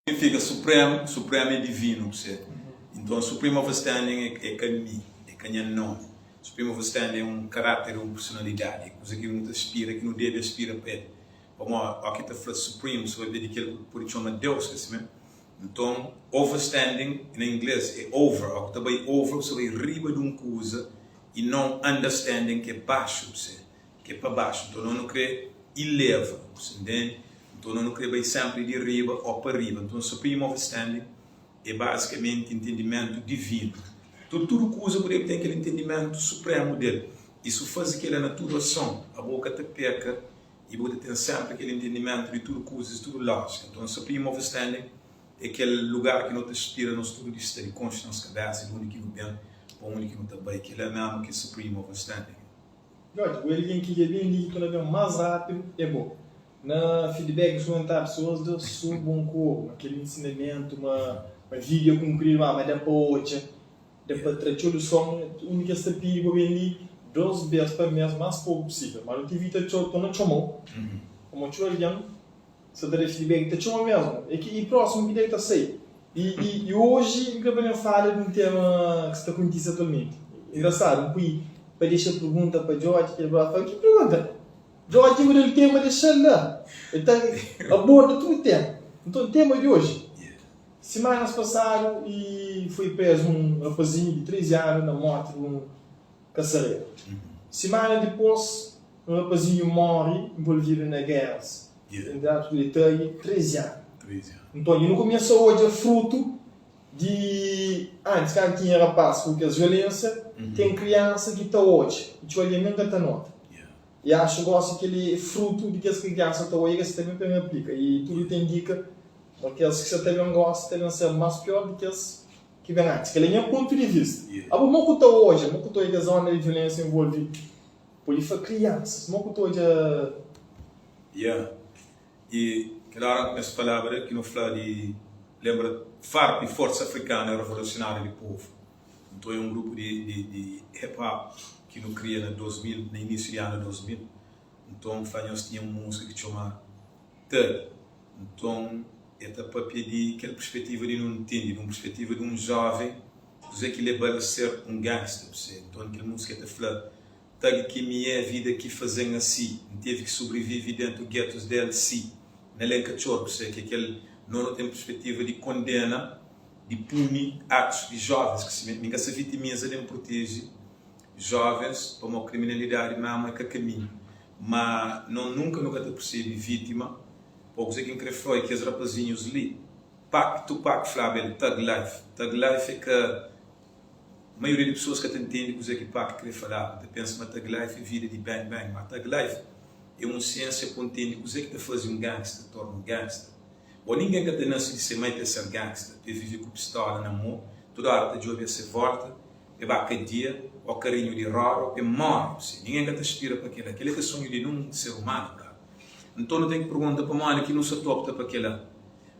Signifika supremu, supremu é divinu ku se. Nton supreme overstanding é ka mi, é ka nha nomi. Supreme overstanding é un karáter, é un personalidadi, é kuza ki nu ta aspira, ki nu debe aspira pa el. Pamodi óki ta fla supreme, su pabia di kel ki bu pode txoma Deus, ka simé? Nton overstanding na inglês é over, óki ta bai over bu sta bai riba di un kuza i non understanding ki é baxu bu se. Ki é pa baxu. Nton no nu kre ileva, bu sa ntende? Nton no nu kre bai senpri di riba o pa riba. Nton supreme overstanding é bazikamenti ntendimentu divinu. Nton tudu kuza bu debe ten kel ntendimentu supremu del. I su faze kela na tudu ason, abo ka ta peka i bu ta ten senpri kel ntendimentu di tudu kuzas, di tudu lojika. Nton supreme overstanding é kel lugar ki no ta spira nos tudu di sta, di konxe nos kabesa, di undi ki nu ben, pa undi ki nu ta bai. Kela mesmu ki é supreme overstanding. Jorge, bo é algen ki dja ben li ki ta ben más rápidu é bo. Na feedback ki komentadu pesoas da so bon ku obu ma kel ensinamentu ma ma vídeo é kunpridu ma ma da pa odja, da pa tra txeu lison. Undi ki es ta pidi bo ben li dos bes pa mes más poku pusível. Ma nu ta ivita txeu torna txoma-u pamodi txeu algen Sa ta da feedback ta txoma mesmu é ki i prósimu ki debe ta sai i i i oji N kre pa ben fala di un tema ki sta kontise atualmenti engrasadu N pui pa dexa pergunta pa Djodje kel brother fla ki pergunta Djodje bu da-l tema dexa-l la el ta aborda tudu tema nton tema di oji simanas pasadu i foi prezu un rapazinhu di 13 anu na morti di un kasareru simana dipôs Un rapazinhu móre nvolvidu na géras entri atus di Itália, 13 anu. Nton, nu kumesa odja frutu di antis, kantu tinha rapás ku kes violénsia, ten kriansa ki ta odja i txeu algen nen ka ta nota. I axu gósi kel-li é frutu di kes ki kriansa ta odja ki es ta ben pa ben aplika. I tudu ta indika ma kes ki sa ta ben gósi ta ben ser más piór di kes ki ben antis. Kel-li é nha pontu di vista. Abo, mo ku ta odja, mo ku ta odja kes onda di violénsia nvolve Pode fla kriansas, mo ku ta odja. Yeah. I kel ora N kumesa falaba del ki nu fla di lenbra FARP, Forsa Afrikana Revolusionária di Povu. Nton é un grupu di di di hip hop ki nu kria na 2000, na inísiu di anu 2000. Nton N fla nhos tinha un múzika ki txoma Thug. Nton e ta papia di kel perspetiva di nu ntende, di un perspetiva di un jóven Kuzê ki leba-l a ser un gangsta bu se? Nton kel múzika ta fla, Thug ki mi é, vida ki faze-m asi N tevi ki sobrivive dentu getos di LC Na len katxor bu se? Ki é kel no nu ten perspetiva di kondena, di puni atus di jovens ki si Mi ka sa vitimiza nen proteje jovens pamodi kriminalidadi memu é ka kaminhu Ma no nunka nu ka ta persebe vítima Pô kuzê ki N kre fla é ki es rapazinhus li Pac Tupac flaba el Thug Life. Thug Life é ka Maioria di pesoas ka ta ntende kuzê ki Pac krê falaba. Ta pensa ma Thug Life é vida di bang bang. Ma Thug Life é un siênsia pa ntende kuzê ki ta faze un gangsta torna un gangsta. Bo ningen ka ta nase di se mai pa el ser gangsta, pa el vive ku pistola na mô tudu óra ta djobe a se volta, pa el ba kadia, ô karinhu di roda, ô pa el móre. Ningen ka ta aspira pa kel-la. Kel-la é ka sonhu di nun ser umanu, klaru. Nton nu ten ki pergunta pamodi ki nu sa ta opta pa kel-la.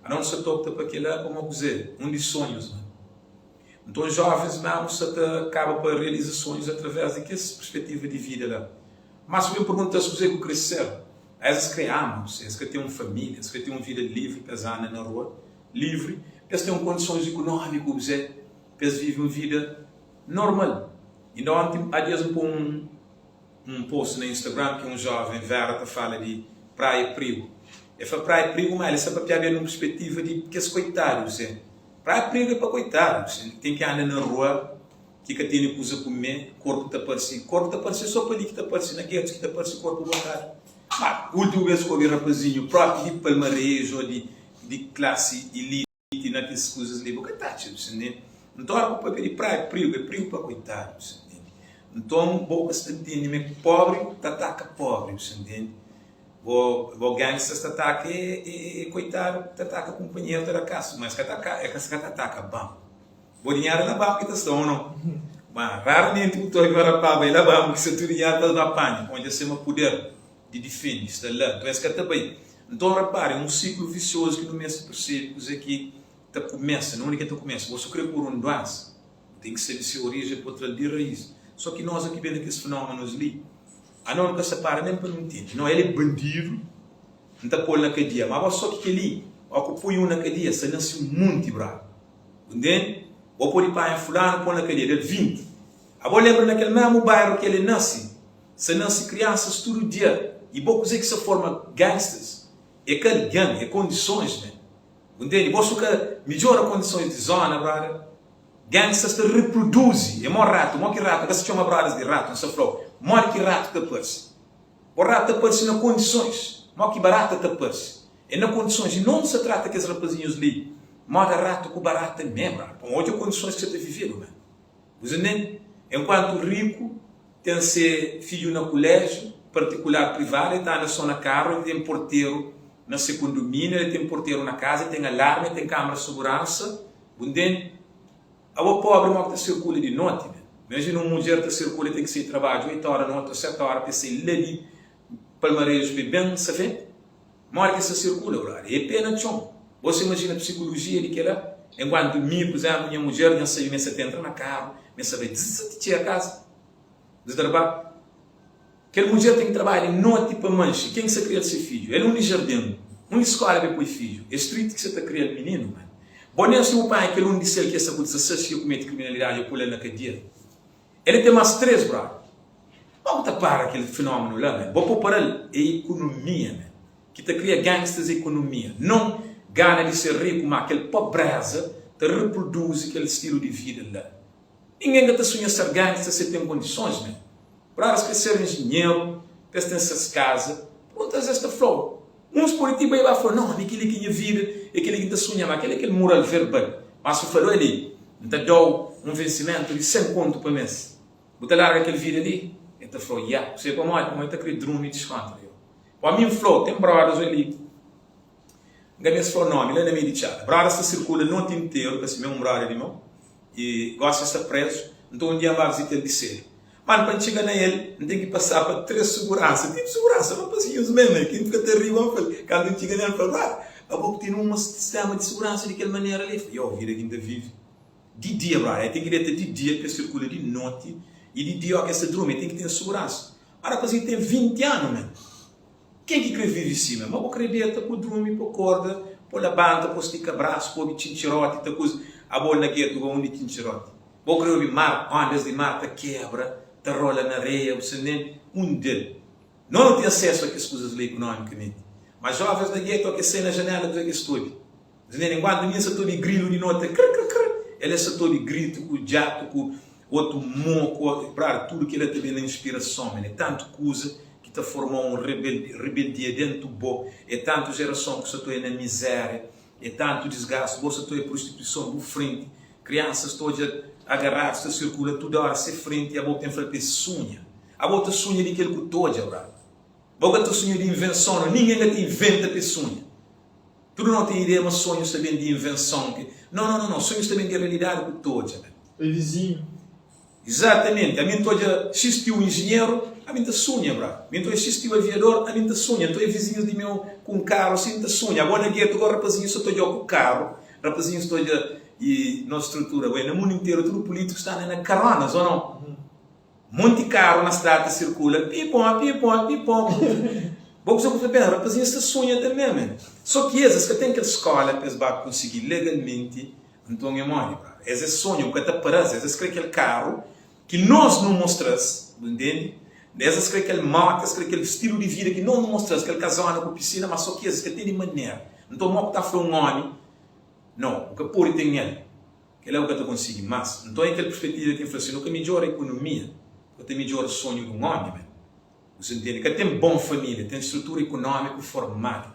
Adão sa ta opta pa kel-la pamodi kuzê? Un di sonhus, ma. Nton jovens mésmu sa ta kaba pa realiza sonhus através di kes perspetiva di vida la. Má si bu ben pergunta-s kuzê ki bu krê ser, es es krê ama, es krê ten un família, es krê ten un vida livri pa es anda na rua livri, pa es ten un kondisons ikunómiku, kuzê, pa es vive un vida normal. Inda onti, há dias N poi un. Un post na Instagram ki un joven, Vera, ta fala di Praia é prigu. El fla Praia é prigu, ma el sta papiaba el nun perspetiva di kes koitadu, se. Praia é prigu é pa koitadu, se, ki ten ki anda na rua, ki ka tene kuza kume, korpu ta parse, korpu ta parse so pa li ki ta parse, na getus ki ta parse korpu botadu. Ma ultimu bes ku obi rapazinhu propi di Palmareju o di di klasi iliti, Ti na kes kuzas li bu ka ta atxa, bu sa ntende? Nton ora ku papia di praia, prigu é prigu pa koitadu, bu sa ntende? Nton bo ka sta ntende ma é pobri ta ataka pobri, bu sa ntende? Bo bo gangsters ta ataka e e e koitadu ta ataka kunpanheru ta da kasu, ma es ka ta es ka ta ataka banku. Bo dinheru é na banku ki ta sta, o no? Ma raramenti bu ta obi ma rapaz bai la banku ki sta tudu dinheru pa es ba panha, pamodi dja sema puder. di difende sta la, nton es ka ta bai. Nton rapara, é un siklu visiozu ki nu meste persebe kuzê ki ta kumesa, na undi ki el ta kumesa. Bo su kre kura un duensa, bu ten ki sabe se orijen pa tra-l di rais. So ki nos aki ben na kes fenómenus li, anos nu ka sta para nen pa nu ntende. No, el é bandidu, N ta pô-l na kadia. Má bo so ki kel-li. Ó ku poi un na kadia, sa nase un munti bradu. Bu ntende? Bo pode panha fulanu pô na kadia, da-l 20. Abo lenbra na kel mésmu bairu ki el e nase, sa nase kriansas tudu dia. I bo kuzê ki sa forma gangsters? É ka algen, é kondisons, man. Bu ntende? Bo su ka midjora kondisons di zona, brother. Gangsters ta reproduzi. É mó ratu, mó ki ratu, N ka sa txoma brothers di ratu, N sa fla-u modi ki ratu ta parse. Bo ratu ta parse na kondisons, mó ki barata ta parse. É na kondisons. I non sa trata kes rapazinhus li moda ratu ku barata mé, brother. Pamodi odja kondisons ki sa ta vivedu, man. Bu sa ntende? Enkuantu riku ten se fidju na kuléjiu partikular privadu, el ta anda sô na karu, el ten porteru na se kondomíniu, el ten porteru na kaza, el ten alarmi, el ten kâmara di suguransa. Bu ntende? Abo póbri mó ki ta sirkula di noti, men. Imajina un mudjer ta sirkula, el ten ki sai trabadju oitu óra noti ô seti óra pa el sai la di Palmarejus pa el ben Safenti. Modi ki es ta sirkula, brother? É pé na txon. Bo sa imajina psikulujia di kela? Enkuantu mi, pur izénplu, nha mudjer, nha sabe ma es sa ta entra na karu, ma es sa bai dzz ti txega kaza. Dzz ta ba. Kel mudjer ten ki trabadja di noti pa manxe. Ken ki sa kria-l se fidju? El undi jardin, undi skola pa e poi fidju? É street ki sa ta kria-l mininu, man. Bo nen si bu panha kel un di sel ki e sta ku 16 ki kumete kriminalidadi e pô-l el na kadia. El ten más 3 brother. Bo ku ta para kel fenomenu la man. Bo po para-l é ikonomia man. Ki ta kria gangsters é ikonomia. Non gana di ser riku ma kel pobreza ta reproduzi kel stilu di vida la. Ningen ka ta sunha ser gangster si el ten kondisons man. Brothers kre ser enjenheru pa es ten ses kaza. Pergunta-s es ta fla-u. Uns pode ti bai ba fla, Nau, ami kel-li ki nha vida, é kel-li ki N ta sunha. Má kel-li é kel mural verbal. Má si bu fla-l, Oi-li, N ta da-u un vensimentu di 100 kontu pa mês, bu ta larga kel vida li? El ta fla-u, Ya. Bu sabe pamodi? Pamodi el ta krê durmi diskontra yo. Pamodi mi N fla-u, ten brothers oi-li, N ka meste fla-u nomi, la na meiu di txada, brothers ta sirkula noti interu, ka si, mê un brother di meu, i gosi el sta prézu. Nton, un dia N ba vizita-l di sédu. Mano, pa N txiga na el, N ten ki pasá pa 3 suguransa. Tipu suguransa, rapazinhus mê, mê, ki N fika ta ri igual. N fla-l, kantu N txiga na el, N fla-l, Brother, abo ki tene un sistéma di suguransa di kel manera li? El fla, Yo, vida ki N ta vive di dia, brother, el ten ki deta di dia pa el sirkula di noti, i di dia óki el sta durmi, el ten ki ten suguransa. Má rapazinhu ten 20 anu, mê. Ken ki kre vive sima? Ma bo kre deta po drumi, po korda, po labanta, po stika brasu, po obi txintxiroti ta kuza. Abo na getu go undi txintxiroti? Bo kre obi mar, ondas di mar ta kebra, ta rola na areia, bu sa ntende? Undi el? No no ten asesu a kes kuzas la ikunomikamenti. Ma jovens na getu o ke sai na janela kuze kes ta obi? Bu sa ntende? Enkuantu mi N sa ta obi grilu di noti ta kr kr kr, el es sa ta obi gritu ku djatu ku otu moku, brother, tudu kila ta ben na inspirason, man. É tantu kuza ki ta forma un rebeldia dentu bo, é tantu jerason ku sa ta oia na mizeria, é tantu disgastu, bo sa ta oia prostituison bu frenti, kriansas ta odja agaradus ta sirkula tudu ora se frenti, abo ten fla pa es sunha, abo ta sunha di kel ku ta odja, brother, bo ka ta sunha di invenson, no, ningen ka ta inventa pa es sunha. Tudu no ten ideia ma sonhus ta ben di invenson ki, no, no, no, no, sonhus ta ben di realidadi ku ta odja, man. É vizinhu. Exatamente, ami N ta odja xis-tiu injinheru, ami N ta sunha, bra. Mi N ta odja xis-tiu aviador, ami N ta sunha. N ta odja vizinhus di meu ku un karu si, N ta sunha. Abo na getu gó rapazinhus sa ta odja-u ku karu, rapazinhus ta odja i nos strutura. Bai na mundu interu tudu pulítikus ta anda na karonas, ô nau? Monti karu na strada ta sirkula, pi-pon, pi-pon, pi-pon. Bo kusa ku ta pensa, rapazinhus ta sunha tanbe, men. So ki es, es ka ten kel skola pa es ba konsigi legalmenti Nton é modi, brother? Es é sonhu, bu ka ta para-s. Es es kre kel karu ki nos nu mostra-s, bu ntende? Es es kre kel moti, es kre kel stilu di vida ki nos nu mostra-s, kel kazona ku pisina, ma so ki es, es ka tene manera. Nton, mo ku ta fla un omi, No, bu ka pode ten el, kel-la bu ka ta konsigi más. Nton, é kel perspetiva ki N fla, si nu ka midjora ikonomia, bu ka ta midjora sonhu di un omi, man. Bu sa ntende? Ka ten bon família, ten strutura ikonómiku formadu.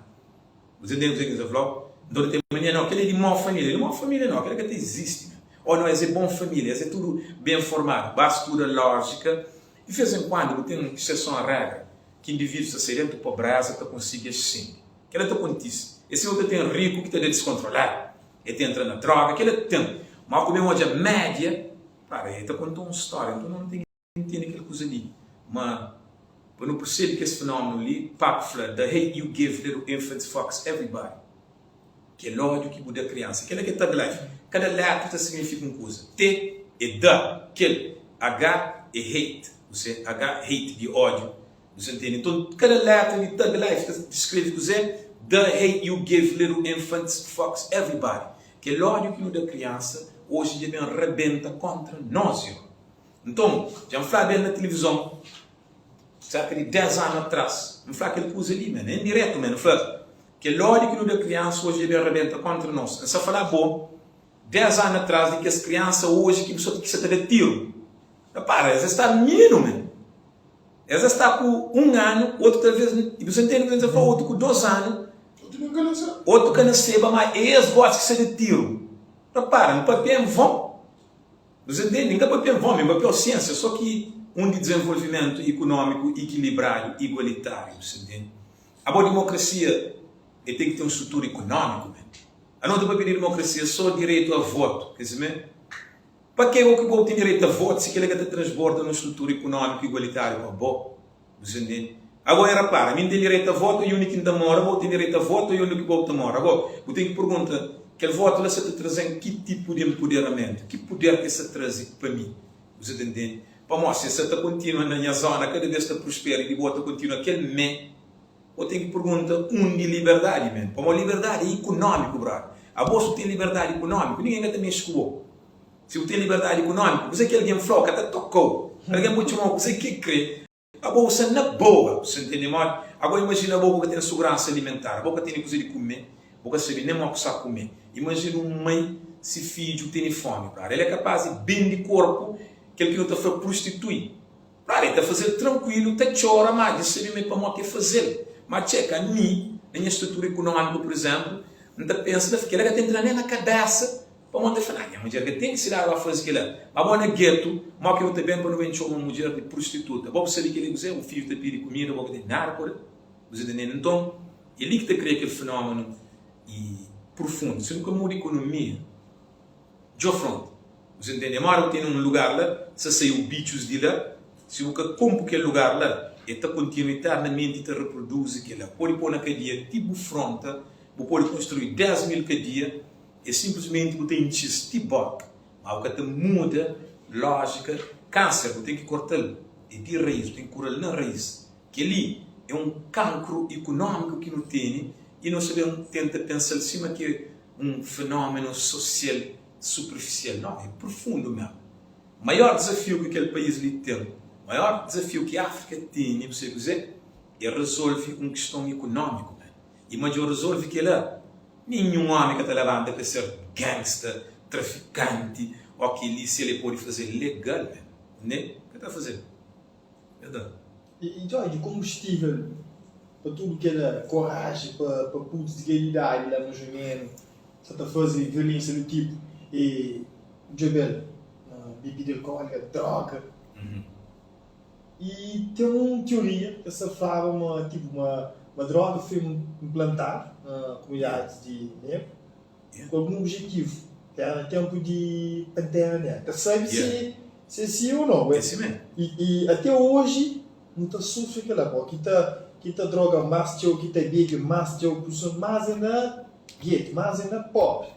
Bu ta ntende kuzê ki N sta fla-u? Nton nu ten mania, nau, kel-li é di mau família. Di mau família nau, kel-li ka ta izisti men. Ô nau, es é bon família, es é tudu ben formadu. Ba studa lójika. Di vês en kuandu bu ten exseson a régra, ki indivídus ta sai déntu pobréza ta konsigi assendi. Kel-la ta kontise. É sima bu ta ten riku ki ta da diskontroladu, el ta entra na dróga, kel-la ten. Má ku ben odja média, klaru, el ta konta un stória. Nton nu ten ki. Ntende kel kuza li, ma pa nu persebe kes fenómenu li, Pap fla, The hate you give little infants fucks everybody. Kel ódiu ki bu da kriansa. Kel-la ki é Thug Life. Kada létra ta signifika un kuza. T é da, kel. H é hate, você, H, hate, di ódiu. Bu sa ntende? Nton, kada létra di Thug Life ta diskreve kuzê? The hate you give little infants fucks everybody. Kel ódiu ki nu da kriansa oji dja ben rabenta kóntra nos, yo. Nton, dja N flaba el na tilivizon serka di 10 anu atras. N fla kel kuza li, man, en diretu, man. N fla, Kel ódiu ki nu da kriansa oji dja ben rabenta kóntra nos. N sta fala bo 10 anu atras di kes kriansa oji ki bu sa ta da tiru. Repara, es sta mininu, man. Es sta ku un anu, otu talvês, i bu sa ntende kuzê ki N ta fla, otu ku dos anu, Otu nen ka nase. Otu ka naseba, má é es gósi ki sta da tiru. Repara, N papia en von. Bu sa ntende? N ka papia en von, mi N papia-u siênsia, sô ki un di dizenvolvimentu ikunómiku ikilibradu, igualitáriu, bu sa ntende? Abo dimokrasia e ten ki ten un strutura ikunómiku, men. Ano ta papia di dimokrasia sô direitu a votu, ka si mê? Pa ke bo ki bo ten direitu a votu si kila ka ta transborda nun strutura ikunómiku igualitáriu pa bo? Bu sa ntende? Ago, e rapara, mi N ten direitu a votu i undi ki N ta mora, bo ten direitu a votu i undi ki bo ta mora. Ago, bu ten ki pergunta, kel votu la sa ta traze-m ki tipu di enpuderamentu? Ki puder ki el sa traze pa mi? Bu sa ta ntende? Pamodi si el sa ta kontinua na nha zona kada bes ta pruspera i di bo ta kontinua kel mé, Bo ten ki pergunta undi liberdadi men. Pamodi liberdadi é ikunómiku, brother. Abo si bu ten liberdadi ikunómiku, ningen ka ta mexe ku bo. Si bu ten liberdadi ikunómiku, kuze ki algen fla-u ka ta toka-u. Algen pode txoma-u kuze ki el kre, abo bu sta na boa. Bu sta ntende modi? Ago imajina abo bu ka ten suguransa alimentar, abo ka tene kuze di kume, bu ka sabe nen mo ku sta kume. Imajina un mai si fidju tene fomi, brother. El é kapaz di bende korpu, kel ki nu ta fla prostitui. Claro, el ta fazel trankuilu, ta txora, má dja sabe ma é pamodi ki el fazel. Má txeka, ami, na nha strutura ikunómiku, pur izénplu, N ta pensa, N ta fla, kel-la ka ta entra nen na kabésa, pamodi N ta fla, Nah, nha mudjer ka ten ki se dadu ba faze kel-la. Má bo na getu, modi ki nu ta ben pa nu ben txoma un mudjer di prostituta? Bo bu sabe kel-li kuzê? Bu fidju ta pidi kumida, bo ka ten nada pa da. Bu sa ta ntende? Nton, é li ki ta kria kel fenómenu i prufundu. Si nu ka muda ikonomia, Djo fronta. Bu sa ntende? Mora bu tene un lugar la, sa saiu bitxus di la, si bu ka konpu kel lugar la, e ta kontinua eternamenti ta reproduzi kel la. Pode po na kadia ti bu fronta, bu pode konstrui 10 mil kadia, e sinplismenti bu ta intxis ti boka, ma bu ka ta muda lojika. Kanser bu ten ki kortal e di rais, bu ten ki kural na rais. Kel-li e un kankru ikunómiku ki nu tene i no sa ben tenta pensa-l sima ki un fenómenu sosial superfisial, nau, é profundu mésmu. Maior dizafiu ki kel país li ten, maior dizafiu ki Áfrika tene, bu sabe kuzê? É rezolve un kiston ikunómiku mésmu. I ma dja rezolve kel-la, ninhun ómi ka ta labanta pa el ser gangsta, trafikanti ô kel-li, si el é pode faze legal mésmu, ne? Ka ta faze-l. Ka ta. I Jorge, konbustível pa tudu kel koraji pa pa putus di kel idadi la mas o menu sa ta faze violensia du tipu e djobel na bibida alkolika, droga. I ten un tioria ki sa flaba ma tipu ma ma droga foi nplantadu na komunidadis di negru ku algun objetivu, ki era na tenpu di Pantera Negra. Ka sabe si si é si ou nau. É si mé. I i ate oji nu ta sufri kila, bo ki ta ki ta droga más txeu, ki ta bebe más txeu, pur isu más é na getu, más é na pobri.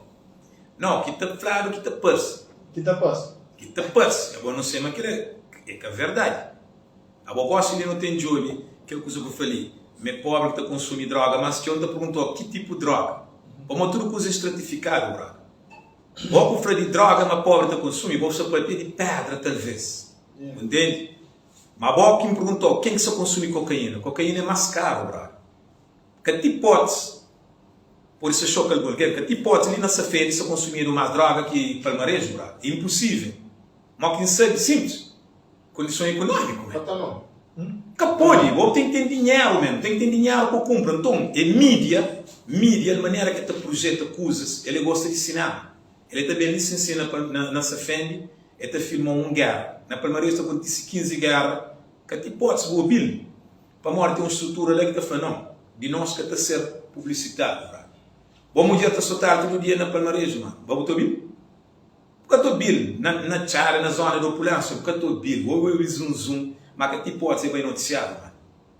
Nau, ki ta fladu ki ta parse. Ki ta parse. Ki ta parse. Abo nu sai ma kila é ka verdadi. Abo gosi li nu ten djobe kel kuza ku fla li, ma é pobri ki ta konsumi droga, mas txeu N ta pergunta-u ki tipu droga? Pamodi tudu kuza é stratifikadu, brother. Bo ku fla di droga ma pobri ta konsumi, bo sta papia di pedra talvez. Bu ntende? Ma bo ki N pergunta-u ken ki sta konsumi kokaina? Kokaina é mas karu, brother. Ka ti potis pode sta xoka algun algen, ka ti potis li na Safedi sta konsumidu mas droga ki Palmareju, brother. É inposível. Mo ki N sabe, simplis. Kondison ikunómiku men. Ka pode, bo ten ki ten dinheru men, ten ki ten dinheru pa kunpra. Nton, é mídia, mídia, el manera ke ta prujeta kuzas, el é gosta di sinema. El é ta ben li sin sin na na na Safendi, el ta filma un géra. Na Palmares ta kontise 15 géra, ka ti ipótisi bu obi-l, pamodi ten un strutura la ki ta fla, non, di nos ka ta ser publisitadu. Bo mudjer ta sotadu tudu dia na Palmareju, ma ba bu ta obi-l? Bu ka ta obi-l na na txada, na zona di opulensia, bu ka ta obi-l. Bu obi zum zum, ma ka ti pode ser bai notisiadu, ma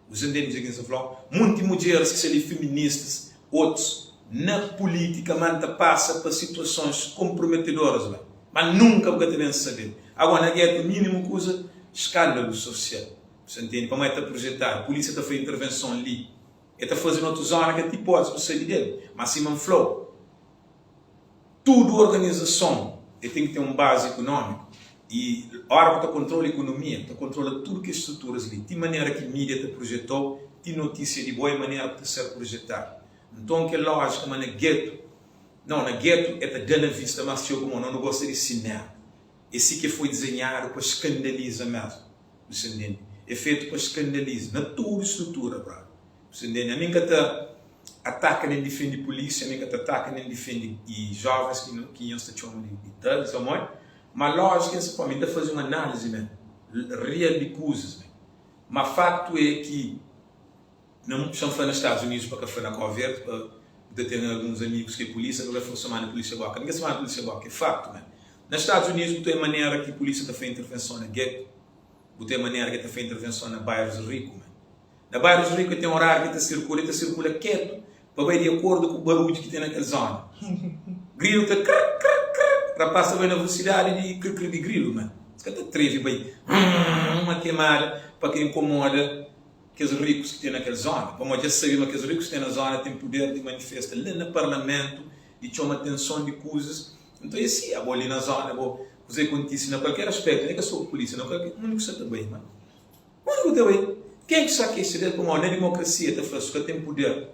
bu sa ntende kuzê ki N sta fla-u? Munti mudjeris ki sta li feministas, otus na pulitika, ma N ta pasa pa situasons konprometedoras la, ma nunka bu ka ta ben sabe-l. Agora, na getu, minimu kuza, skandalu sosial. Bu sa ntende? Pamodi ta projetadu, pulisia ta fai intervenson li. E ta faze na otu zona ki ti pode bu sabe del. Ma sima N fla-u, tudu organizason e ten ki ten un bazi ikunómiku i ora ku ta kontrola ikonomia, ta kontrola tudu kes struturas li, ti manera ki mídia ta projetou, ti notísia di bo e manera ku ta ser projetadu. Nton kel lójika ma na getu, nau, na getu e ta da na vista más txeu pamodi no nu gosta di sinéma. É si ki foi dizenhadu pa skandaliza mesmu. Bu sta ntende? É fetu pa skandaliza na tudu strutura, brother. Bu sta ntende? Ami N ka ta ataka nen difende pulísia, ami N ka ta ataka nen difende i jovens ki ki nhos ta txoma di di thugs ô modi, ma lójika é si, ami N ta faze un análise mesmu, real di kuzas mesmu. Ma faktu é ki. Na xa-m fla na Stadus Unidus pa ka fla na Kau Verdi pa bu ta ten alguns amigus ki é pulísia pa ka fla somadu pulísia boka. Ninguém somadu pulísia boka, é faktu man. Na Stadus Unidus bu ta oia manera ki pulísia ta fla intervenson na getu, bu ta oia manera ki el ta fla intervenson na bairus riku man. Na bairus riku el ten oráriu ki el ta sirkula, el ta sirkula ketu pa bai di akordu ku barudju ki ten na kel zona. Grilu ta kr kr kr, rapaz ta bai na velosidadi di kr kr di grilu man. Es ka ta trevi bai hum uma kemada pa ka inkomoda. Kes rikus ki ten na kel zona, pamodi dja sabe ma kes rikus ki ten na zona ten puder di manifesta la na parlamentu, di txoma atenson di kuzas. Nton é si, abo li na zona, bo kuze kontise na kualker aspektu, ne ka so ku pulisia, na kualker, undi ku sa ta bai ma? Undi ku ta bai? Ken ki sa kexa del? Pamodi na dimokrasia ta fla, su ka ten puder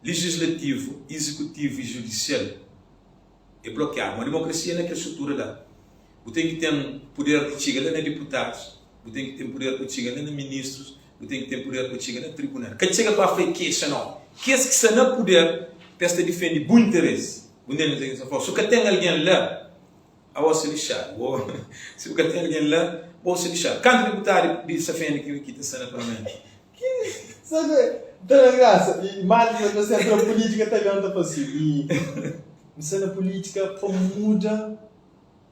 lejislativu, izekutivu i judisial é blokiadu. Ma dimokrasia é na kel strutura la. Bu ten ki ten puder di txiga la na diputadus, bu ten ki ten puder pa txiga la na ministrus, bu ten ki ten puder pa txiga na tribunal. Ka txiga pa fla kexa nau. Kes ki sta na puder pa es ta difende bu interesi. Bu ntende kuzê ki N sta fla? Si bu ka ten algen la, abo sta lixadu. Bo, si bu ka ten algen la, bo sta lixadu. Kantu diputadu di Safende ki ta sta na parlamentu? Sabe, ta da grasa. I mal ki ta entra na pulítika ta ben ta fla si, i N sta na pulítika pa muda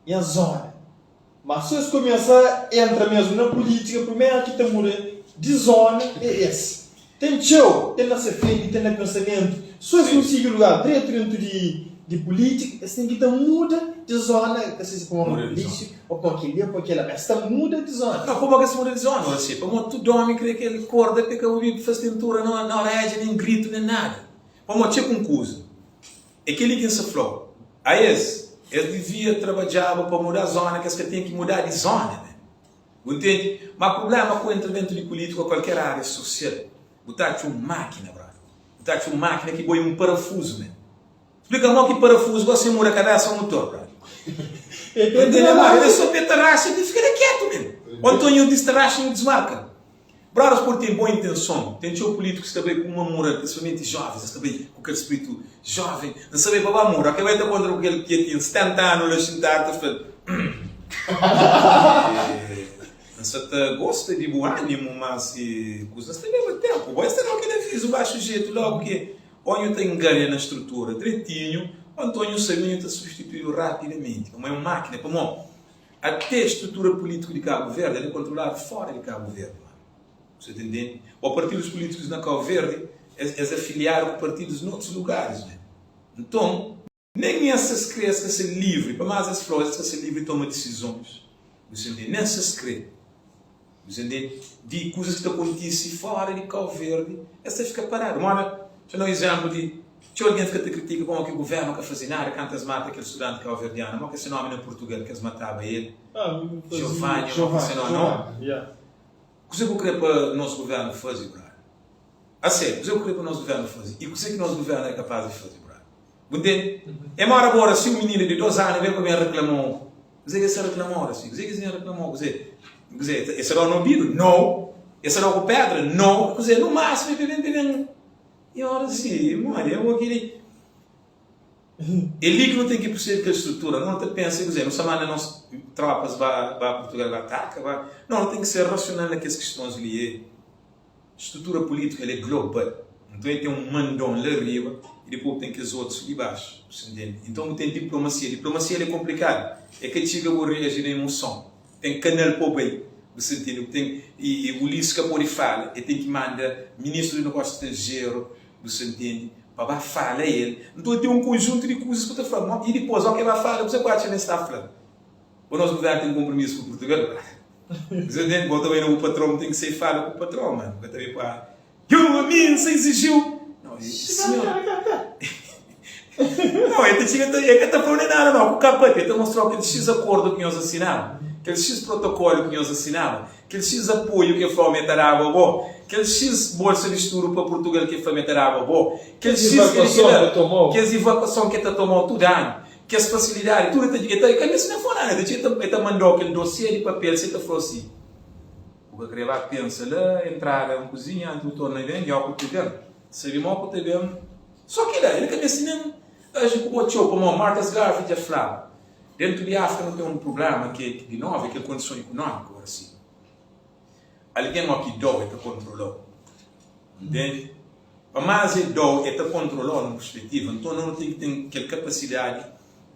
nha zona. Ma si es kumesa entra mesmu na pulítika, primeru ki ta muda di zona é es. Ten txeu, ten na se frenti, ten na pensamentu. So es konsigi lugar dretu dentu di di pulítika, es ten ki ta muda di zona, ka sei si pamodi un polísia o pa kel-li o pa kel-la, ma es ta muda di zona. No, pamodi es muda di zona, ora si, pamodi tudu omi kre ki el korda pa el ka obi fas tentura na oredja, nen gritu, nen nada. Pamodi txeu ku un kuza. É kel-li ki N sta fla-u. A es, es devia trabadjaba pa muda zóna, ki es ka ten ki muda di zóna, né? Bu ntende? Má prubléma ku entra dentu di pulítika ô kualker ária sosial, bu ta atxa un mákina, brother. Bu ta atxa un mákina ki boi un parafuzu, man. Splika-m mó ki parafuzu gosi sen muda kabésa ô mutor, brother. Bu ntende? Má é sô peta raxa i fika la ketu, man. Ô nton nhu distaraxa i nhu dismarka. Brothers por ten bon intenson, ten txeu polítikus ki ta bai ku uma mural, principalmente jovens, es ta bai ku kel spritu joven, N sabe pa ba mura, ke bai ta kontra ku kel ki ten 70 anu la xintadu ta fla-l, N sa ta gosta di bu animu, mas kuzas ta leba tenpu, bo es ta da-u kel avizu baxu jetu logu ki o nhu ta ingaria na strutura dretinhu, o nton nhu sabe ma nhu ta substituidu rapidamenti, pamodi é un makina, pamodi Até estrutura pulítiku di Kabu Verdi el é kontroladu fora di Kabu Verdi mano. Bu sa ta intende? O partidus pulítikus na Kau Verdi es es afiliadu ku partidus notus lugaris me. Nton, nen es ses kre es ka ser livri, pa más es fla es ka ser livri toma disizons. Bu sa intende? Nen ses kre. Bu sa intende? Di kuzas ki ta kontisi fora di Kau Verdi es ta fika paradu. Moda, xa da un izénplu di Txeu algen fika ta kritika pamodi ki guvernu ka faze nada kantu es mata kel studanti kauverdianu. Mo ki é se nomi na Purtugal ki es mataba el? Giovanni, mo ki é se nomi? Nau? Kuze ku kre pa nos guvernu faze, brother? A sériu, kuze ku kre pa nos guvernu faze? I kuze ki nos guvernu é kapaz di faze, brother? Bu ntende? É mora bo ora si un mininu di 2 anu ben pa ben reklamau. Kuze ki es ta reklamau ora si? Kuze ki es ben reklamau? Kuze? Kuze? Es ta dau na obidu? Nau. Es ta dau ku pedra? Nau. Kuze? No masimu e pa ben pa ben. E ora si, modi, é bo kili. É li ki nu ten ki persebe kel strutura. Nu ta pensa, kuzê, nu sta manda nos tropas ba ba Purtugal ba ataka, ba. Não, nu ten ki ser rasional na kes kistons li. É strutura pulítika el é global. Nton el ten un mandon la riba i dipôs bu ten kes otus li baxu. Bu sta ntende? Nton bu ten diplomasia. Diplomasia el é konplikadu. É ka txiga bu reaji na emoson. Ten kanal pa bu bai, bu sta ntende? Bu ten, i Ulisses ka pode fala, el ten ki manda ministru di negósiu stranjeru, bu sta ntende, pa ba fala el. Nton ten un konjuntu di kuzas ku ta fla, mo, i dipôs óki el ba fala, kuzê ku atxa ma el sta fla? Bo nos guvernu ten konpromisu ku Purtugal? Bu sta ntende? Bo ta bai na bu patron, bu ten ki sai fala ku patron, man, bu ka ta bai pa. Yo, ami N sa izijiu. No, sinhor. No, el ta txiga, el ka ta fla-u nen nada, no, ku ka papia, el ta mostra-u kel X akordu ki nhos asinaba, kel X protokólu ki nhos asinaba, kel X apoiu ki el fla-u ma el ta daba bo, kel X bolsa di studu pa Purtugal ki el fla ma el ta daba bo, kel X kel-li, kel-la, kes ivakuason ki el ta toma-u tudu anu, kes fasilidadi, tudu el ta, el ta, el ka meste nen fla-u nada, el ta txiga, el ta manda-u kel dosiê di papel, si el ta fla-u si. Bu ka kre ba pensa la entrada un kuzinha anti bu torna ben i ó ku ta ben sabi mo ku ta ben so kila el ka meste nen aji ku bo txeu pamó Marcus Garvey dja flaba dentu di Afrika nu ten un prublema ki é di novu é kel kondison ikunómiku ora si algen ó ki dou e ta kontrolau ntende pa más e dou e ta kontrolau nun perspetiva nton no ten ki ten kel kapasidadi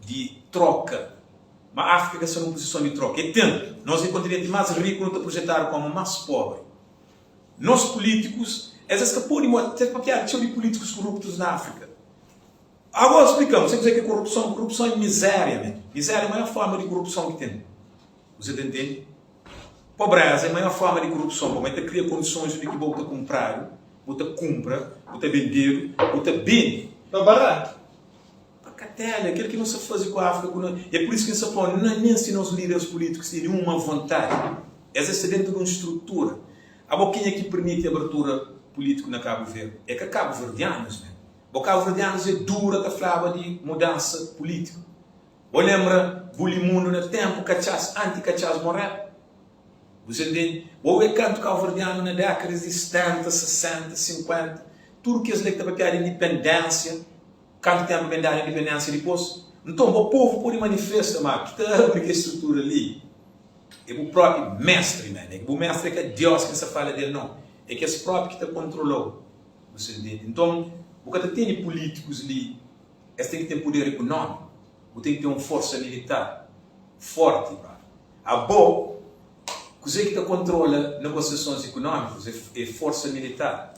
di troka. Ma Áfrika ka sta nun puzison di troka. E ten. Nos e kontinenti más riku, nu ta projetadu komu más pobri. Nos pulítikus, es es ka pode mostra, ta papiadu txeu di pulítikus kuruptus na Áfrika. Agora splika-m, sabe kuzê ki é korupson? Korupson é mizéria, men. Mizéria é maior forma di korupson ki ten. Você ta intende? Pobreza é maior forma di korupson, pamodi ta kria kondisons undi ki bo ta kunpradu, bo ta kunpra, bo ta bendedu, bo ta bende. Pa baratu. Pa katela, kel ki nu sa faze ku Afrika ku no, é pur isu ki N sa fla, na nen si nos lideres pulitikus tene uma vontadi, es esta dentu di un strutura. Abo kenha ki permiti abertura pulitiku na Kabu Verdi? É ka kabuverdianus men. Bo kabuverdianus é dura ta flaba di mudansa pulitiku. Bo lenbra Bulimundu na tenpu katxas, anti katxas moreba? Bu sa ntende? Bo obi kantu kabuverdianu na dekadas di 70, 60, 50, tudu kes la ki ta papiaba di indipendensia, Kantu tenpu ben dadu indipendensia dipos? Nton, bo povu pode manifesta ma ki ta abri kes strutura li é bu propi mestri, man. É ki bu mestri é ka Dios ki N sta fala del, nau. É kes propi ki ta kontrola-u. Bu sta ntende? Nton, bu ka ta tene pulitikus li, es ten ki ten puder ikunómiku, bu ten ki ten un forsa militar forti, brother. Abo, kuzê ki ta kontrola negosiasons ikunómikus é forsa militar.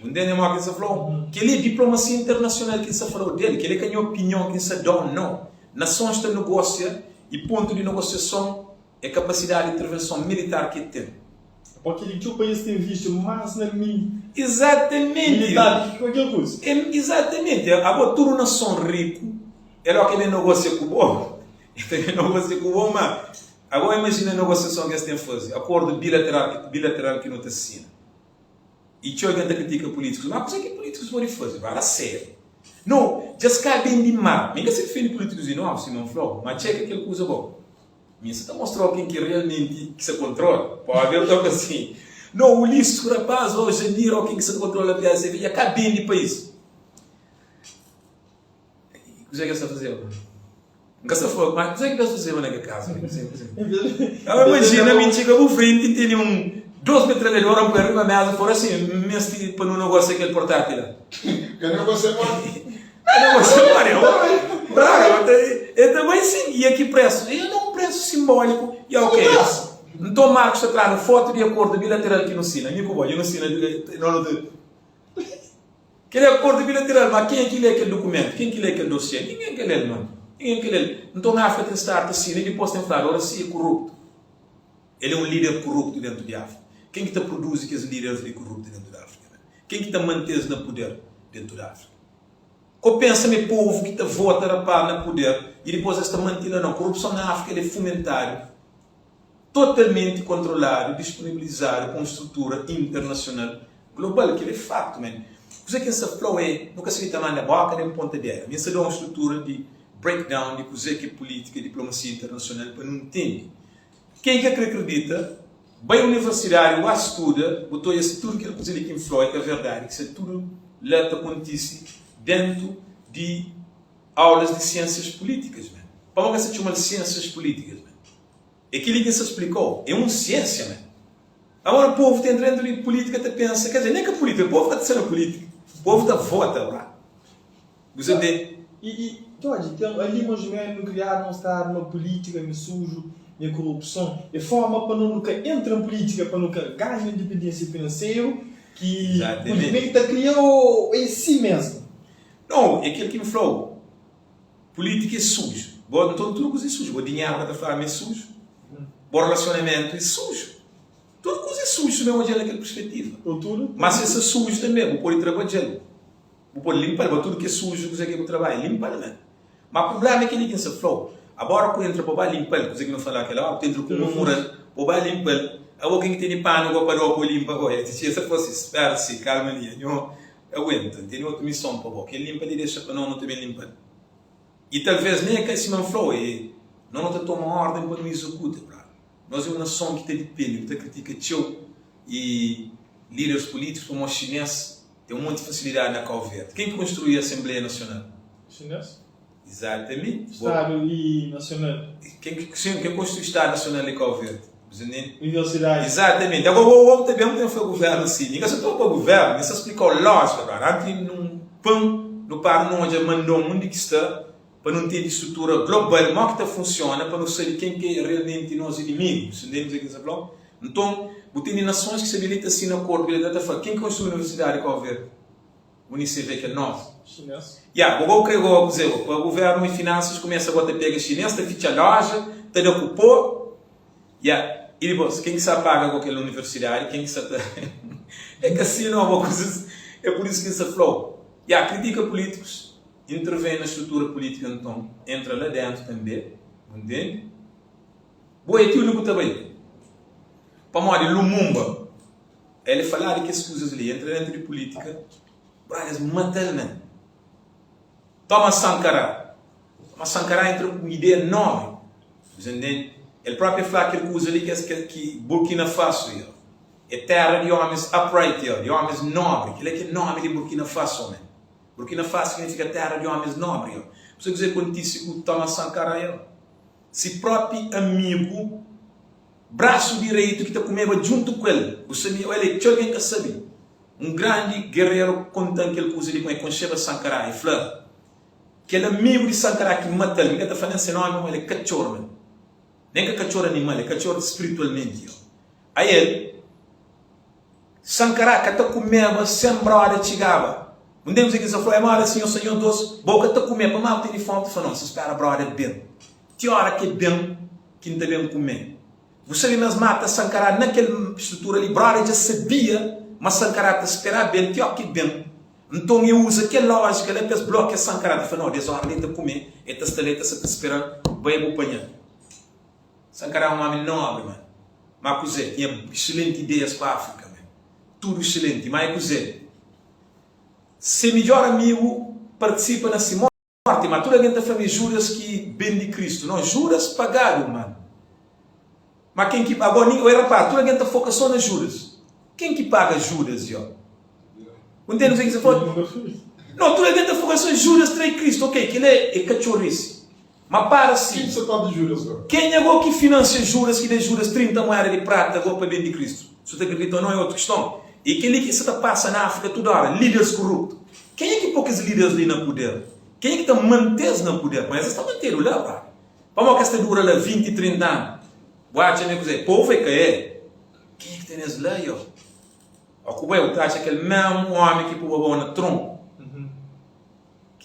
Bu ntende modi ki N sta fla-u? Kel-li é diplomasia internasional ki N sta fla-u del. Kel-li é ka nha opinion ki N sta da-u, nau. Nasons ta negôsia i pontu di negosiason é kapasidadi di intervenson militar ki el ten. Pa kel-li txeu país ta invisti más na Izatamenti! militar di ki kualker kuza. Izatamenti! Abo tudu nason riku é loki el ben negôsia ku bo. El ta ben negôsia ku bo, ma abo imajina negosiason ki es ten faze, akordu bilateral ki nu ta sina. I txeu algen ta kritika pulítikus. Má kuzê ki pulítikus pode faze? Fala sériu. No, dja es ka ben di mar. Mi ka sta difende pulítikus di novu, sima N fla-u, má txeka kel kuza bo. Mi sta ta mostra-u ken ki realmenti ki sta kontrola. Pode el toka si. No, Ulisses ku rapaz, ô Janir, ô ken ki sta ta kontrola PSB, dja ka ben di país. Kuzê ki es ta fazeba? N ka sta fla, ma kuzê ki es fazeba na kel kaza li? Kuzê, kuzê? Agora imajina mi txiga bu frenti N tene un dos metralhadora N poi riba mesa fora asin N meste pa nu negosia kel portátil la. Ka negosia modi? Ka negosia modi? Braga, el ta bai sin, i a ki presu? E na un presu simbóliku. I ok. Nton Marcos ta tra-nu fotu di akordu bilateral ki nu sina. Mi ku bo, dja nu sina, no, no ta. Kel é akordu bilateral, ma kenha ki lé kel dukumentu? Ken ki lé kel dosiê? Ningen ka lé-l, man. Ningen ka lé-l. Nton Áfrika ten stadu ta sina i dipôs ten fladu, Oracy é kuruptu. El é un líder kuruptu dentu di Áfrika. Ken ki ta produzi kes líderes li kuruptu dentu di Áfrika, man? Ken ki ta mante-s na puder dentu di Áfrika? Ko pensa ma é povu ki ta vota rapaz na puder i dipôs es ta mante la? Nau. Korupson na Áfrika el é fumentadu. Totalmenti kontroladu, disponibilizadu pa un strutura internasional global. Kel é faktu, man. Kuze ki N sta fla-u é, nu ka sabe ta manda boka nen ponta dedu. Mi N sta da un strutura di breakdown di kuze ki é pulítika i diplomasia internasional pa nu ntende. Ken ka kre kridita, bai universidadi o ba studa, bu ta odja si tudu kel kuze li ki N fla-u é ka verdadi, ki sta tudu la ta kontise dentu di aulas di siênsias pulítikas, man. Pamodi ki es ta txoma-l siênsias pulítikas, man? É kel-li ki N sta splika-u. É un siênsia, man. Agora, povu ta entra dentru di pulítika ta pensa, ker dizer, nen ka pulítika, povu ka ta sta na pulítika. Povu ta vota, bra. Bu sa ntende? I, i, Jorge, ten ali mas o menu nu kriadu num stadu ma pulítika mi suju, mi korupson. É forma pa no nu ka entra na pulítika, pa nu ka ganha indipendênsia finanseru ki pulítika ki ta kria o é si mesmu? Nau, é kel ki N fla-u. Pulítika é suju. Bo, nton tudu kuza é suju. Bo dinheru ka ta fla ma é suju. Bo relasionamentu é suju. Tudu kuza é suju si bu ben odja-l na kel perspetiva. Má si el sta suju tanbê, bu pode trabadja-l. Bu pode linpa-l. Ba tudu ki é suju, kuzê ki é bu trabadju? Linpa-l mé. Má prubléma é kel-li ki N sta fla-u. Abora ku entra pa ba linpa-l, kuzê ki nu fla kel óra, bu ta entra ku un mural pa ba linpa-l. Abo ken ki tene panu go pa da-u pa linpa go? El txia ta fla si, Spera si, kalma li, anho aguenta, N tene otu mison pa bo. Kel linpa li dexa pa no, no ta ben linpa-l. I talvês nen é ka sima N fla-u, é no no ta toma órden pa nu izekuta, brother. Nos é un nason ki ta dipende, nu ta kritika txeu i líderes pulítikus pamodi xinês ten un monti fasilidadi na Kau Verdi. Ken ki konstrui Asenbleia Nasional? Xinês. Izatamenti. Stadu i Nasional. Ken ki, sin, ken konstrui Stadu Nasional di Kau Verdi? Universidadi. Izatamenti. Agora bo, bo ta ben, bu ten fla guvernu si. Mi ka sa toka pa guvernu, mi sa splikau lójika, brother. Anti nu pan, nu para nu odja mandon undi ki sta. Pa nu ntende strutura global mo ki ta funsiona pa nu sabe ken ki é realmenti nos inimigu. Si ntende kuzê ki N sta fla-u? Nton, bu tene nasons ki sabe li ta sina akordu ki ta fla ken ki konstrui Universidadi di Kau Verdi? Unicv kel novu. Xinês. Ya, bo gou kre goa kuzê go? Pa guvernu i finansas kumesa go ta pega xinês, ta fitxa loja, ta da ku po. Ya, i dipos ken ki sta paga go kel universidadi? Ken ki sta ta É ka si no, bo kuzas. É pur isu ki N sta fla-u. Ya, kritika pulítikus. Intervém na strutura pulítika nton entra la dentu tanbê, bu ntende? Bo é ti undi ku ta bai? Pamodi Lumumba el falá di kes kuzas li, entra dentu di pulítika, brother es matal man. Thomas Sankara, Thomas Sankara entra ku un ideia nobre, bu ta ntende? El propi fla kel kuza li kes ki Burkina Faso é terra di omis upright, di omis nobre, kel-la ki é nomi di Burkina Faso man. Burkina Faso signifika Téra di Ómis Nóbri. Bu sabe kuzê ki kontise ku Thomas Sankara? El, se própi amigu, brasu direitu ki ta kumeba djuntu ku el, bu sabe, el é txeu algen ka sabe. Un grandi gereru konta-m kel kuza di kuma el konxeba Sankara. El fla, Kel amigu di Sankara ki mata-l, mi ka ta fla nen se nómi pamodi el é katxor, man. Nen ka katxor animal, é katxor spritualmenti. Ael. Sankara ka ta kumeba sen broda txigaba. Un tempu si ki sa fla, é moda si nhos sa nhos dos, bo ka ta kume pamá bu tene fomi, ta fla no, sa spera broda ben. Ti ora ke ben ki N ta ben kume. Bu sabe ma es mata Sankara na kel strutura li, broda dja sabia ma Sankara ta spera ben ti ora ke ben. Nton e uza kel lojika la pa es blokia Sankara, ta fla no, des ora li e ta kume, e ta sta la e ta sa ta spera bai bu panha-l. Sankara é un omi nobri man. Ma kuzé? Tinha excelenti ideias pa África man. Tudu excelenti. Ma é kuzé? Se midjor amigu partisipa na si morti. Ma tudu algen ta fla ma é Judas ki bendi Kristu. No, Judas pagadu man. Ma ken ki agó nin, oi rapaz, tudu algen ta foka so na Judas. Ken ki paga Judas yo? Bu ntende kuzé ki sa fla? No, tudu algen ta foka so Judas trai Kristu. Ok, kila é katxorisi. Ma para si. Ken ki sa pâpia di Judas gó? Kenha gó ki finansia Judas ki da Judas 30 mueda di prata gó pa bende Kristu? Su ta kridita o no é otu kiston. E kel-li ki sa ta pasa na Áfrika tudu óra, líderes kuruptu. Kenha ki pô kes líderes li na puder? Kenha ki ta mante-s na puder? Pamodi es ta mantedu la, brother. Pamodi ki es ta dura la 20, 30 anu? Bu atxa ma é kuzê? Povu é ka é. Kenha ki tene-s la, yo? Ó ku bai, bu ta atxa kel mésmu ómi ki poba bo na tronku.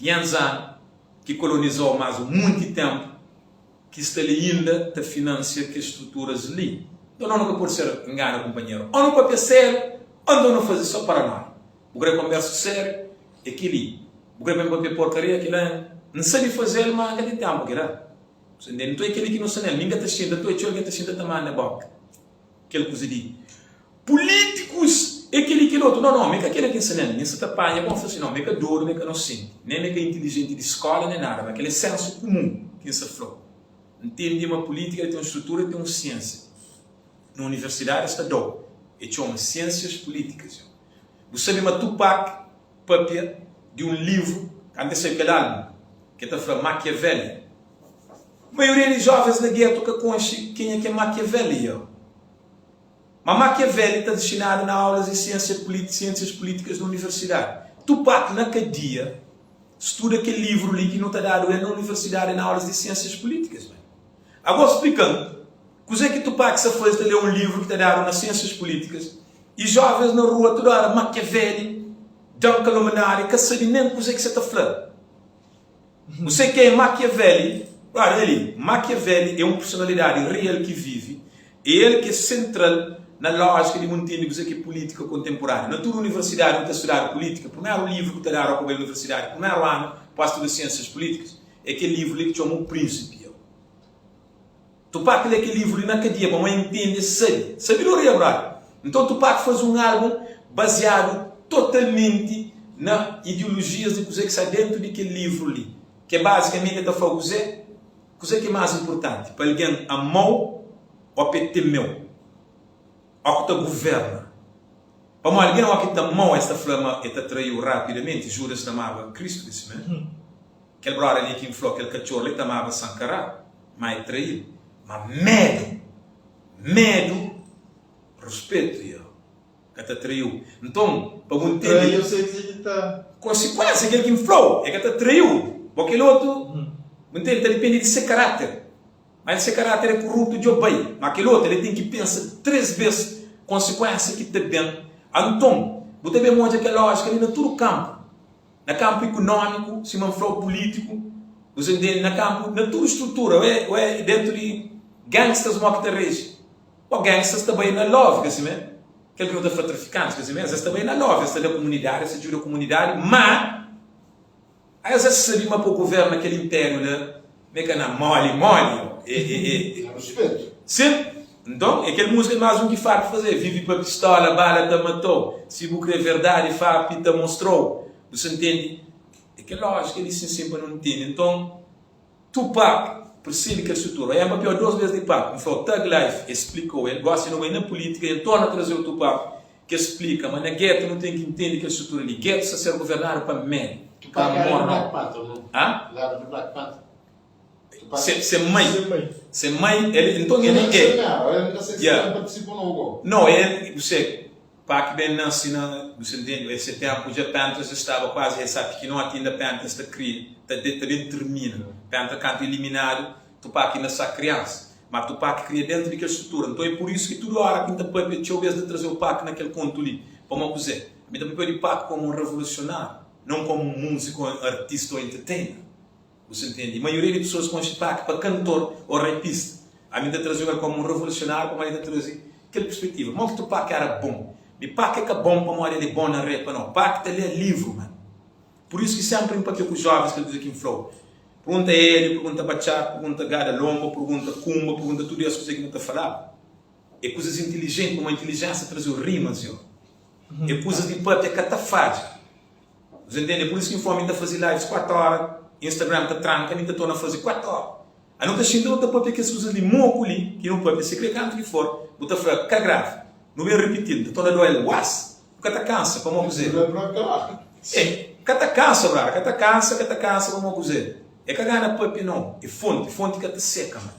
500 anu ki kolonizau mas un munti tenpu ki sta li inda ta finansia kes struturas li. Nton no nu ka pode ser ngana kunpanheru. O nu papia sériu o nton nu faze so paranoia. Bu kre konbersu sériu é keli. Bu kre pa mi papia porkaria kila N sabe fazel ma N ka ten tenpu kila. Bu ntende? Nton é keli ki nu sta nel. Mi N ka ta xinta nton é txeu algen ta xinta ta manda boka. Kel kuza di pulítikus é kel-li, kel otu. Nau, nau, mi ka kela ki N sta nel. Mi N sta ta panha bon fla si, nau, mi ka dodu, mi ka nosenti, nen mi ka intilijenti di skóla, nen nada, ma kel é sensu kumun ki N sta fla-u. N ntende ma pulítika el ten un strutura, el ten un siénsia. Na universidadi es ta da-u, e txoma siénsias pulítikas. Bu sabe ma Tupac papia di un livru kantu el sai kel álbun ki el ta fla Machiavelli. Maioria di jovens na getu ka konxe kenha ki é Machiavelli yo. Ma Machiavelli ta nsinadu na aulas di siensia siensias pulitikas na universidadi. Tupac na kadia studa kel livru li ki nu ta dadu el na universidadi na aulas di siensias pulitikas. Man. Ago splika-m kuze ki Tupac sa faze ta le un livru ki ta dadu na siensias pulitikas i jovens na rua tudu ora Machiavelli, Duncan Luminari ka sabe nen kuze ki sa ta fla. Você ke é Machiavelli? Claro, el li, Machiavelli é un personalidadi real ki vive, é el ki é sentral. Na lójika di bu ntende kuzê ki é pulítika kontenpurániu. Na tudu universidadi bu ta studadu pulítika. Primeru livru ku ta dadu ku bai universidadi, primeru anu, pa studa siênsias pulítikas, é kel livru li ki txoma O Príncipe. Tupac lê kel livru li na kadia pamodi el ntende, el sabe. Sabedoria, brother! Nton Tupac faze un álbun baziadu totalmenti na ideolojias di kuzê ki sta déntu di kel livru li, ki é bazikamenti el ta fla kuzê, kuzê ki é más inportanti, pa algen ama-u ô pa el teme-u, ô ki ta governa. Pamodi algen ô ki ta ama-u es ta fla ma el ta trai-u rapidamenti, Judas ta amaba Kristu, ka simé? Kel brother li ki N fla-u, kel katxor li ta amaba Sankara, má el trai-l. Má medu, medu, ruspetu, yo, ka ta trai-u. Nton, pa bu ntende. Trai-u se kuzê ki ta. Konsikuénsia, kel ki N fla-u, el ka ta trai-u. Bo kel otu, bu ntende, ta dipende di se karáter. Má el se karáter é koruptu, dja bai. Má kel otu, el ten ki pensa três bês konsikuénsia ki ta ben. Anton, bu ta ben odja kel lójika li na tudu kanpu. Na kanpu ikunómiku, sima N fla-u, pulítiku, bu sa ntende, na kanpu, na tudu strutura, oé, oé, dentu di gangsters mo ki ta reji. Bo, gangsters ta bai na love, ka simé? Kel ki nu ta fla trafikantis, ka simé? Es ta bai na love, es ta da kumunidadi, es ta djuda kumunidadi, má es es sabe ma pa governa kel impériu la, M'é ka na moli moli ó e e e. Na ruspetu. Sim, nton é kel múzika más un ki Fapi fazê, Vivi pa pistola, bala ta matau, si bu kre verdadi Fapi ta mostrau, bu sa ntende? É kel lójika li sin sin pa nu ntende. Nton Tupac persebe kel strutura. Oia, N papiau dos bes di Pac, N flau Thug Life, el splikau el, gosi nu bai na pulítika i el torna trazeu Tupac ki el splika ma na getu nu ten ki ntende kel strutura li, getu sta ser governadu pa medu, pa Tupac era amor di nau. Black Panther, não? Hã? Ele era di Black Panther. Tupac. Se, se mãe, Se mãe. se mãe, el, nton Se el mãe, se é, não era, eu nunca sei se yeah. ele participou ou não gol. Não, el, você, Pac ben nase na, bu sa ntende, ese tempu dja Panthers dja staba kuazi, el sa pikinoti inda Panthers ta kria, ta, ta ben termina. Panthers kantu eliminadu, Tupac inda sta kriansa. Ma Tupac kria dentu di kel strutura. Nton é pur isu ki tudu óra ki N ta papia, txeu bês N ta traze-u Pac na kel kontu li. Pamodi kuzê? Mi ta papia di Pac komu un revolusionáriu, non komu un múziku, artista ô entertainer. Bu sa ntende? Maioria di pesoas konxe Pac pa kantor ô rapista. Ami N ta traze-u el komu un revolusionáriu pamodi el ta traze kel perspetiva. Modi ki Tupac éra bon? Mi Pac é ka bon pamodi el é bon na repa, nau. Pac ta lé livru, man. Pur isu ki sénpri N papia ku jóvens kel kuza ki N fla-u. Pergunta Hélio, pergunta Batxar, pergunta Gada Lomba, pergunta Kumba, pergunta tudu es kuzê ki nu ta falaba. É kuzas intilijenti, pamodi intilijénsia traze-u rimas, yo. É kuzas di papia ka ta fadja. Nhos intende? É pur isu ki N fla, mi ta faze lives 4 óra, Instagram ta tranka, mi ta torna faze 4 óra. A nu ta xinta nu ta papia kes kuzas li moku li ki nu papia, sikrê kantu ki for, bu ta fla, ka gravi. Nu ben ripiti-l, nu ta torna dó-el was. Bu ka ta kansa pamó kuzê? E ka ta kansa brada, ka ta kansa, ka ta kansa pamó kuzê? E ka gana papia nau, e fonti, fonti ka ta seka man.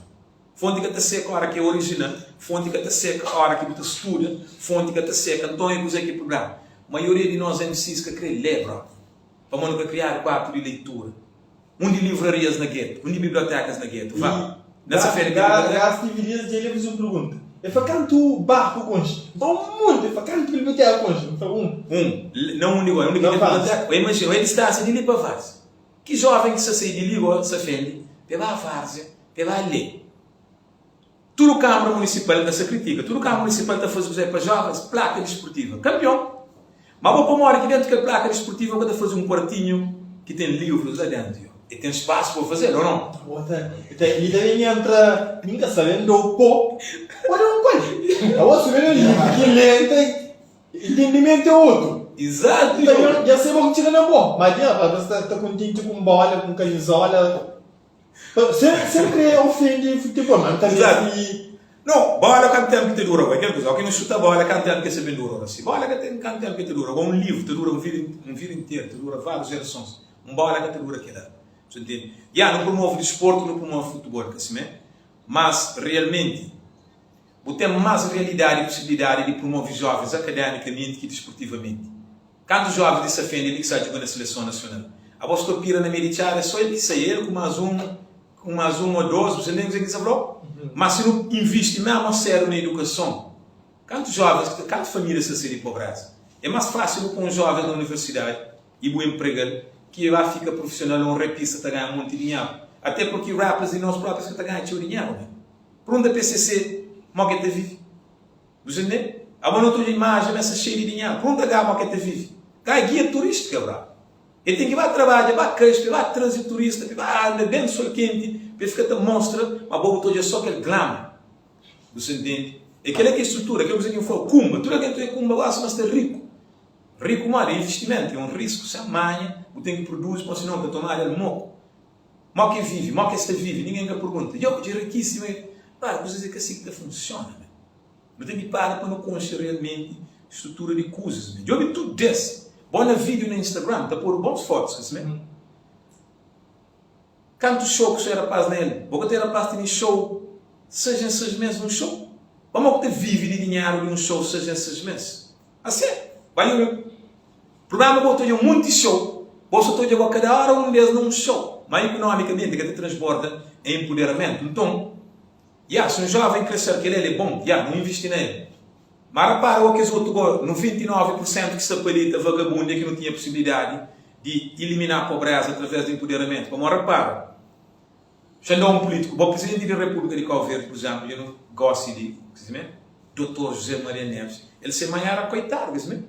Fonti ka ta seka ora ki é orijinal, fonti ka ta seka ora ki bu ta studa, fonti ka ta seka. Nton e kuzê ki é prublema? Maioria di nos MCs ka kre lé brada, pamó nu ka kriadu ku abitu di leitura. Undi livrarias na getu? Undi bibliotekas na getu? Vá na se fé di biblioteka. Gás Steve Dias dja el faze un pergunta. El fla kantu barku konxe? N fla un monti. El fla kantu biblioteka konxe? N fla un. Un. Na undi gó? Undi ki ten biblioteka? Ô imajina, ô é distánsia di li pa Várzea. Ki jóven ki sta sai di li gó sa fendi pa e ba Várzea pa e ba lé? Tudu Kâmara Munisipal, N ka sta kritika, tudu Kâmara Munisipal ta faze kuzê pa jovens? Plaka disportiva. Kanpion! Ma bo pamodi ki dentu kel plaka disportiva bo ka ta faze un kuartinhu ki ten livrus la dentu? Yo, e ten spasu pa faze-l, ô non? Bo ta, ta, li ta ben entra, mi N ka sabe, N da-u po, bo da-m kual? Abo su ben livru ki lé, N ta, entendimentu é otu. Izatu, N ta yo! ben, dja se bo ki txiga na bo, ma dja, pa ta sta kontenti ku un bola, ku un kamizola. Sen kre ofende futebol, ma N ta meste. No, bola kantu tempu ki ta dura? Oi, kel kuza, oki nu xuta bola kantu tempu ki el sa ben dura? Ora si, bola ka ten kantu tempu ki ta dura. Oi, un livru ta dura un vida un vida interu, ta dura várius jerasons. Un bola ka ta dura kila. Bu ntende? Ya, nu promove disportu, nu promove futebol, ka simé? Mas, realmenti, bu ten mas realidadi i pusibilidadi di promove jovens akademikamenti ki disportivamenti. Kantu jovens di Safende li ki sta djuga na sileson nasional? Abo sta pira na meio di txada, é so el ki sai, el ku mas un, ku mas un o dos, bu sa ntende kuzê ki N sta fla-u? Mas si nu invisti mesmu a sériu na idukason, kantu jovens ki ta, kantu familias ta sai di pobreza? É mas fásil bu poi un joven na universidadi i bu emprega-l ki e ba fika prufisional o un rapista ta ganha monti dinheru. Até purki rappers di nos proprius ka ta ganha txeu dinheru, man. Pergunta PCC mo ki el ta vivi. Bu sa ntende? Abo no ta odja imajen ma es sta xeiu di dinheru. Pergunta Gá mo ke ta vive. Gá é gia turistika, bra. El ten ki ba trabadja, ba krespe, ba traze turista, pa ba anda dentu sol kenti, pa el fika ta mostra ma bo bu ta odja so kel glamour. Bu sta ntende? É kel-la ki é strutura, kel kuza ki N fla-u, Kumba. Tudu algen ta odja Kumba gosi ma sta riku. Riku modi? É investimentu, é un risku sen manha, bu ten ki produzi, pamodi sinon ta tomadu el moku. Mo ki vive, mo ki es ta vive, ningen ka pergunta. Yo, dja é rikisimu e. Para, kuzas é ka si ki ta funsiona, man. Nu ten ki para pa nu konxe realmenti strutura di kuzas, man. Djobe tudu des. Bo na video na Instagram ta podu bons fotus, ka si-me? Kantu show ku se rapaz na el? Bo ka ten rapaz tene show seis en seis mes un show? Pamodi ku ta vive di dinheru di un show seis en seis mes? Asi, bai obi. Prublema bo ta odja un monti show, bo sa ta odja bo kada ora un des na un show, ma ikunomikamenti ka ta transborda em empoderamentu. Nton, ya, si un joven kre ser kel el é bon, ya, nu invisti na el. Ma rapara o kes otu go, 99 pur sentu ki sta pa li ta vagabundia ki nu tinha pusibilidadi di ilimina pobreza atraves di empoderamentu. Pamodi rapara, Xa da un pulitiku, bo Presidenti di Repúblika di Kau Verdi, pur izénplu, dja nu gosi di, ki si Dotor José Maria Neves, el se mai éra koitadu, ki si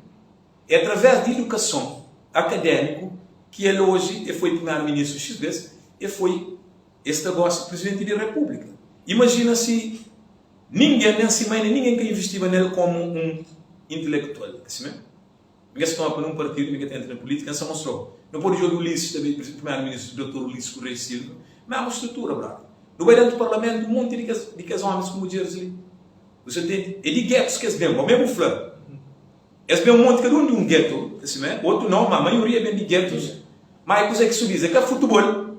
É através di idukason akadémiku ki el oji e foi Primeru-Ministru xis bes, e foi, e sta gosi Presidenti di Repúblika. Imajina si ningen, nen si mai, nen ningen ka invistiba nel komu un intelektual, ki si Mi ka sa toma pa nun partidu, mi ka ta entra na pulítika, N sa mostra-u. Nu pode djobe Ulisses tanbe, Primeru-Ministru Dotor Ulisses Correia e Silva, mesmu strutura, brother. Nu bai dentu parlamentu, un monti di kes, di kes omis ku mudjeris li. Bu sa ntende? É di getus ki es ben, bo mesmu fla. Es ben un monti, kada un di un getu, ka si mé? Otu nau, ma maioria ben di getus. Ma é kuzê ki su diz? É ka futubol.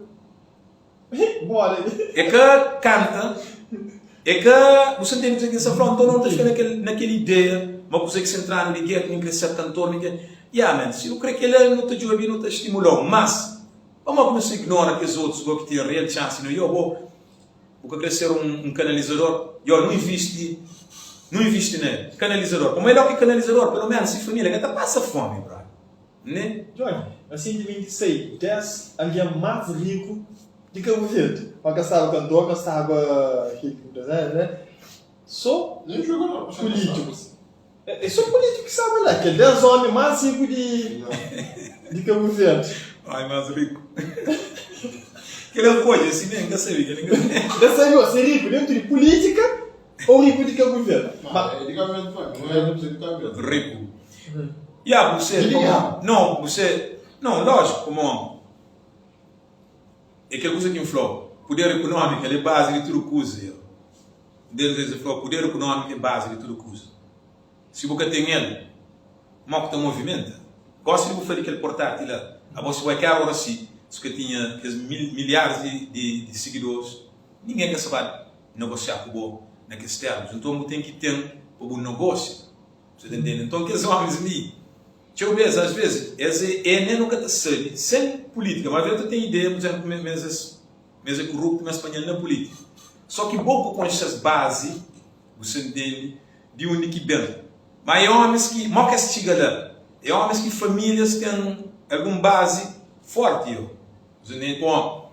É ka kanta, é ka. Bu sta ntende kuzê ki N sta fla? Nton, nu ta fika na kel, na kel ideia ma kuzê ki si entra-nu di getu, mi N krê ser kantor, mi krê. Ya, man, si nu krê kel-la, nu ta djobe, nu ta stimula-u. Mas, pamodi ki nu sta ignora kes otus go ki ten real txansi? No, yo, bo, bu ka krê ser un, un kanalizador? Yo, nu invisti, nu invisti na el. Kanalizador. Pamodi el óki kanalizador, peloménus si família ka ta pasa fómi, brother. Ne? Johnny, resentimenti sai 10 algen más riku di Kabu Verdi. Ma ka staba kantor, ka staba ne? So pulítikus. É so pulítiku ki staba la, kel 10 omi más riku di di Kabu Verdi. Omi más riku. Kel el kodje si nen ka sabi kel. Ka sabi o si riku dentu di pulítika ou riku di Kabu Verdi. Ma é di Kabu Verdi ma é di Kabu Verdi. Riku. Ya, bu se, pamó, não, bu se, não, lógico, pamó, é kel kuza ki N fla-u, puder ekonómiku el é bazi di tudu kuza, yo. Deus el fla-u, puder ekonómiku é bazi di tudu kuza. Si bu ka ten el, mó ku ta movimenta? Gosi di bu fla di kel portátil la, abo si bu é kera Oracy, si bu ka tinha kes mil, milharis di, di, di sigidoris, ningen ka sa ba nogosiá ku bo na kes termus. Nton bu ten ki ten pa bu nogósia. Você ta ntende? Nton kes omis li, txeu bes, as vezes, es é, é nen nu ka ta sabe, sen pulítika, mas eu ta ten ideia, pur izénplu, ma es es, ma es é kuruptu, ma es panha-l na pulítika. Só ki bo ku konxe ses bazi, bu sa ntende, di undi ki ben. Ma é omis ki, mo ki es txiga la? É omis ki famílias ten algun bazi forti, yo. Bu sa ntende? Bon,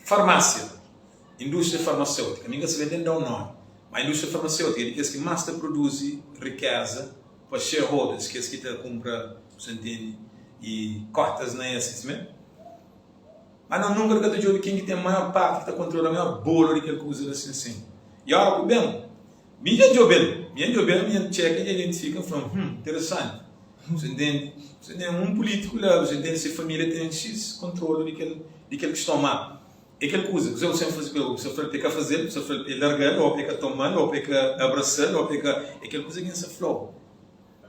farmásia. Indústria farmasêutika, mi N ka sabe nen da-u nómi, má indústria farmasêutika é di kes ki más ta produzi rikéza pa shareholders, kes ki ta kunpra, bu ta ntende, i kótas na es, si mê? Má nau, nunka nu ka ta djobe ken ki ten maior párti, ki ta kontrola maior bolo di kel kuza la, sin, sin. I óra ku ben, mi dja N djobe-l, mi dja N djobe-l, mi dja N txeka, dja N identifika, N fla, Hum, interesanti, bu ta ntende? Bu ta ntende? Un pulítiku la, bu ta ntende, se família ten xis kontrolu di kel, di kel kiston, má. É kel kuza, kuzê bu sen faze ku el, bu sa fla-l pa e ka faze-l, bu sa fla-l pa e larga-l, ô pa e ka toma-l, ô pa e ka abrasa-l, ô pa e ka. É kel kuza ki N sa fla-u.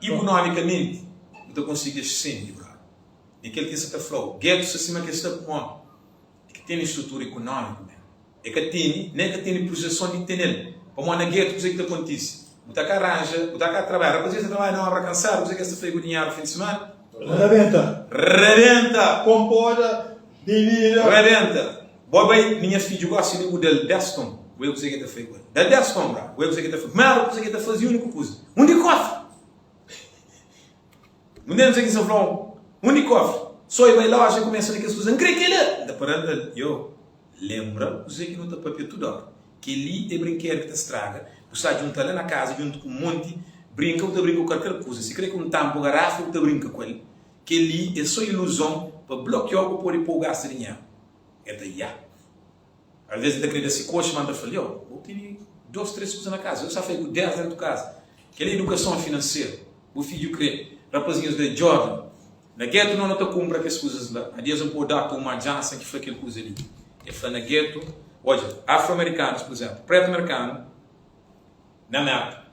Ikunomikamenti, bu ta konsigi assendi, brother. É kel ki N sa ta fla-u. Getu sta sima ki el sta pamodi e ka tene strutura ikunómiku mesmu. E ka tene, nen e ka tene projeson di tene-l. Pamodi na getu kuzê ki ta kontise? Bu ta ka ranja, bu ta ka trabadja. Rapaziada ta trabadja na obra kansadu, kuzê ki es ta faze ku dinheru fin di simana? Rabenta! Rabenta! Konpoda bebida. Rabenta! Bo bai, mi nha fidju gosi li bu da-l 10 ton, bu bai kuzê ki el ta fai ku el? Da-l 10 ton, bra, bu bai kuzê ki el ta fai. Primeru kuza ki el ta faze, úniku kuza, undi kofri? Bu ntende kuzê ki N sta fla-u? Undi kofri? So el bai loja, el kumesa na kes kuza, N kre kel-la! N ta para-l, N fla-l, yo, lenbra kuzê ki nu ta papia tudu óra. Kel-li é brinkedu ki ta straga. Bu sta djunta la na kaza djuntu ku un monti. Brinka bu ta brinka ku kalker kuza, si kre ku un tampu garafa bu ta brinka ku el. Kel-li é sô iluzon pa blokiau pa pode pô-u gasta dinheru. El ta ia. Alvês el ta krê da se koxa, má N ta fla-l, Yo, bu tene dôs, três kuza na kaza. Eu sa fai ku dés déntu kaza. Kel-li é idukason finanseru. Bu fidju krê. Rapazinhus da Jordan. Na getu no no ta kunpra kes kuzas la. Há dias N pô Doctor Umar Johnson ki fla kel kuza li. El fla na getu, odja, afro-amerikanus, pur izénplu, pretu merkanu na Merka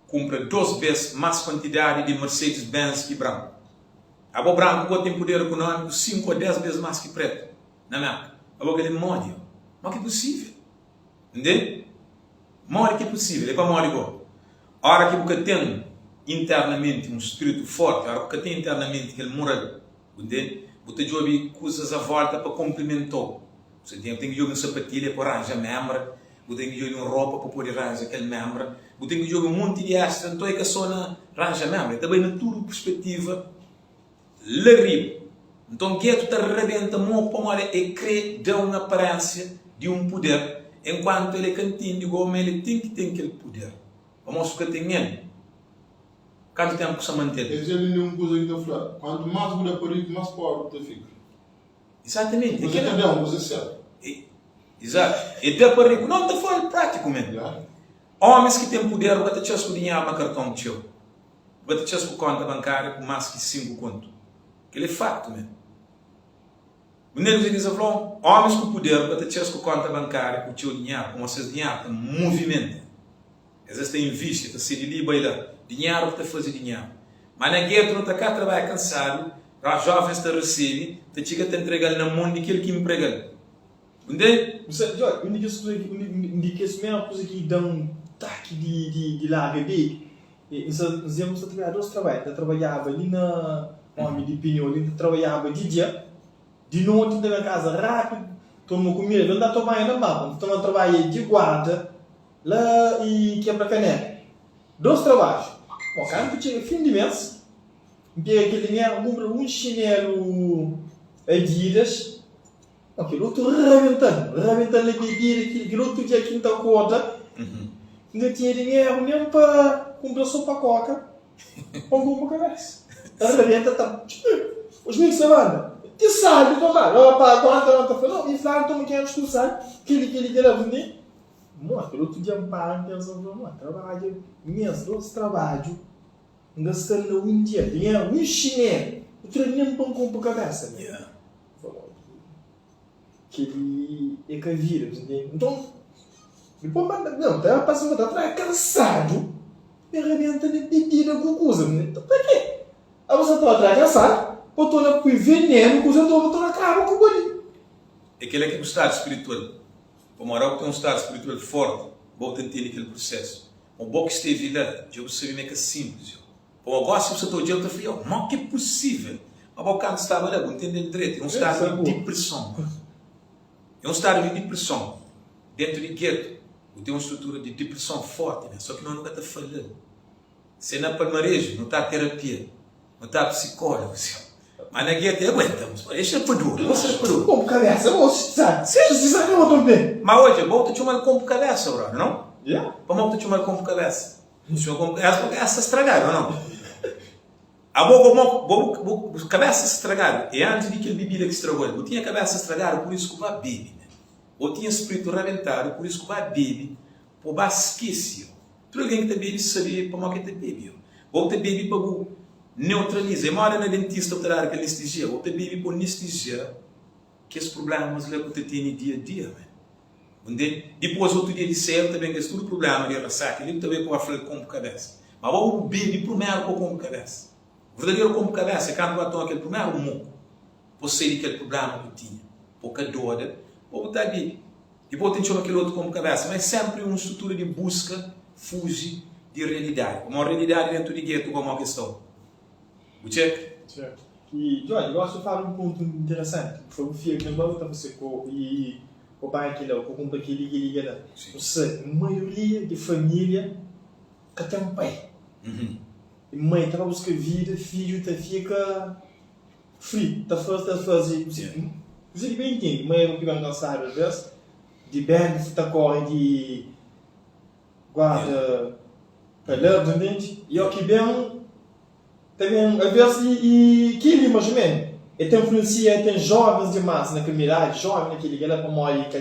kunpra dôs bês más kuantidadi di Mercedes Benz ki branku. Abo branku bo ten puder ikunómiku sinku ô dés bês más ki pretu na Merka. Abo kel-li modi? Modi ki é pusível? Ntende? Modi ki é pusível? É pamodi bo. Óra ki bu ka ten internamenti un spritu fórti, óra ki bu ka ten internamenti kel moral, bu ntende? Bu ta djobe kuzas a vólta pa konplimenta-u. Bu ten ki djobe un sapatilha pa ranja ménbra, bu ten ki djobe un ropa pa pode ranja kel ménbra, bu ten ki djobe un monti di éstra. Nton, é ka sô na ranja ménbra, el ta bai na tudu perspetiva la riba. Nton, getu ta rabenta mô pamodi el krê da un aparénsia di un puder, enkuantu el é ka ntende gó ma el ten ki ten kel puder. Pamodi si bu ka ten el, kantu ténpu ku sta mante-l? Es dja lindi un kuza ki ta fla, Kuantu más bu da pa riku, más póbri bu ta fika. Izatamenti. Kuza ta da, un kuza é sértu. Izatu. E da pa riku. Não, N ta fla-l prátiku mésmu. Ómis ki ten puder, bu ka ta txas ku dinheru na karton txeu. Bu ka ta txas ku kónta bankária ku más ki 5 kontu. Kel-li é faktu mésmu. Bu ntende kuzê ki N sta fla-u? Ómis ku puder, bu ka ta txas ku kónta bankária ku txeu dinheru, pamodi ses dinheru ta muvimenta. Es es ta invisti, ta sai di li bai la. Dinheru ki ta faze dinheru. Ma na getu nu ta ka trabadja kansadu, ra jovens ta resebe, ta txiga ta ntrega-l na mon di kel ki nprega-l. Bu ntende? Bu sabe, Joy, un di kes kuza ki, un di kes primeru kuza ki da-m taki di, di, di larga bebe, é, N sta, N dizia-m, N sta trabadja dos trabadju. N ta trabadjaba li na Omi di Pinheu li, N ta trabadjaba di dia, di noti N ta ben kaza rápidu, toma kumida, N ta toma banhu na mar, N ta toma trabadja di guarda. La i kebra kaneka. Dos trabadju. Bon, kantu txiga fin di mes, N pega kel dinheru, N kunpra un xinelu Adidas. Bon, kel otu rabenta-m, rabenta-m na bebida ki kel otu dia ki N ta korda, N ka tinha dinheru nen pa kunpra so pa koka pa N kunpra kabesa. Ta rabenta, ta. Os mi ki sta manda. Ti sabi pa manda. Ora pa aguanta, ora ta fla, no, i fla, N toma 500 ku sal, keli, keli, kela, Mo, kel otu dia N para N pensa, N fla, mo, trabadja mês, dos trabadju, N gasta-l na un dia, dinheru, un xinelu, N tra nen pa N konpo kabesa mi. N fla, mo, kel-li é ka vida, bu ntende? Nton, dipôs N manda, N ta pasa, N ta trabadja kansadu, N rabenta na bebida ku kuza, nton pa kê? Abo sa ta trabadja kansadu, pa torna pui venenu, kuza, nton bu torna kaba ku bo li. É kel-la ki bu stadu spiritual. Pamodi ora bu ten un stadu spiritual forti, bo bu ta ntende kel prusesu. Ma bo ki stevi la, dja bu sabe ma é ka sinplis. Yo. Pamodi gosi bu sta ta odja-l bu ta fla, Yo, modi ki é pusível? Ma bo kantu staba la, bu ntende-l dretu. É un stadu di dipreson. É un stadu di dipreson. Dentu di getu, bu ten un strutura di dipreson forti mésmu. Sô ki nos nu ka ta fala-l. Se na Palmareju nu ta terapia, nu ta psicólogo, ma na gueto é aguenta, é xapadura, bo xapadura. Kompu kabesa, bo sabi, si sabi bo ta bem. Ma odja, bo ta txomal kompu kabesa, brother, não? Yeah. Pamodi bu ta txomal kompu kabesa? Bu txoma kompu kabesa porque esta stragadu, ou não? Abo bo, bo, bo, bo kabesa stragadu é antes di kel bebida ki stragou-l. Bu tinha kabesa stragadu, pur isu ku ba bebe. Bo tinha spritu rabentadu, pur isu ku ba bebe, po ba skese. Tudu algen ki ta bebe sabe pamodi ki el ta bebe. Bo bu ta bebe pa bu neutraliza. É moda na dentista bu ta dadu kel anestezia. Bo ta bebe pa bu anestezia kes prublémas la ku ta tene dia a dia. Bu ntende? Dipôs, otu dia di sédu ta ben kes tudu prubléma di rasaka li bu ta bai pa ba fla-l konpo kabésa. Ma bo bu bebe primeru pa konpo kabésa. Verdaderu konpo kabésa é kantu bu ba toma kel primeru moku pa bu sai di kel prubléma ku tinha. Pa bu ka doda, pa bu ta bebe. Dipôs ten txoma kel otu komu kabésa, ma é sénpri un strutura di buska fuji di realidadi. Pamodi realidadi dentu di getu gosi modi ki sta. Bu txeka? Txeka. I Jorge, gosi bu fala un pontu interesanti. Bu fla bu fia ki bu ta fase ko i ko panha kila, o ko kunpra kili, kili, kila. Bu sabe, maioria di familia ka ten pai. I mai ta ba buska vida, fidju ta fika. Free, ta faze, ta faze, Kuzê ki ben intende, ma el ki ben kansadu alvês, di band ta kóre di guarda. Pa la, bu ntende? I o ki ben, ta ben aves i, i kili mas o menu, e ta influensia, ten jovens dimas na kriminalidadi, joven na kili kila pamodi ka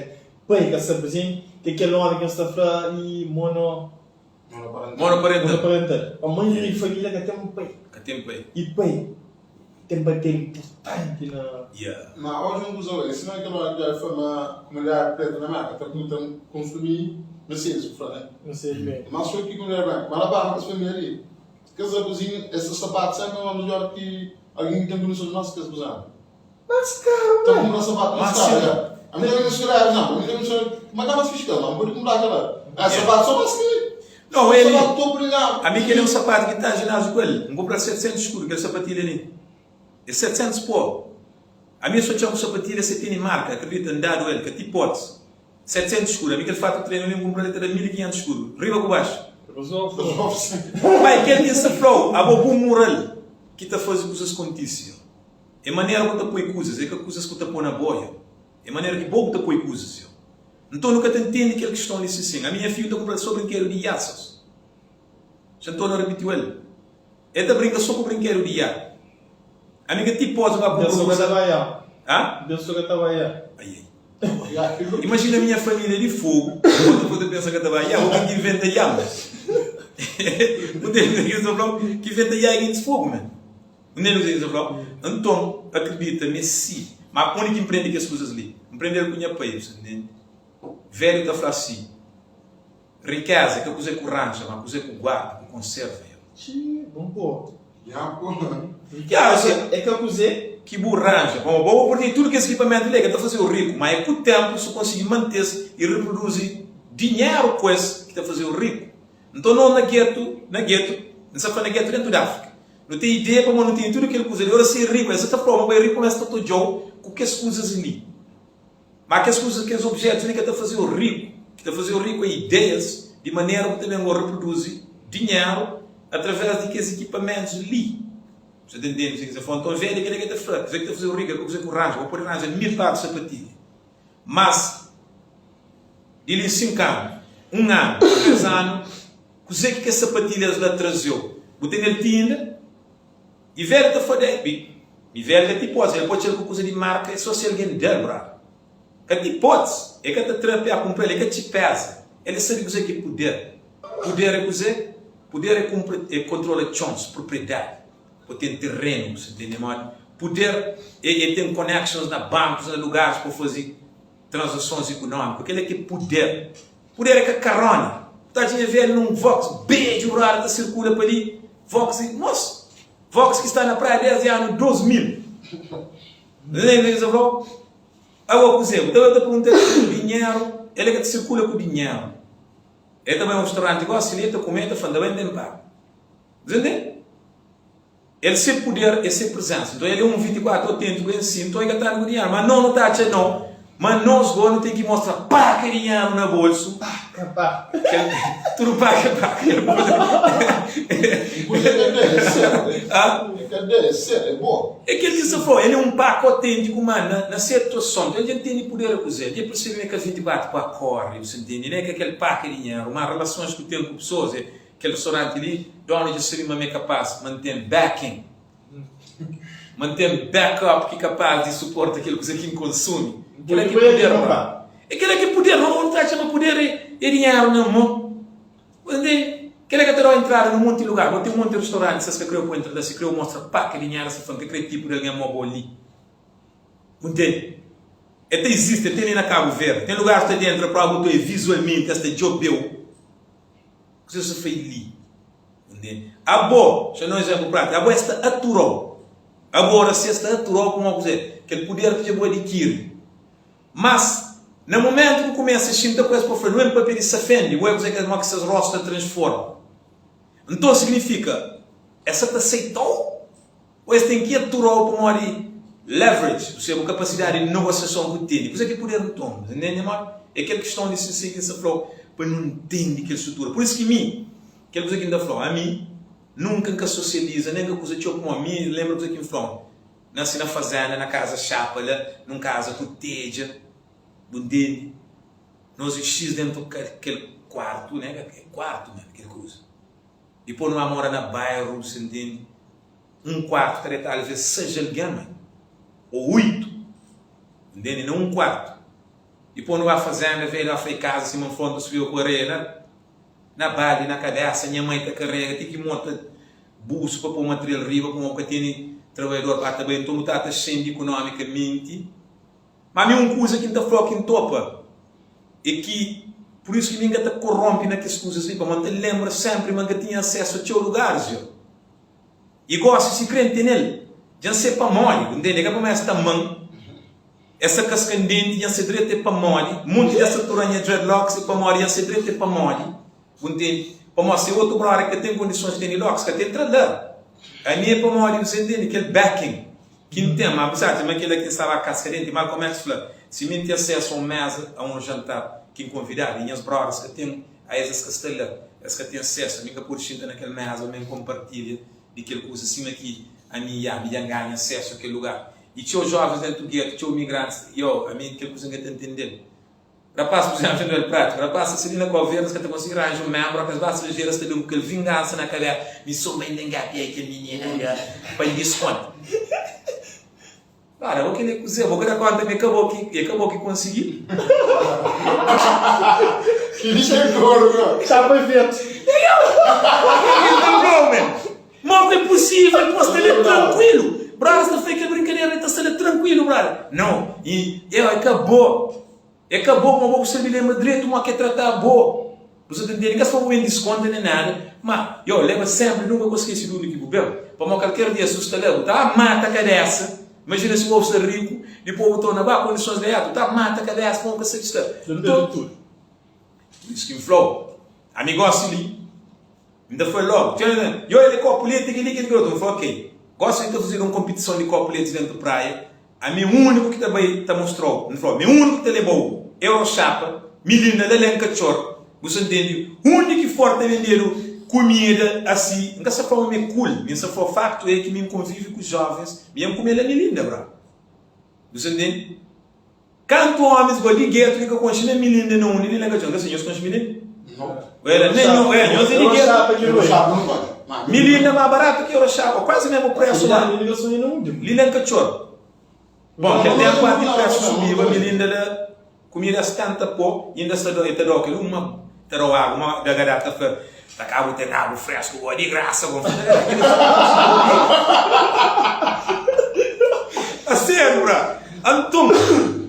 pai ka sta presenti, ke kel omi ki N sta fla i mono. Monoparental. Monoparental. Pa maioria di familia ka ten pai. Ka ten pai. I pai ten papel importanti na. Yeah. Ma oji un kuza la, sima kel omi ki dja fla ma komunidadi pretu na Merka ta ta konsumi Mercedes, bu fla ne? Mercedes Benz. Mas foi ki komunidadi branku, ma la ba kes familia li, kes rapazinhu es ta sapatu senpri ma midjor ki algin ki ten kondisons mas ki kes kuzanu. Mas karu Ta ne? kunpra sapatu mas Mas karu, sim. ya. Ami ta ben skrebi, izénplu, ami ta ben skrebi, ma ka mas fixi kel, ma N pode kunpra kela. É sapatu so mas ki Não, ele. sapatu topu di gama. Ami kel é un sapatu ki ta ginásio ku el. N kunpra-l 700 skudu kel sapatilha li. É 700 pó. Ami é so txeu ku sapatilha se tene marka, akredita, N dadu el, ka ti potis. 700 skudu. Ami kel fatu trenu li N kunpra-l el ta da 1500 skudu, riba ku baxu. Pai, kel ki N sta fla-u, abo bu mural ki ta faze kuzas kontise. É manera ku ta poi kuzas, é ka kuzas ku ta po na bo, yo. É manera ki bo ku ta poi kuzas, yo. Nton nu ka ta ntende kel kiston li si sin. Ami nha fidju ta kunpra-l so brinkedu di iasas. Xa nton nu ripitiu el. El ta brinka so ku brinkedu di ia. Ami ka ti pode ba kunpra Deus ka kuza. ta bai ia. Ha? Deus ka ta bai ia. Ai ai. Imajina mi nha familia di fogu, otu ku ta pensa ka ta bai ia, o ken ki inventa ia mas. Bu ntende kuzê ki N sta fla-u? Ki inventa ia é gentis fogu men. Bu ntende kuzê ki N sta fla-u? Nton, akredita mi si. Má undi ki N prende kes kuzas li? N prende-l ku nha pai, bu sta ntende? Velhu ta fla si, Rikéza é ka kuzê ku ranja, má kuzê ku guarda, ku konserva. El. Txii, bon pô. Kiaru, si É ka kuzê. Ki bu ranja. Pamodi bo bu pode ten tudu kes ekipamentu li, é ka ta faze-u riku, má é ku ténpu si bu konsigi mante-s i reproduzi dinheru ku es ki ta faze-u riku. Nton, nos na getu, na getu, N sta fla na getu déntu di Áfrika, Nu ten ideia pamodi nu tene tudu kel kuza li. Ora si é riku, es sa ta fla-u ma bo é riku pamodi es ta ta odja-u ku kes kuzas li. Má kes kuzas, kes objetus li ka ta faze-u riku. Ki ta faze-u riku é ideias di manera bu ta ben gora reproduzi dinheru através di kes ekipamentus li. Bu sa ta ntende kuzê ki N sta fla? Nton, velha, kel-la ki el ta fla, kuzê ki ta faze-u riku é ka kuzê ki bu ranja. Bu pode ranja mil par di sapatilha, mas di li 5 anu, un anu, 3 anu, Kuzê ki kes sapatilhas la traze-u? Bu tene-l ti inda? I velhu ta fla, Debi. Mi velhu ka ti pode, el pode txega ku kuza di marka, é sô si algen da-l, brother. Ka ti pode, el ka ta tra pé kunpra-l, el ka txipeza. El é sabe kuzê ki é puder. Puder é kuzê? Puder é kunpra, é kontrola txons, propriedadi. Bo ten terenu, bu sa ntende modi? Puder é, é ten connections na bankus, na lugaris pa faze transasons ikunómiku. Kel-la ki é puder. Puder é ka karona. Bu ta atxa nha velhu nun Vox bedju rara ta sirkula pa li. Vox i mos. Vox ki sta na praia desdi anu 2000. Nta ntende kuzê ki N sta fla-u? Awa kuzê? Bu ta bai bu ta pergunta el dinheru, el é ka ta sirkula ku dinheru. El ta bai un restauranti gosi li, el ta kume, el ta fla, N ta bai N ten paga. Bu ta ntende? El se puder é se prezensa. Nton el é un 24 autêntiku en si. Nton el ka ta anda ku dinheru. Ma no, no ta atxa no. Ma nos go no ten ki mostra paka dinheru na bolsu. Paka, paka. Kel, tudu paka, paka. Kel Kuza ka da, é sertu. Ah? É ka da, é sertu, é bo. É kel ki N sta fla-u. El é un paka autêntiku, ma na, na se atuason. Nton el dja ntende puder é kuzê. El dja persebe ma é ka 24 pa kóre, bu sa ntende? Nen é ka kel paka dinheru, ma relasons ki bu ten ku pesoas. É, Kel restauranti li, donu dja sabe ma mi é kapaz, ma N ten backing, ma N ten backup ki kapaz di suporta kel kuza ki N konsumi. Kel-la ki é puder, bro. É kel-la ki é puder. No ta atxa ma puder é dinheru na mon. Bu ntende? Kel-la ka ta da-u entrada na un monti lugar. Bo ten un monti restauranti, si es ka krê-u poi entra la, si krê-u mostra pa kel dinheru, es ta fla, N ka krê tipu di algen mo bo li. Bu ntende? El ta izisti, el ten li na Kabu Verdi. Ten lugaris ki ta entra proba bu ta oia vizualmenti, es ta djobe-u. Kuzê su fai li? Ntende? Abo, xa no izénplu prátiku, abo es ta aturau. Abo ora si es ta aturau pamodi kuzê? Kel puder ki dja bu adikiri. Mas, na mumentu ku kumesa xinta ku es pa fla, nu ben papia di safendi, bo é kuzê ki modi ki ses rostu ta transforma. Nton signifika, es sa ta seitau? Ô es ten ki aturau pamodi leverage, ou seja, bu kapasidadi di negosiason ku tene. Kuzê ki puder nton? Bu ta ntende modi? É kel kiston di sensei ki N sta fla-u pa nu ntende kel strutura. Pur isu ki mi, kel kuza ki N ta fla-u, ami nunka N ka sosializa, nen N ka kuza txeu pamodi mi, lenbra kuzê ki N fla-u, N nase na fazenda, na kaza xapa la, nun kaza ku tedja, bu ntende? Nos é xis dentu kel kuartu, ne? É kuartu mesmu kel kuza. Dipôs nu ba mora na bairu, bu ntende? Un kuartu ta detadu alvês 6 algen, mai, ô 8, bu ntende? Na un kuartu. Dipôs nu ba fazenda, velhu ba fai kaza sima N fla, N ta subiba ku areia na na baldi, na kabésa, nha mai ta karega ti ki mota busu pa pô material riba, pamodi bu ka tene trabadjador pa ta bai, nton bu ta ta xendi ikunomikamenti. Má mi un kuza ki N ta fla-u ki N topa é ki pur isu ki mi N ka ta koronpi na kes kuzas li, pamodi N ta lenbra sénpri ma N ka tinha asésu a txeu lugaris dja. I gósi sikrê N tene-l, dja N sê pamodi, bu ntende? É ka pamodi es ta ama-m, es ta kaska-m denti, dja N sê dretu é pamodi, monti di es ta tura nha dreadlocks é pamodi, dja N sê dretu é pamodi, bu ntende? Pamodi se otu brother ki ka ten kondisons di tene locks ka ta entra la. Ami é pamodi, bu sa ntende, kel backing. Ki N ten, ma bu sabe ma kel-la ki N staba kaska denti, Malcolm X fla, Si mi N ten asesu a un meza, a un jantar ki N konvidadu, i nhas brothers ka ten, a es es ka sta la, es ka ten asesu, ami N ka pode xinta na kel meza ma N konpartilha di kel kuza sima ki ami, ya, mi dja N ganha asesu a kel lugar. I txeu jovens dentu getu, txeu migrantis, yo, ami kel kuza N ka ta ntende-l. Rapaz, pur izénplu, Manuel Prátiku, rapaz ta sta li na Kau Verdi, es ka ta konsigi ranja un ménbru, óki es ba stranjeru, es ta ben ku kel vingansa na kabésa, mi so bai ndengapiai kel minina la pa N diskonta. Ora, bo kel-li é kuzê? Bo ka da kónta ma é ka bo ki, é ka bo ki konsigi? Kili xa é koru, bro. Xa pa fetu. Então, bro, man, mo ki é pusível pô sta li trankuilu? Brother sta fai kel brinkadera li, ta sta li trankuilu, brother. Não, e, é ka bo. É ka bo, ma bo bu sabe lenbra dretu mo ke trata bo. Bu sa ta ntende? N ka sta pa bu ben diskonta nen nada, ma yo, lenbra senpri, nunka ka skese di undi ki bu ben. Pamodi kalker dia si bu sta la, bu ta mata kabesa. Imajina si bo sta riku, dipos bu torna ba kondisons gaiatu, bu ta mata kabesa pamodi bu ka sabe sta. Nton, pur isu ki N fla-u, ami gosi li, N ta fla logu, txeu algen, Yo, el é kopu leti, kel-li, kel-li, kel otu. N fla, Ok, gosi mi ta fazedu un konpitison di kopu leti dentu praia, ami é úniku ki ta bai ta mostra-u. N fla, Mi é úniku ki ta leba-u Euroxapa, Milinda, la len katxor. Bu sta ntende? Undi ki for ta bendedu kumida asi? N ka sta fla ma mi é cool, mi N sta fla faktu é ki mi N konvive ku jovens, mi N kume la Milinda, bra. Bu sta ntende? Kantu omis go di getu ki ka konxe nen Milinda na undi li na Katxon, ka si nhos konxe Milinda? Ela nen nho, é, nhos é di getu. Milinda ma baratu ki Oroxaba, kuazi mesmu presu ma li na Katxon. Bon, kel tempu anti presu subiba, Milinda la kumida 70 po, inda sta do, e ta dau kel uma, ta dau agu, ma da gadá ta fla, ta ka bu ten agu fresku go di grasa go. A serio bra. Anton,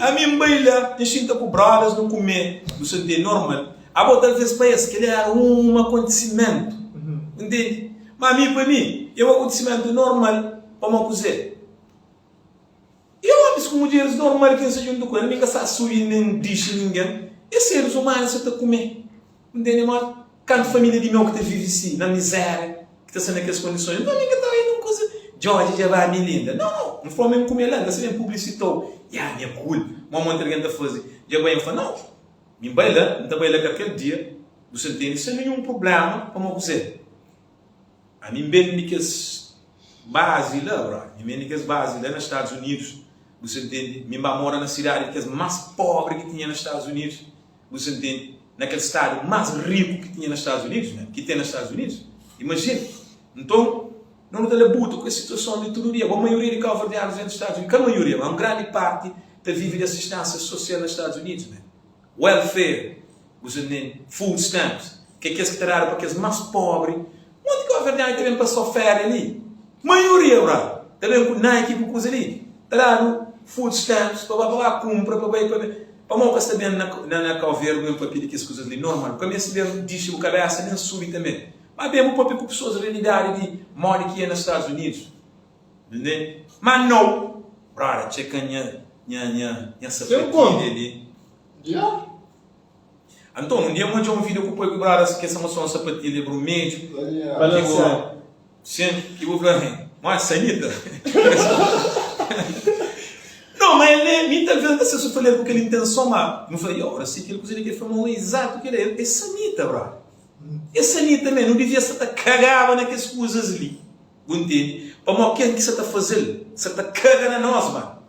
ami N bai la, N xinta ku brothers, nu kume, nu sente normal. Abo talves pa es kel-li éra un akontisimentu, ntende? Má ami, pa mi, é un akontisimentu normal. Pamodi kuzê? É ómis ku mudjeris normal ki N sta djuntu ku el. Mi N ka sta subi nen dixi ningen. É seris umanu ki sa ta kume. Ntende? Má kantu família di meu ki ta vive si, na mizéria, ki ta sta na kes kondisons, nton mi N ka ta bai nun kuza, Djodje dja ba mi linda. Nau, nau. N fla ma N kume la, N ka sabe, N publisitou. Ya, mi é cool. Má monti algen ta faze. Dja bai, N fla, nau. Mi N bai la, N ta bai la kalker dia, bu sa ntende, sen ninhun prubléma, pamodi kuzê? Ami N ben di kes bazi la, bro. Mi N ben di kes bazi la na Stadus Unidus, bu sa ntende. Mi N ba mora na sidadi di kes más pobri ki tinha na Stadus Unidus, bu sa ntende. Na kel stadu más riku ki tinha na Stadus Unidus, man, ki ten na Stadus Unidus. Imajina. Nton, no nu ta labuta ku es situason di tudu dia. Bo maioria di kauverdianus dentu Stadus Unidus, ka maioria, ma un grandi parti ta vive di asistênsia sosial na Stadus Unidus, man. Welfare, bu sa ntende, food stamps, ki é kes ki ta dadu pa kes más pobri. Monti kauverdianu ta ben pa só féria li. Maioria, bra, ta ben ku Nike ku kuza li. Ta dadu food stamps pa ba pa ba kunpra, pa bai pa ben. Pamodi ka sta ben na na na Kau Verdi bu ben papia di kes kuzas li normal. Bu ka meste ben dixi bu kabesa nen subi tanbe. Ma ben bu papia ku pesoas realidadi di modi ki é na Stadus Unidus. Ntende? Ma nau! Brother, txeka nha nha nha nha sapatilha li. Yeah. Anton, un dia N odja un video ku poi ku brothers ki esa moson sapatilha brumedju. Balansiadu. Sim, ki bu fla, Mo é sanita. Não, ma el é, mi talvez N ta ser su fla-l ku kel intenson, ma N fla, yo, ora si kel kuza li ki el fla ma é izatu kel é, é sanita, brother. É sanita mesmo, nu devia sa ta kagaba na kes kuzas li. Bu ntende? Pamodi ken ki sa ta faze-l sa ta kaga na nos, man.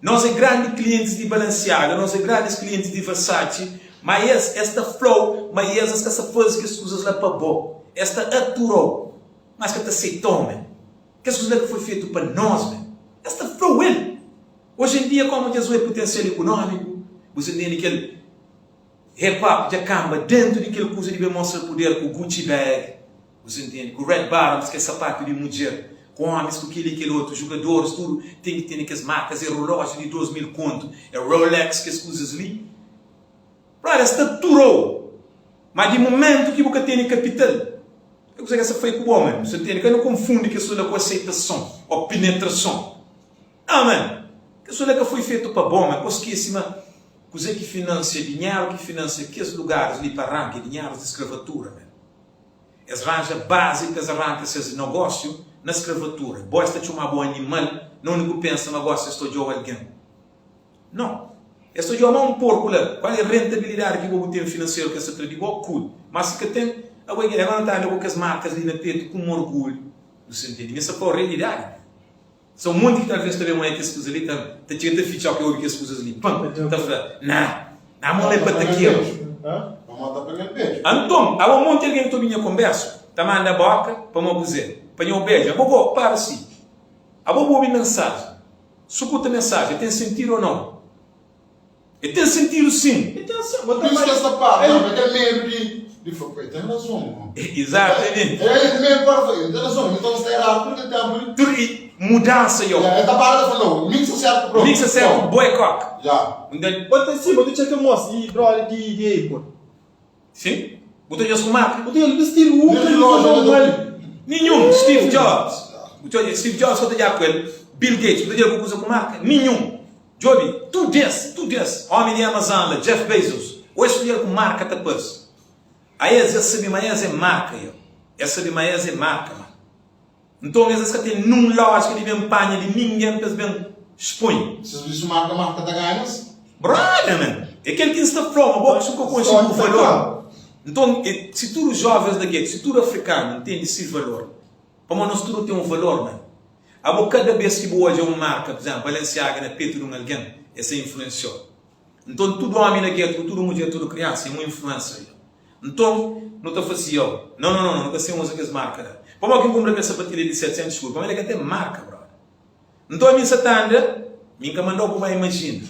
Nos é grandi klientis di Balenciaga, nos é grandis klientis di Versace, má es, es ta fla-u ma es, es ka sa faze kes kuzas la pa bo. Es ta atura-u, ma es ka ta seita-u, man. Kes kuza la ka foi fetu pa nos, man. Es ta fla-u el. Oji en dia, komu dja es oe putensial ikunómiku, bu sa ntende kel hip hop dja kanba dentu di kel kuza di ben mostra puder ku Gucci bag, bu sa ntende, ku red bottoms, kes sapatu di mudjer, ku omis ku kel-li kel otu, jugadoris tudu ten ki tene kes markas, e rulójiu di 2000 kontu, e Rolex, kes kuzas li. Brother, es ta turou. Ma di mumentu ki bu ka tene kapital, é kusa ki es ta fai ku bo, man. Bu sa ntende? Ka nu konfundi kes la ku aseitason o penetrason. Nau, man. Kes la ka foi fetu pa bo, man. Ka skese ma kuze ki finansia, dinheru ki finansia kes lugaris li pa ranka é dinherus di skravatura, man. Es ranja bazi pa es ranka ses nogósiu na skravatura. Bo es ta txoma bo animal, na undi ku pensa ma gosi es ta odjau algen. Nau. Es ta odja-u ma un porku la. Kual é rentabilidadi ki bo bu ten finanseru ki es ta tra di bo? Cool. Ma si ka ten, abo é kel. Agora N ta anda ku kes markas li na petu ku un orgulhu. Bu sa ntende? Mi N sta fla-u realidadi. Sa un monti ki talves ta ben oia kes kuzas li, ta ta txiga ta fitxa-u ki obi kes kuzas li. Pan! Ta fla, Nah! Nah, mon la é batakeru. Anton, abo un monti algen ki ta obi nha konbersu ta manda boka pamodi kuzê? Pa nha obeja. Abo go, para si. Abo bu obi mensajen. Sukuta mensajen, ten sentidu ô nau? E ten sentidu sin! E ten sin! Por isso ki es ta para, ma kel medu di di fla, e ten razon mo. Exatamente. E medu para fla, e ten razon, mi ta sta eradu tudu kel tempu li. Tudu i mudansa yo. Ya, e ta para ta fla, nau, mi ki sta sertu prontu. Mi ki sta sertu, bo é kok. Ya. Ntende? Bo ta si, bo ta txeka mos i brother di di Apple. Sim? Bu ta odja-s ku marka? Bu ta odja-l bistidu u ka uza normal. Ninhun! Steve Jobs! Bu ta odja Steve Jobs ka ta odja ku el. Bill Gates, bu ta odja-l ku kuza ku marka? Ninhun! Djobe, tudu es, tudu es, omi di Amazon la, Jeff Bezos, o es ta odja-l ku marka ta parse. Aes, es sabe ma es é marka, yo. Es sabe ma es é marka, ma. Nton es es ka ten nun lójika di ben panha di ningen pa es ben spoi. Si es bistu marka, marka ta ganha-s. Brother man, é kel ki N sta fla-u ma bo ki su ka konxe bu valor. Nton, si tudu jovens da getu, si tudu afrikanu ntende si valor, pamodi nos tudu ten un valor man. Abo kada bes ki bu odja un marka, pur izénplu, Balenciaga na petu di un algen, es ta influensia-u. Nton tudu omi na getu ku tudu mudjer, tudu kriansa é un influencer. Nton nu ta fla si, Yo, no, no, no, nu ka sen uza kes marka la. Pamodi ki N kunpra kel sapatilha di 700 eskudu? Pamodi el ka ten marka, brother. Nton ami N sa ta anda, mi N ka manda-u bu ba imajina.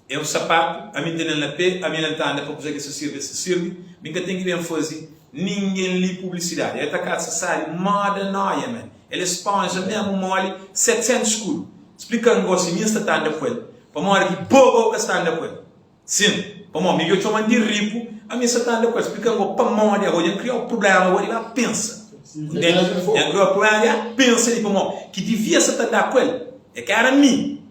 É un sapatu, ami N tene-l na pé, ami el ta anda pa kuze ki el sa sirbi, el sa sirbi. Mi N ka ten ki ben faze ningen li publisidadi. El ta kalsa sabi moda noia, man. El é sponja mesmu moli, 700 eskudu. Splika-m gosi, mi N sta ta anda ku el, pamodi ki bo go ka sta anda ku el? Sin, pamodi mi dja txoma-m di riku, ami N sa ta anda ku el. Splika-m go pamodi ago dja N kria-u prubléma go di ba pensa. Ntende? Dja N kria-u prubléma di ba pensa di pamodi ki divia sa ta anda ku el é ka éra mi.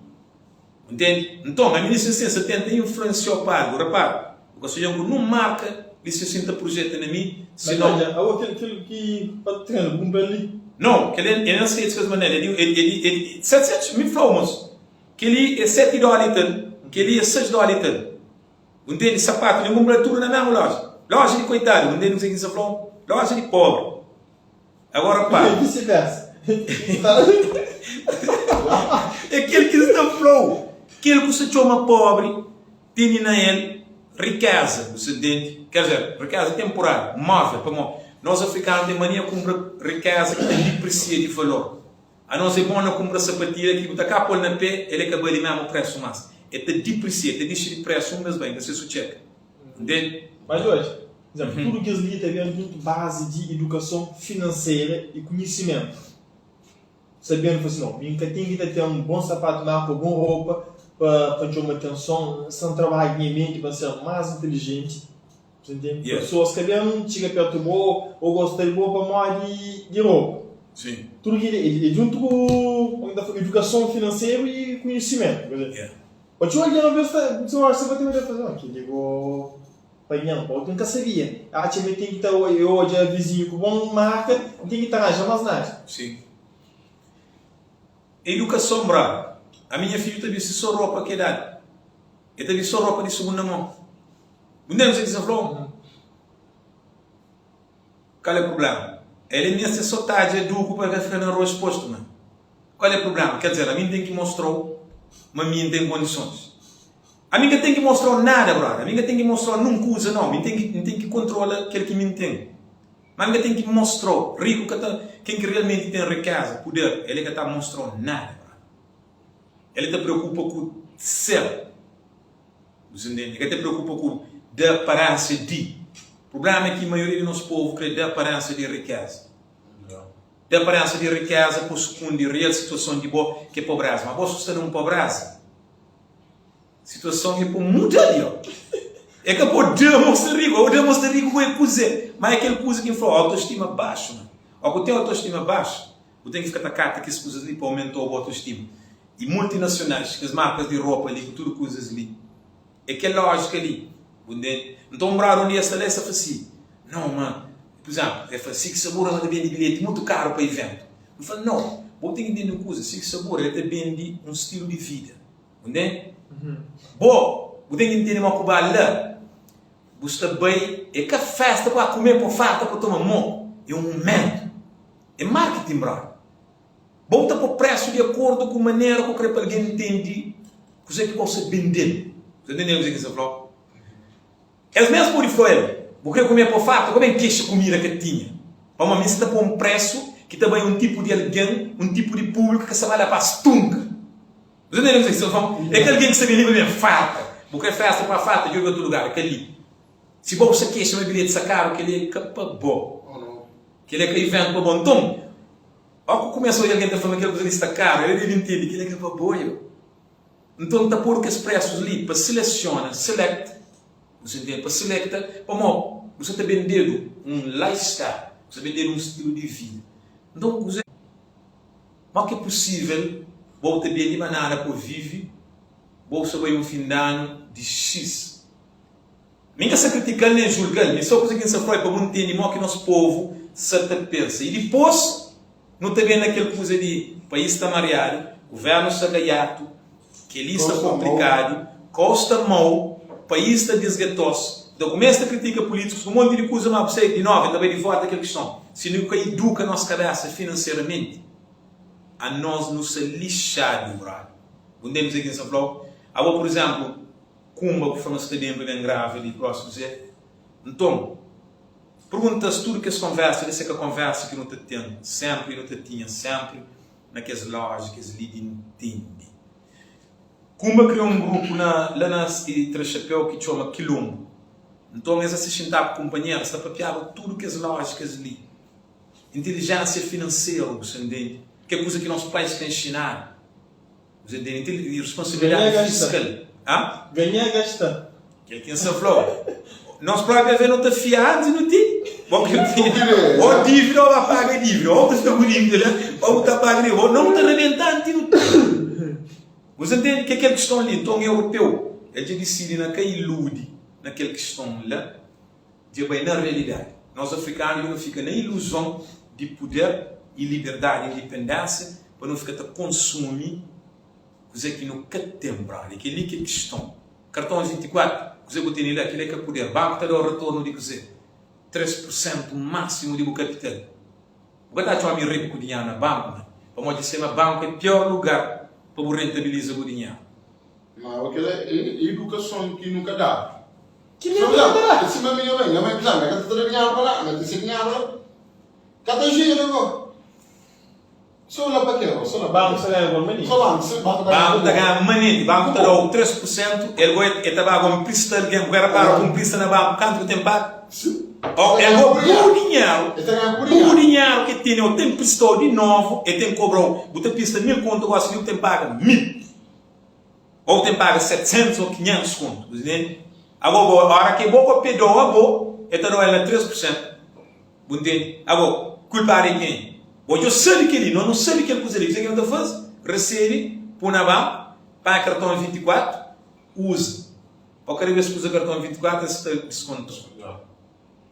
Ntende? Nton, ami li sin-sin sa tenta influensia-u pa algu. Repara, bu ka sta odja-m ku nun marka li sin-sin ta prujeta na mi, sinon. Mas, ago kel ki pa trena bu kunpra-l li? Nau, kel li é na States kes manera, é di, é di, é di 700, mi fla-u mos. Kel-li é 7 dóla i tal, kel-li é 6 dóla i tal. Bu ntende? Sapatu li N kunpra tudu na mésmu lója. Lója di koitadu, bu ntende kuzê ki N sta fla-u? Lója di póbri. Agora pa. E visi-versa. É kel ki N sta fla-u. Kel ku sta txoma póbri tene na el rikéza, bu sta ntende? Ker dizer, rikéza tenpuráriu, móvel, pamodi nos afrikanu ten mania kunpra rikéza ki ta dipresia di valor. Anos é bom na kumpra sapatilha ki bu ta ka pol na pé el é ka bali mesmu presu mas é ta diprisia é ta dixi di presu um bes bai nka se su txeka ntende. Mas oji, izemplu, tudu kes li ta ben juntu bazi di idukason finanseira i kunhisimentu. Sabendu fla si, no, mi nka ten ki ta ten bon sapatu marka ô bon ropa pa pa N txoma atenson, si N trabadja nha menti pa N ser más intilijenti. Você entende? Yeah. Pessoas ka ben txiga perto bo ou gosta di bo pamodi di ropa. Sim. Tudo ki é, é junto ku como ta fala, educação financeira e conhecimento. Quer dizer, Yeah. pa txeu algen às vezes ta, você acha que vai ter fazer, oh, kel-li go panha-m, pa otu N ka sabia. Atxa ma ten ki ta eu odja vizinho ku bon marka, N ten ki ta ranja más nada. Sim. Educação, brother. Ami nha fidju ta bisti só ropa ki é dadu. El ta bisti só ropa di segunda mão. Bu ntende kuzê ki N sta fla-u? Kal é prubléma? El é meste sô tadja adubu pa ka fika na rua expostu, ma kal é prubléma? Ker dizer, ami N ten ki mostra-u ma mi N ten kondisons. Ami N ka ten ki mostra-u nada, brother. Ami N ka ten ki mostra-u nun kuza, nau. Mi N ten ki, N ten ki kontrola kel ki mi N ten. Ma N ka ten ki mostra-u. Riku ka ta, ken ki realmenti ten rikeza, puder, el e ka ta mostra-u nada, brother. El ta preokupa ku ser. Bu sa ntende? El ka ta preokupa ku da aparensia di. Prublema é ki maioria di nos povu kre da aparensia di rikeza. Da aparensia di rikeza pa sukundi real situason di bo ki é pobreza. Ma bo su sta na un pobreza. Situason é pa muda li ó. É ka pa da mostra riku. Ô da mostra riku ku é kuzê? Ma é kel kuza ki N fla, autostima baxu, man. Ó ku ten autostima baxu, bu ten ki fika ta kata kes kuzas li pa aumentou bu autostima. I multinasionais, kes markas di ropa li ku tudu kuzas li, é kel lójika li, bu ntende? Nton un brother un dia sta la, el sta fla si, Nau, ma, pur izénplu, el fla, Six Sabor el ta bende bilheti mutu karu pa iventu. N fla, Nau, bo ten ki ntende un kuza, Six Sabor el ta bende un stilu di vida. Bu ntende? Bo, bu ten ki ntende ma ku ba la, bu sta bai, é ka festa pa ba kume, pa farta, pa toma moku, é un mumentu, é marketing, brother. Bo bu ta pô presu di akordu ku manera ku kre pa algen ntende kuzê ki bo sta bende-l. Bu sta ntende kuzê ki N sta fla-u? Es mesmu pode fla el, Bu kre kume pa farta? Ka ben kexa kumida ka tinha. Pamodi mi sta ta pô un presu ki ta bai un tipu di algen, un tipu di públiku ki ka sta bai la pa stunka. Bu sta ntende kuzê ki sta fla? É kel algen ki sta ben li pa ben farta. Bu kre festa pa farta, djobe otu lugar, é ka li. Si bo bu sta kexa ma bilheti sta karu, kel-li é ka pa bo. Kel-li é ka iventu pa bo. Nton, Ó ku kumesa odja algen ta fla ma kel kuza li sta karu, el debe ntende kel-li é ka pa bo. Yo. Nton, ta podu kes presus li pa selesiona, select, bu sa ntende, pa selekta, pamó bu sa ta bendedu un lifestyle, bu sa bendedu un stilu di vida. Nton, kuzê? Mó ki é pusível bo ta bende ma nada pa vive, bo sa bai un fin di anu di X? Mi ka sa kritika-l nen julga-l, mi so kuza ki N sa fla é pa bu ntende mo ki nos povu sa ta pensa. I dipos nu ta ben na kel kuza di país sta mariadu, guvernu sta gaiatu, kel-li sta konplikadu, kau sta mau, país sta disgatos. Nu ta kumesa ta kritika pulítikus ku monti di kuza, ma bu sai di novu, N ta bai di volta kel kiston, si nu ka iduka nos kabesa finanseramenti, anos nu sta lixadu, brother. Bu ntende kuza ki N sa fla-u? Abo, pur izénplu, Kumba ku fla ma sta ben pa ben grava li prósimu Zé. Nton, pergunta-s tudu kes konversa li se ka konversa ki nu ta ten sénpri i nu ta tinha sénpri na kes lójikas li di ntende. Kumba kria un grupu na la na Tra Xapéu ki txoma Kilombu. Nton, es a se xintaba ku kunpanheru, es ta papiaba tudu kes lójikas li. Intilijénsia finanseru, bu sta ntende? Ki é kuza ki nos pais ka nxinadu. Você entende? Tem responsabilidade fiscal. Hã? Ganhar, gastar. Kel ki N sta fla-u. Nos própi avé no ta fia antis no ti. Bo ki ti. Ou dívida ou ba paga dívida. Ou bu sta ku dívida la, ou bu ta paga dívida. Ou não bu ta rebenta antis no ti. Você entende? Ke kel kiston li. Nton europeu, el dja disidi na ka iludi na kel kiston la. Dja bai na realidadi. Nos afrikanu dja nu fika na iluzon di puder i liberdadi, indipendénsia, pa nu fika ta konsumi kuzê ki nu ka ten, brother. Kel-li ki é kiston. Karton 24, kuzê ku tene la? Kel-li é ka puder. Banku ta da-u retornu di kuzê? 3 pur sentu másimu di bu kapital. Bu ka ta atxa omi riku ku dinheru na banku, man. Pamodi dja se ma banku é pior lugar pa bu rentabiliza bu dinheru. Ma kel é idukason ki nu ka dadu. Ki mi ka ta da. Sima minha mãe, nha mãe pizza, ka ta tra dinheru pa la, na ten se dinheru la. Ka ta gira go. So la pa ke, so la pa Banku ke. sa ganha gol manenti. So banku, se banku ta ganha Banku ta ganha manenti, banku ta dau 3%, el go e ta ba go nprista algen, bu ka repara ku nprista na banku kantu ku ten paga? Si. O el go bu dinheru, E ta ganha bu bu dinheru. dinheru ke tene, o ten pristau di novu, e ten kobrau, bu ta pista 1000 kontu gosi li bu ten paga 1000. Ou ten paga 700 ou 500 kontu, bu ntende? Ago bo, ora ke bo ko pedoa bo, e ta dau el na 3 pur sentu, bu ntende? Ago, kulpadu é kenha? Bo djo sabi keli, no no sabi kel kuza li, kuzê ki no ta faze? Resebe, pui na banku, panha karton 24, uza. O kada bes ku uza karton 24 es ta diskontau.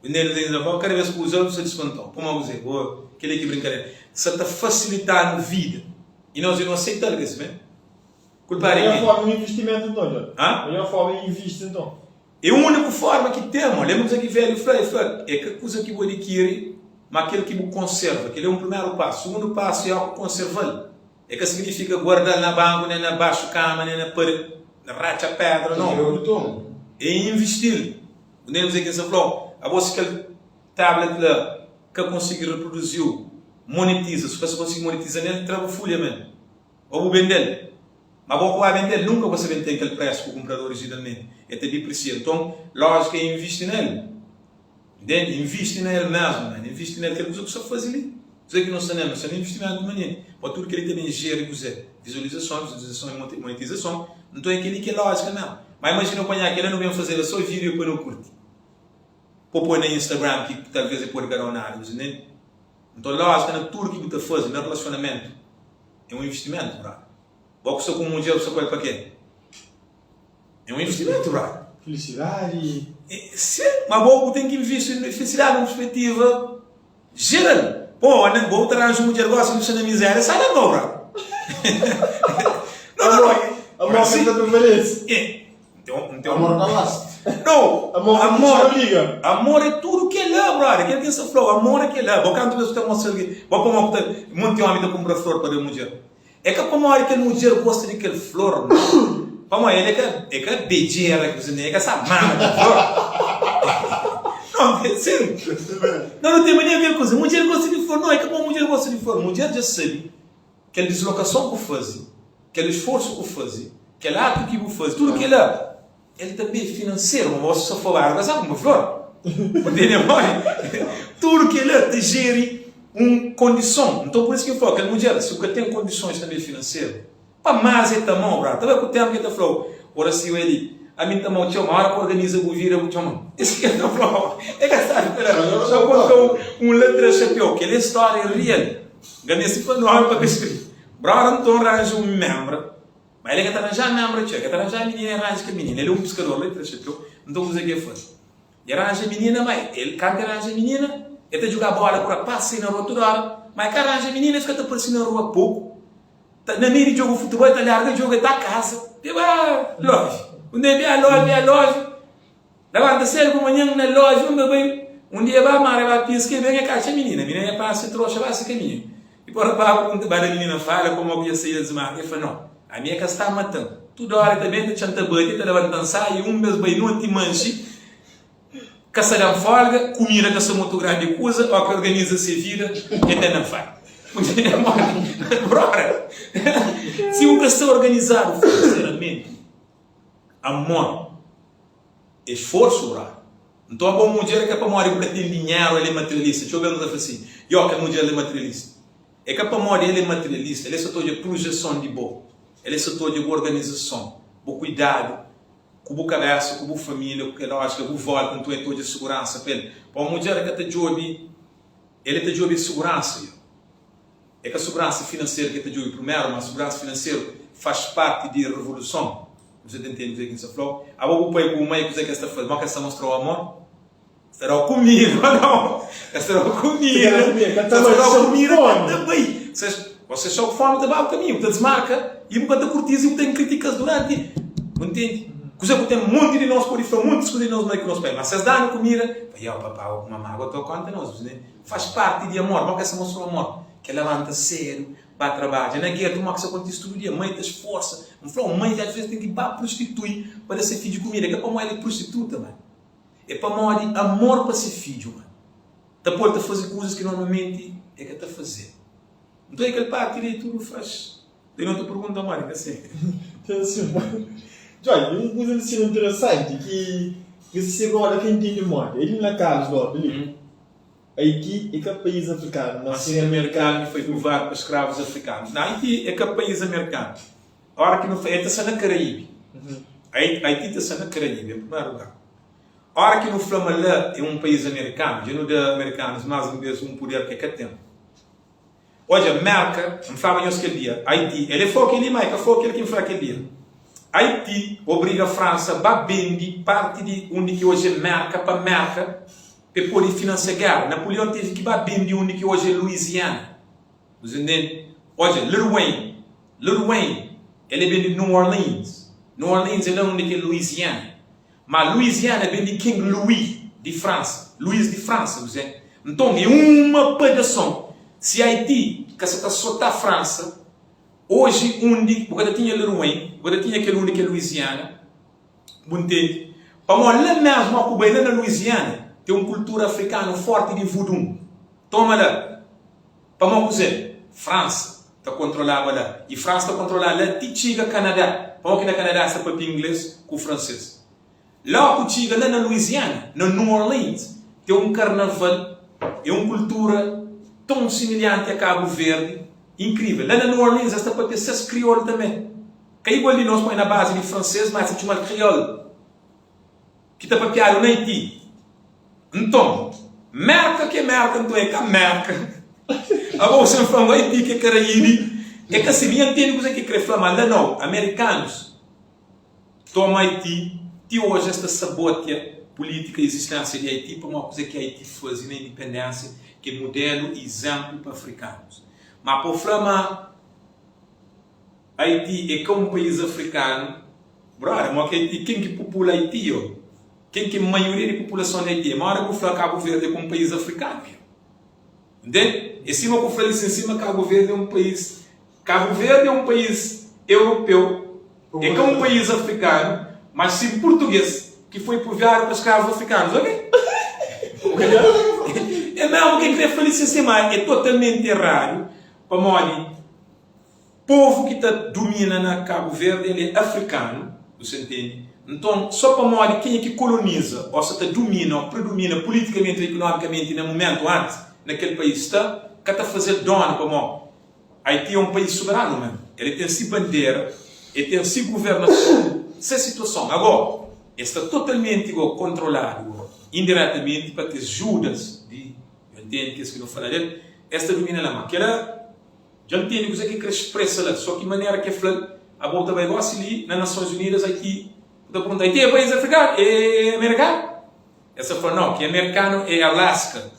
Bu ntende kuzê ki N ta fla? Kada bes ku uza bu sta diskontau. Pamodi kuzê? Bo, keli ki brinkadera. Sa ta fasilitanu vida i nos dja no aseita-l, ka si? Kulpadu é Melhor kenha? forma di investimentu nton, Djon. Hã? Melhor forma di invisti nton. É úniku forma ki ten, mo. Lenbra kuza ki velhu fla? El fla, É ka kuza ki bu adikiri, ma kel ki bu konserva. Kel-li é un primeru pasu. Sugundu pasu é óki konserva-l. É ka signifika guarda-l na banku, nen na baxu kama, nen na paredi, na ratxa pedra, nau. É invisti-l. Bu ntende kuzê ki N sta fla-u? Abo si kel tablet la. ka konsigi reproduzi-u, monetiza. Si bu ka sa konsigi monetiza nel, tra bu fulha man. Ô bu bende-l. Ma bo ku ba bende-l, nunka bu ka sa ben ten kel presu ku kunprador originalmenti. E ta diprisia. Nton, lójika é invisti na el. Ntende? Invisti na el mesmu, man. Invisti na el. Kel kuza ku sa faze li. Kuze ki no sta nel? No sta na invistimentu manenti. Pa tudu kel-li ta ben jeri kuze? Vizualizason, vizualizason e monetizason. Nton, é kel-li ki é lójika mesmu. Ma imajina panha kel-la, nu ben faze-l so video pa nu kurti. Pa poi na Instagram ki talvez e pode ka da-u nada. Bu ta ntende? Nton, lójika na tudu ki bu ta faze na relasionamentu é un invistimentu, brother. Bo ku sta ku un mudjer, bu sta ku el pa ke? É un invistimentu, brother. Felisidadi. Sin, ma bo bu ten ki invisti na felisidadi na un perspetiva jeral. Pô, bo bu ta ranja un mudjer gosi bu sta na mizeria, sai la bo, brother. Não, não, não. Amor ka ta prevalese. É. Então, então, Amor ka last. Não, Amor ka amor, te obriga. amor é tudo que é brother. Aquilo que você falou, amor é que é. Bo canto vez ta mostra alguém, bo como ta, monte homem ta compra flor para mulher. É ka pamodi kel mudjer gosta di kel flor, nau. Pamodi el é ka, é ka bedjera ki bu é ka sa mama kel flor. Não, é sin. Não, não tem mania kel kuza. Mudjer gosta di flor, não, é ka pamodi mudjer gosta di flor. Mudjer dja sabe kel dislokason ku faze, kel esforsu ku faze, kel atu ki bu faze, tudu kila, el tanbe é finanseru, ma bo sa fla, ka sa kunpra flor. Bu ntende modi? Tudu kila ta jeri un kondison. Nton, pur isu ki N fla-u, kel mudjer, si bu ka ten kondisons tanbe finanseru, pa más el ta ama-u, brother. Ta bai ku ténpu ki el ta fla-u, Oracy, Eli, ami N ta ama-u txeu, ma óra ku organiza bu vida, bu txoma-m. Isu ki el ta fla-u. El ka sabe fla. Sô konta-u un la tra xapéu. Kel-li é stória real. N ka meste fla nómi pa ka skrebe. Brother, nton ranja un ménbra. Ma el ka ta ranja ménbra txeu. El ka ta ranja minina, el ranja kel minina. El é un piskador la di tra xapéu. Nton, kuzê ki el faze? El ranja minina, ma el kantu el ranja minina, el ta juga bola ku rapaz, sai na rua tudu ora, ma el ka ranja minina, el fika ta parsi na rua poku, ta na meiu di jogu futebol, el ta larga jogu, el ta kasa, el ba loji, un dia el bai loji, bai loji, labanta sedu pa manhan na loji, un bai, un dia el ba mar, el ba piska, el ben el ka atxa minina, minina pasa troxa, ba se kaminhu. Dipôs rapaz pergunta, ba da minina fala komo ki dja saí el mar? El fla, no, ami é ka sta matan. Tudu óra el ta ben, ta txan ta bati, ta labanta-m sai, un bes bai noti manxi, ka sa da-m folga, kumida ka sta mutu grandi kuza, ó ki organiza se vida, el ta na fai. Brother, si bu ka sta organizadu finanseramenti, amor é sforsu, brother. Nton abo mudjer é ka pamodi bu ka ten dinheru el é materialista. Txeu bes nu ta fla si, Yo, kel mudjer li é materialista. É ka pamodi el é materialista, el é sa ta odja prujeson di bo, el é sa ta odja bu organizason, bu kuidadu ku bu kabesa, ku bu familia, ku kel lójika, bu volta, nton el ta odja suguransa pa el. Pamodi mudjer el ka ta djobe, el é ta djobe suguransa, yo. É ka suguransa finanseru ki el ta djobe primeru, ma suguransa finanseru faz parti di revoluson. Bu sa ta ntende kuzê ki N sta fla-u? Abo bu pai ku bu mai kuzê ki es ta faze? Modi ki es ta mostra-u amor? Es ta da-u kumida ô nau? Es ta da-u kumida, es ta da-u kumida ka ta bai. Você xa ku fómi ta ba bu kaminhu, bu ta dismarka i bu ka ta kurti-s i bu ta kritika-s duranti. Bu ntende? Kuzê ku ten monti di nos pode fla montis kuza di nos mai ku nos pai, ma si es da-nu kumida, fla, Iau, papá ô mamá, agora toma konta nos. Bu ntende? Faz parti di amor. Modi ki es ta mostra-u amor? Ke labanta sédu, ba trabadja na getu, modi ki sa kontise tudu dia? Mai ta sforsa. N fla-u, mai ki asves ten ki ba prostitui pa da se fidju kumida. É ka pamodi el é prostituta, ma é pamodi amor pa se fidju, ma ta pô-l ta faze kuzas ki normalmenti el ka ta faze. Nton é kel parti li tudu faz. Ten otu pergunta modi ka si? Ten si. Djoy, un kuza di sima interesanti ki ki si roda ka intende modi. É li na Carlos logo li. Haiti é ka país afrikanu, mas Sim, amerikanu ki foi provadu pa skravus afrikanus. Na Haiti é ka país amerikanu. Ora ki nu fla, el ta sta na Karaíbi. Haiti ta sta na Karaíbi, en primeru lugar. Ora ki nu fla ma la é un país amerikanu, dja nu da amerikanus más un bes un puder ki e ka ten. Odja, Merka, N flaba nhos kel dia, Haiti, el é fla kel-li, má el ka fla kel ki N fla kel dia. Haiti obriga Fransa ba bende parti di undi ki oji é Merka pa Merka pa e pode finansia géra. Napoleon tevi ki ba bende undi ki oji é Louisiana. Bu ntende? Odja, Lil Wayne, Lil Wayne, el é ben di New Orleans. New Orleans é la undi ki é Louisiana. Ma Louisiana ben di King Louis di Fransa, Luís di Fransa, kuzê? Nton, é uma padason. Si Haiti ka sa ta sotá Fransa, oji undi bu ka ta tinha Lil Wayne, bu ka ta tinha kel undi ki é Louisiana, bu ntende? Pamodi la mesmu, ó ku bai la na Louisiana, ten un kultura afrikanu forti di voodoo. Toma la! Pamó kuzê? Fransa ta kontrolaba la. I Fransa ta kontrolaba la ti txiga Kanadá. Pamó ki na Kanadá es ta papia inglês ku fransês. Lógu txiga la na Louisiana, na New Orleans, ten un karnaval e un kultura ton similhanti a Kabu Verdi, inkrivel. La na New Orleans es ta papia ses kriolu tanbê. Ka igual di nos, pamodi na bazi di fransês, má es ta txoma-l kriol. Ki ta papiadu na Aiti. Nton, Merka ki é Merka, nton é ka Merka. Abo sen fla-m Aiti ki é Karaíbi, é ka si. Mi N ntende kuzê ki el krê fla, ma la nau. Amerikanus toma Aiti, ti oji es ta sabotia pulítika i izisténsia di Aiti pamodi kuzê ki Aiti faze na indipendénsia ki é mudélu i izénplu pa afrikanus. Ma pa bu fla ma Aiti é ka un país afrikanu. Brother, mo ki Aiti, ken ki pupula Aiti yo? Ken ki é maioria di pupulason di Aiti? É moda ku fla Kabu Verdi é ka un país afrikanu yo. Ntende? É sima ku fla li sin sima Kabu Verdi é un país, Kabu Verdi é un país europeu, é ka un país afrikanu, mas sim purtugês ki foi puviadu pa skravus afrikanus, ok? É mesmu ki kre fla li sin sima é totalmenti eradu, pamodi Povu ki ta dumina na Kabu Verdi el é afrikanu, bu sa ntende? Nton, so pamodi kenha ki koloniza o sa ta dumina o predumina politikamenti o ikunomikamenti na mumentu antis na kel país sta, ka ta faze-l donu pamo Aiti é un país soberanu mesmu. El ten si bandera, el ten si guvernason, se situason. Ago, el sta totalmenti go kontroladu go indiretamenti pa kes judas di, bu ntende, kes ki nu fala del, es ta dumina la. Ma kela. Dja N ntende kuzê ki el krê spresa la, sô ki manera ki el fla-l, Abo bu ta bai gósi li na Nasons Unidas, Aiti, bu ta pergunta, Aiti é país afrikanu? É amerikanu? El sta fla, Nau, ki é amerikanu é Alaska.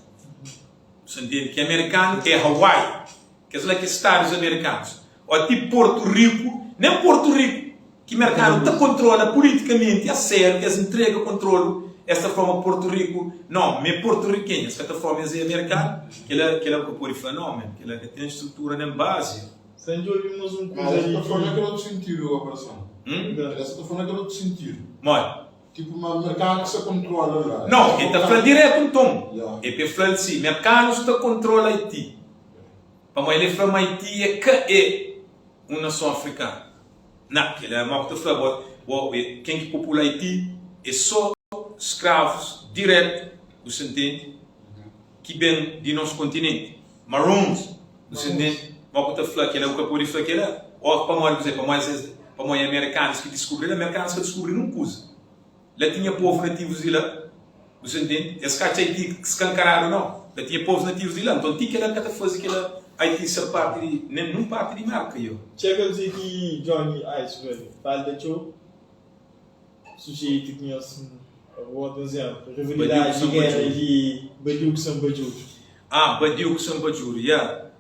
Bu sta ntende? Ki é amerikanu é Hawaii. Kes la ki é stadus amerikanus. Ô ti Portu Riku, nen Portu Riku ki merkanu ta kontrola pulitikamenti a sériu, es ntrega kontrolu, es ta fla ma Portu Riku, no, mi é portu-rikenhu, es ka ta fla ma es é amerikanu, kila, kila bu ka pode fla no, men, kila ka ten strutura nen bazi. Sa N djobe mas un Mas kuza es li ta fla ki. na kel otu sentidu, Operason. Hum? Es ta fla na kel otu sentidu. Modi? Tipu ma merkanu ki sa kontrola la. No, el ta fla diretu nton. Ya. É pa el fla-l si, merkanus ta kontrola Aiti. Pamodi el fla ma Aiti é ka é un nason afrikanu. Na, kel é mau ki ta fla, bo, bo, ken ki popula Aiti é só skravus diretu, bu sa ntende, ki ben di nos kontinenti, Maroons, bu sa ntende, mau ki ta fla kel-la, bu ka pode fla kel-la, ó, pamodi kuzê, pamodi es, pamodi é amerikanus ki diskubri la, amerikanus ka diskubri nun kuza. La tinha povu nativus di la, bu sa ntende? Es ka atxa Aiti skankaradu nau. La tinha povus nativus di la. Nton ti kela ka ta faze kela Aiti ser parti di nen nun parti di Merka yo. Txeka kuzê ki Johnny Ice fla li. Falta txeu sujeitu ki nhos bota un izénplu. Rivalidadi di géra di Badiu ku Sanpadjudu. Ah, Badiu ku Sanpadjudu, ya.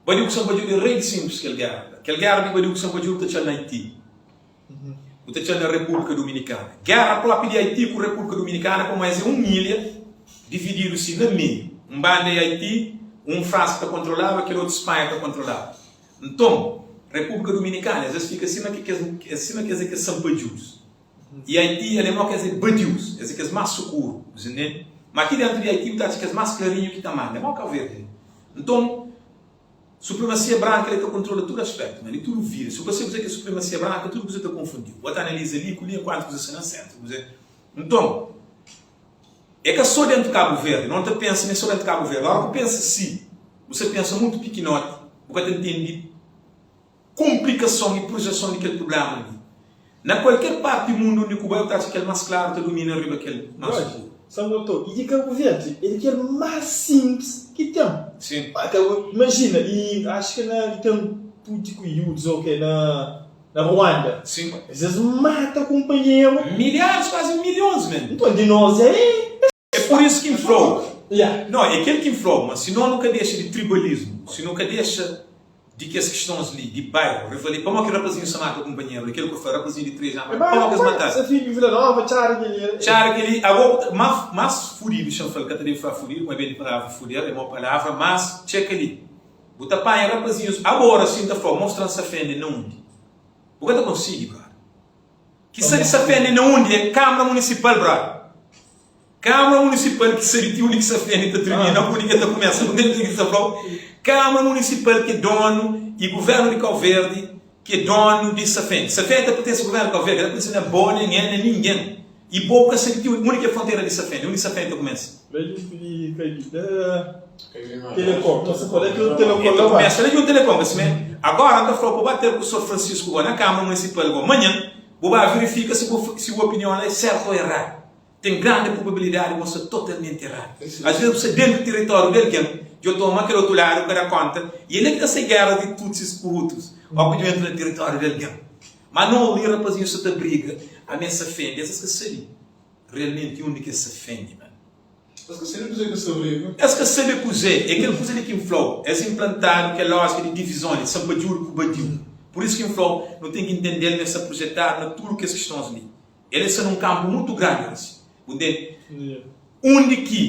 Badiu ku Sanpadjudu é rei di sinplis kel géra la. Kel géra di Badiu ku Sanpadjudu ta txal na Aiti. Bu ta txal na Repúblika Dominikana. Géra própi di Aiti ku Repúblika Dominikana pamodi es é un ilha divididu si na meiu. Un banda é Aiti, un Fransa ta kontrolaba, kel otu Spanha ta kontrolaba. Nton, Repúblika Dominikana es es fika sima ki kes sima kes é kes sanpadjus. I Aiti el é mó kes é badius, es é kes más sukuru, bu ta ntende? Má ti déntu di Aiti bu ta atxa kes más klarinhu ki ta manda, é mó Kau Verdi li. Nton, Supremasia branka li ta kontrola tudu aspétu, ma li tudu vida. Si bu ka sabe kuzê ki é supremasia branka, tudu kuza ta konfundi-u. Bu ta analiza li ku li enkuantu kuza sta na séntru. Kuzê? Nton, é ka sô déntu Kabu Verdi. No ta pensa ma é sô déntu Kabu Verdi. Óra ku pensa si, bu sta pensa mutu pikinoti, bu ka ta ntende konplikason i projeson di kel prubléma li. Na kualker parti di mundu undi ku bai, bu ta atxa kel más klaru ta dumina riba kel más Jorge, sukuru. San Goto, i di Kabu Verdi é di kel más sinplis ki ten. Sin. Pa Kabu, imajina, i axu ki na di ten Tutsi ku Hutus o ke na na Ruanda. Sin. Es es mata kunpanheru. Milharis, kuazi milhons men. Nton di nos é. É pur isu ki N fla-u. Ya. No, é kel ki N fla-u, ma si no nu ka dexa di tribalismu, si nu ka dexa di kes kistons li, di bairu, rivali, pamodi ki rapazinhu sa mata kunpanheru li? Kel ku fla, rapazinhu di 3 anu, É ba, pamodi ki es ba, mata-l? sa fidju Vila Nova, txada kel li. Txada kel li, ago, ma, mas fudidu, xa N fla-l, ka ta debe fla fudidu, ma ben di palavra fuder, é mau palavra, mas txeka li, bu ta panha rapazinhus, agora si N ta fla-u, mostra-m sa fende na undi? Bu ka ta konsigi, brother. Ki sa di sa fende na undi? É Kamara Munisipal, brother. Câmara Municipal ki sabe ti undi ki Safende ta tirmina ku undi ki el ta kumesa. Bu ntende kuzê ki N sta fla-u? Câmara Municipal ki é donu i Guvernu di Kau Verdi ki é donu di Safende. Safende ta pertense Guvernu di Kau Verdi, ka ta pertense na bo, nen el, nen ningen. I bo bu ka sabe ti undi ki é frontera di Safende, undi Safende ta kumesa. La djuntu di Kaibida, Telecom. Nton, se fla ki Telecom El ta la kumesa la djuntu Telecom, ka simé? Agora N ta fla-u pa ba ter ku Sor Francisco go na Câmara Municipal go manhan, bu ba verifika si bu si bu opinion la é sertu o eradu. Ten grandi probabilidadi di bo sta totalmenti eradu. As vezes bu sta dentu tiritóriu di algen, djo toma kel otu ladu bu ka da konta, i el é ki ta sai gera di Tutsis ku Hutus, ó ku djo entra na tiritóriu di algen. Ma no li rapazinhus sta ta briga, ami es sa fendi, es es ka sabi realmenti undi ki es sa fendi man. Es ka sabi kuzê ki es sta briga. Es ka sabi kuzê, é kel kuza li ki N fla-u, es inplantadu kel lójika di divizon li, sanpadjudu ku badiu. Pur isu ki N fla-u, nu ten ki ntende-l ma el sta projetadu na tudu kes kistons li. El sta nun kanpu mutu grandi oji. Bu ntende? Undi ki,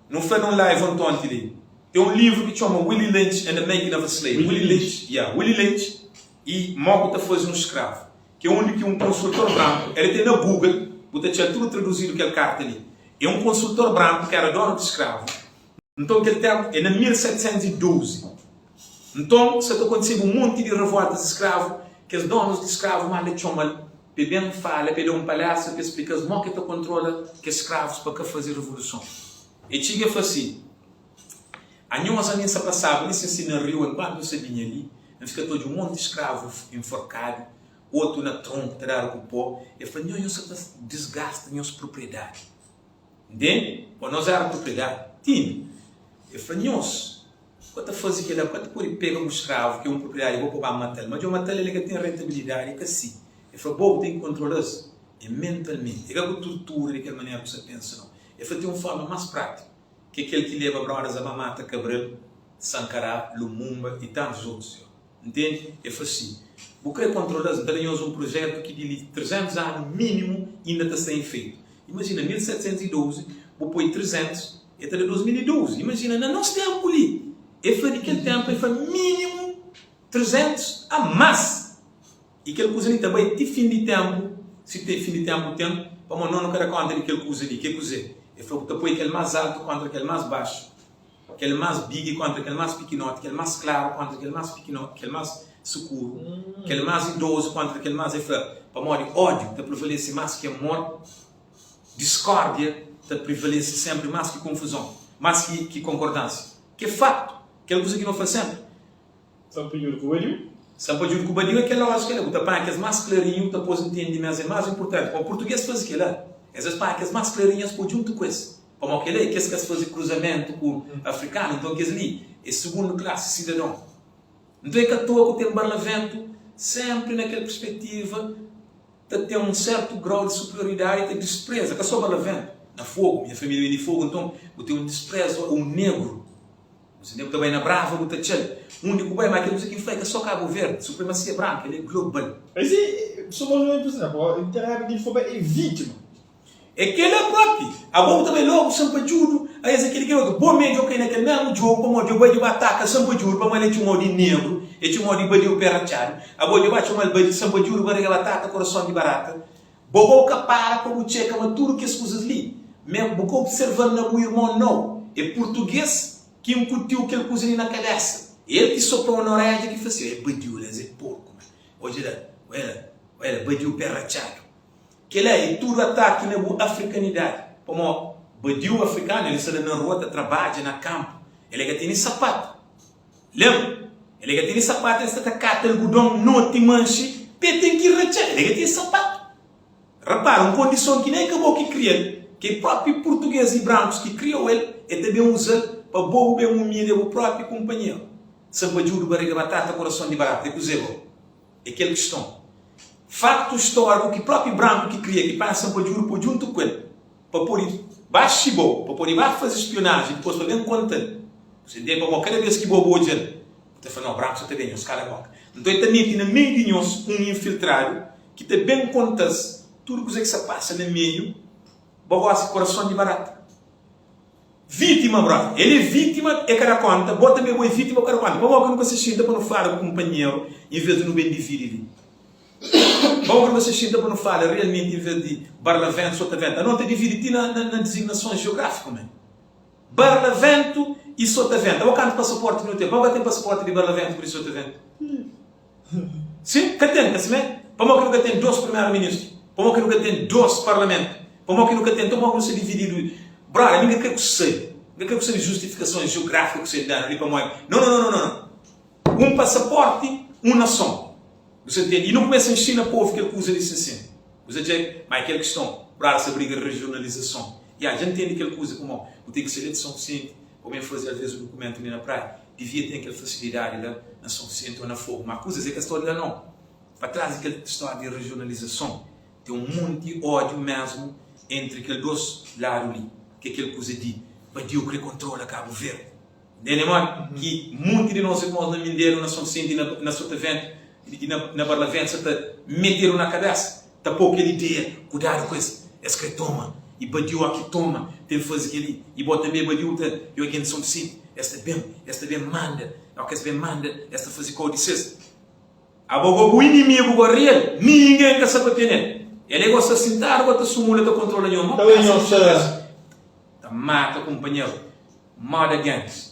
nu fla nun live ontonti li, ten un livru ki txoma Willie Lynch and the Making of a Slave. Willie Lynch, yeah, Willie Lynch i Mo ku ta faze un skravu. Ki é undi ki un konsultor branku, el ten na Google, bu ta txal tudu traduzidu kel karta li. É un konsultor branku ki era donu di skravu. Nton kel ténpu é na 1712. Nton sa ta kontiseba un monti di revóltas di skravu, kes dónus di skravu manda txoma-l pa e ben fala, pa e da un palestra pa e splika-s mó ki e ta kontrola kes skravus pa ka faze revoluson. E txiga e fla si, Anhos, ami N sa pasaba li sin si na riu, enkuantu N sa binha li, N fika ta odja un monti skravu inforkadu, otu na tronku ta dadu ku pó. E fla, Nho, nhos sa ta disgasta nhos propriedadi. Ntende? Bo nos éra propriedadi. Tinde? E fla, Nhos ka ta faze kel-la, bu ka ta pode pega bu skravu, ki é un propriedadi bo, pa ba mata-l. Ma dja bu mata-l, el ka ten rentabilidadi, é ka si. E fla, Bo, bu ten ki kontrola-s é mentalmenti. É ka ku tortura di kel manera ku bu sta pensa, nau. E fla, Ten un forma más prátiku, ki é kel ki leba brodas a ba mata Cabral, Sankara, Lumumba i tantus otus. Ntende? E fla si, Bu kre kontrola-s? N ta da nhos un prujétu ki di li 300 anu mínimu inda ta sta en feitu. Imajina, 1712, bu poi 300, e ta da 2012. Imajina, na nos ténpu li! E fla di kel ténpu, e fla mínimu 300 a más! I kel kuza li ta bai ti fin di ténpu, si ten fin di ténpu ten, pamodi nos nu ka da kónta di kel kuza li. Ke kuzê? E fla, Bu ta poi kel más altu kóntra kel más baxu. Kel más bigi kontra kel más pikinoti, kel más klaru kontra kel más pikinoti, kel más sukuru, kel más idozu kontra kel más. El fla, Pamodi ódiu ta prevalese más ki amor, diskórdia ta prevalese sénpri más ki konfuzon, más ki konkordansia. Ki é faktu, kel kuza ki nu fla sénpri. Sanpadjudu ku badiu. Sanpadjudu ku badiu é kel lójika la. Bu ta panha kes más klarinhu, bu ta pô-s ntende ma es é más inportanti. Pamodi purtugês faze kel-la. Es es panha kes más klarinhu, es pô djuntu ku es. Pamodi kel-la é kes ki es faze kruzamentu ku afrikanu. Nton kes-li é sugundu klasi sidadon. Nton é ka toa ku ten barlaventu sénpri na kel perspetiva ta ten un sértu grau di superioridadi i ta dispreza, ka sô barlaventu, na Fogu, minha família ben di Fogu, nton bu ten un disprézu a un negru. Bu sinte bu ta bai na Brava bu ta txal undi ku bai, ma kel kuza ki N fla é ka só Kabu Verdi, supremasia branka el é global. Mas e só mas un por exemplo, N ten raiba di fla ma é vítima. É kela propi, abo bu ta bai logu sanpadjudu, a es akili kel otu, bo me djo kai na kel mesmu djogu pamodi djo bai djo ba ataka sanpadjudu pamodi el txumau di negru, el txumau di badiu pé ratxadu, abo djo ba txumal badi sanpadjudu bariga batata korason di barata. Bo bo ka para pa bu txeka ma tudu kes kuzas li me bu ka observa-l na bu irmon nau. É purtuges ki nkutiu kel kuza li na kabesa. É el ki sopra-u na oredja ki fla si, É badiu la, es é porku ma. Odja la, oia la, oia la, badiu pé ratxadu. Kel-la é tudu ataki na bu afrikanidadi. Pamó badiu afrikanu el sta la na rua ta trabadja na kanpu, el é ka tene sapatu. Lem, el é ka tene sapatu, el sta ta kata algudon noti manxe, pe ten ki ratxa, el é ka tene sapatu. Rapara, un kondison ki nen é ka bo ki kria-l, ki é propi purtuges i brankus ki kriau el, el ta ben uza-l pa bo bu ben umilha bu propi kunpanheru. Sanpadjudu, bariga batata, korason di barata, é kuzê go? É kel kiston. Faktu stóriku ki propi branku ki kria, ki panha sanpadjudu po djuntu ku el, pa pode ba xiba-u, pa pode ba faze spionaji, dipôs pa ben konta-l. Bu ntende? Pamodi kada bês ki bo bu odja-l, bu ta fla, Nau, branku sa ta ben, nhos kala bóka. Nton, el ta mete na meiu di nhos un infiltradu ki ta ben konta-s tudu kuzê ki sta pasa na meiu. Bo gósi, korason di barata. Vítima, brother. El é vítima, e ka da konta. Bo tanbê bo é vítima, bo ka da konta. Pamodi ki nu ka sta xinta pa nu fala ku kunpanheru, envês di nu ben dividi li? Bom ki nu ta xinta pa nu fala realmenti en vez di Barlaventu Sotavento. Anos ta dividi ti na na dizignason jeografiku men. Barlaventu i Sotavento. Abo kantu pasaporti nu ten? Pamo ka ten pasaporti di Barlaventu ku di Sotavento? Sin, ka ten, ka simé? Pamo ki nu ka ten dos primeru ministru? Pamo ki nu ka ten dos parlamentu? Pamo ki nu ka ten? Nton pamo ki nu sta divididu? Brother, mi ka kre ku sabi. Mi ka kre ku sabi justifikason jeografiku ku sta danu li pamodi. No, no, no, no, no, no. Un pasaporti, un nason. Bu sa ntende? I nu kumesa nxina povu kel kuza li sin sin. Bu sa dja? Ma é kel kiston, brada sa briga regionalizason. Ya, dja ntende kel kuza pamodi bu ten ki sai la di Son Visenti pa ben faze alvês un dukumentu li na Praia. Divia ten kel fasilidadi la na Son Visenti ô na Fogu. Ma kuzas é ka sta la nau. Pa tras di kel stória di regionalizason ten un monti ódiu mésmu entri kel dos ladu li, ki é kel kuza di badiu kre kontrola Kabu Verdi. Ntende modi ki munti di nos irmons na Mindelu, na Sonsenti, na Sotavento i na Barlavento sa ta metedu na kabesa, ta po kel ideia, kudadu ku es, es kre toma, i badiu o ki toma ten faze kel-li, i bo tanbe badiu ta, i algen di Sonsenti, es ta ben, es ta ben manda, o ki es ben manda, es ta faze kau di ses. Abo go bu inimigu go rial, ningen ka sa papia nel. El e go sta sintadu go ta sumula ta kontrola nho, mo pensa di xadrez ta mata kunpanheru. Moda gentis.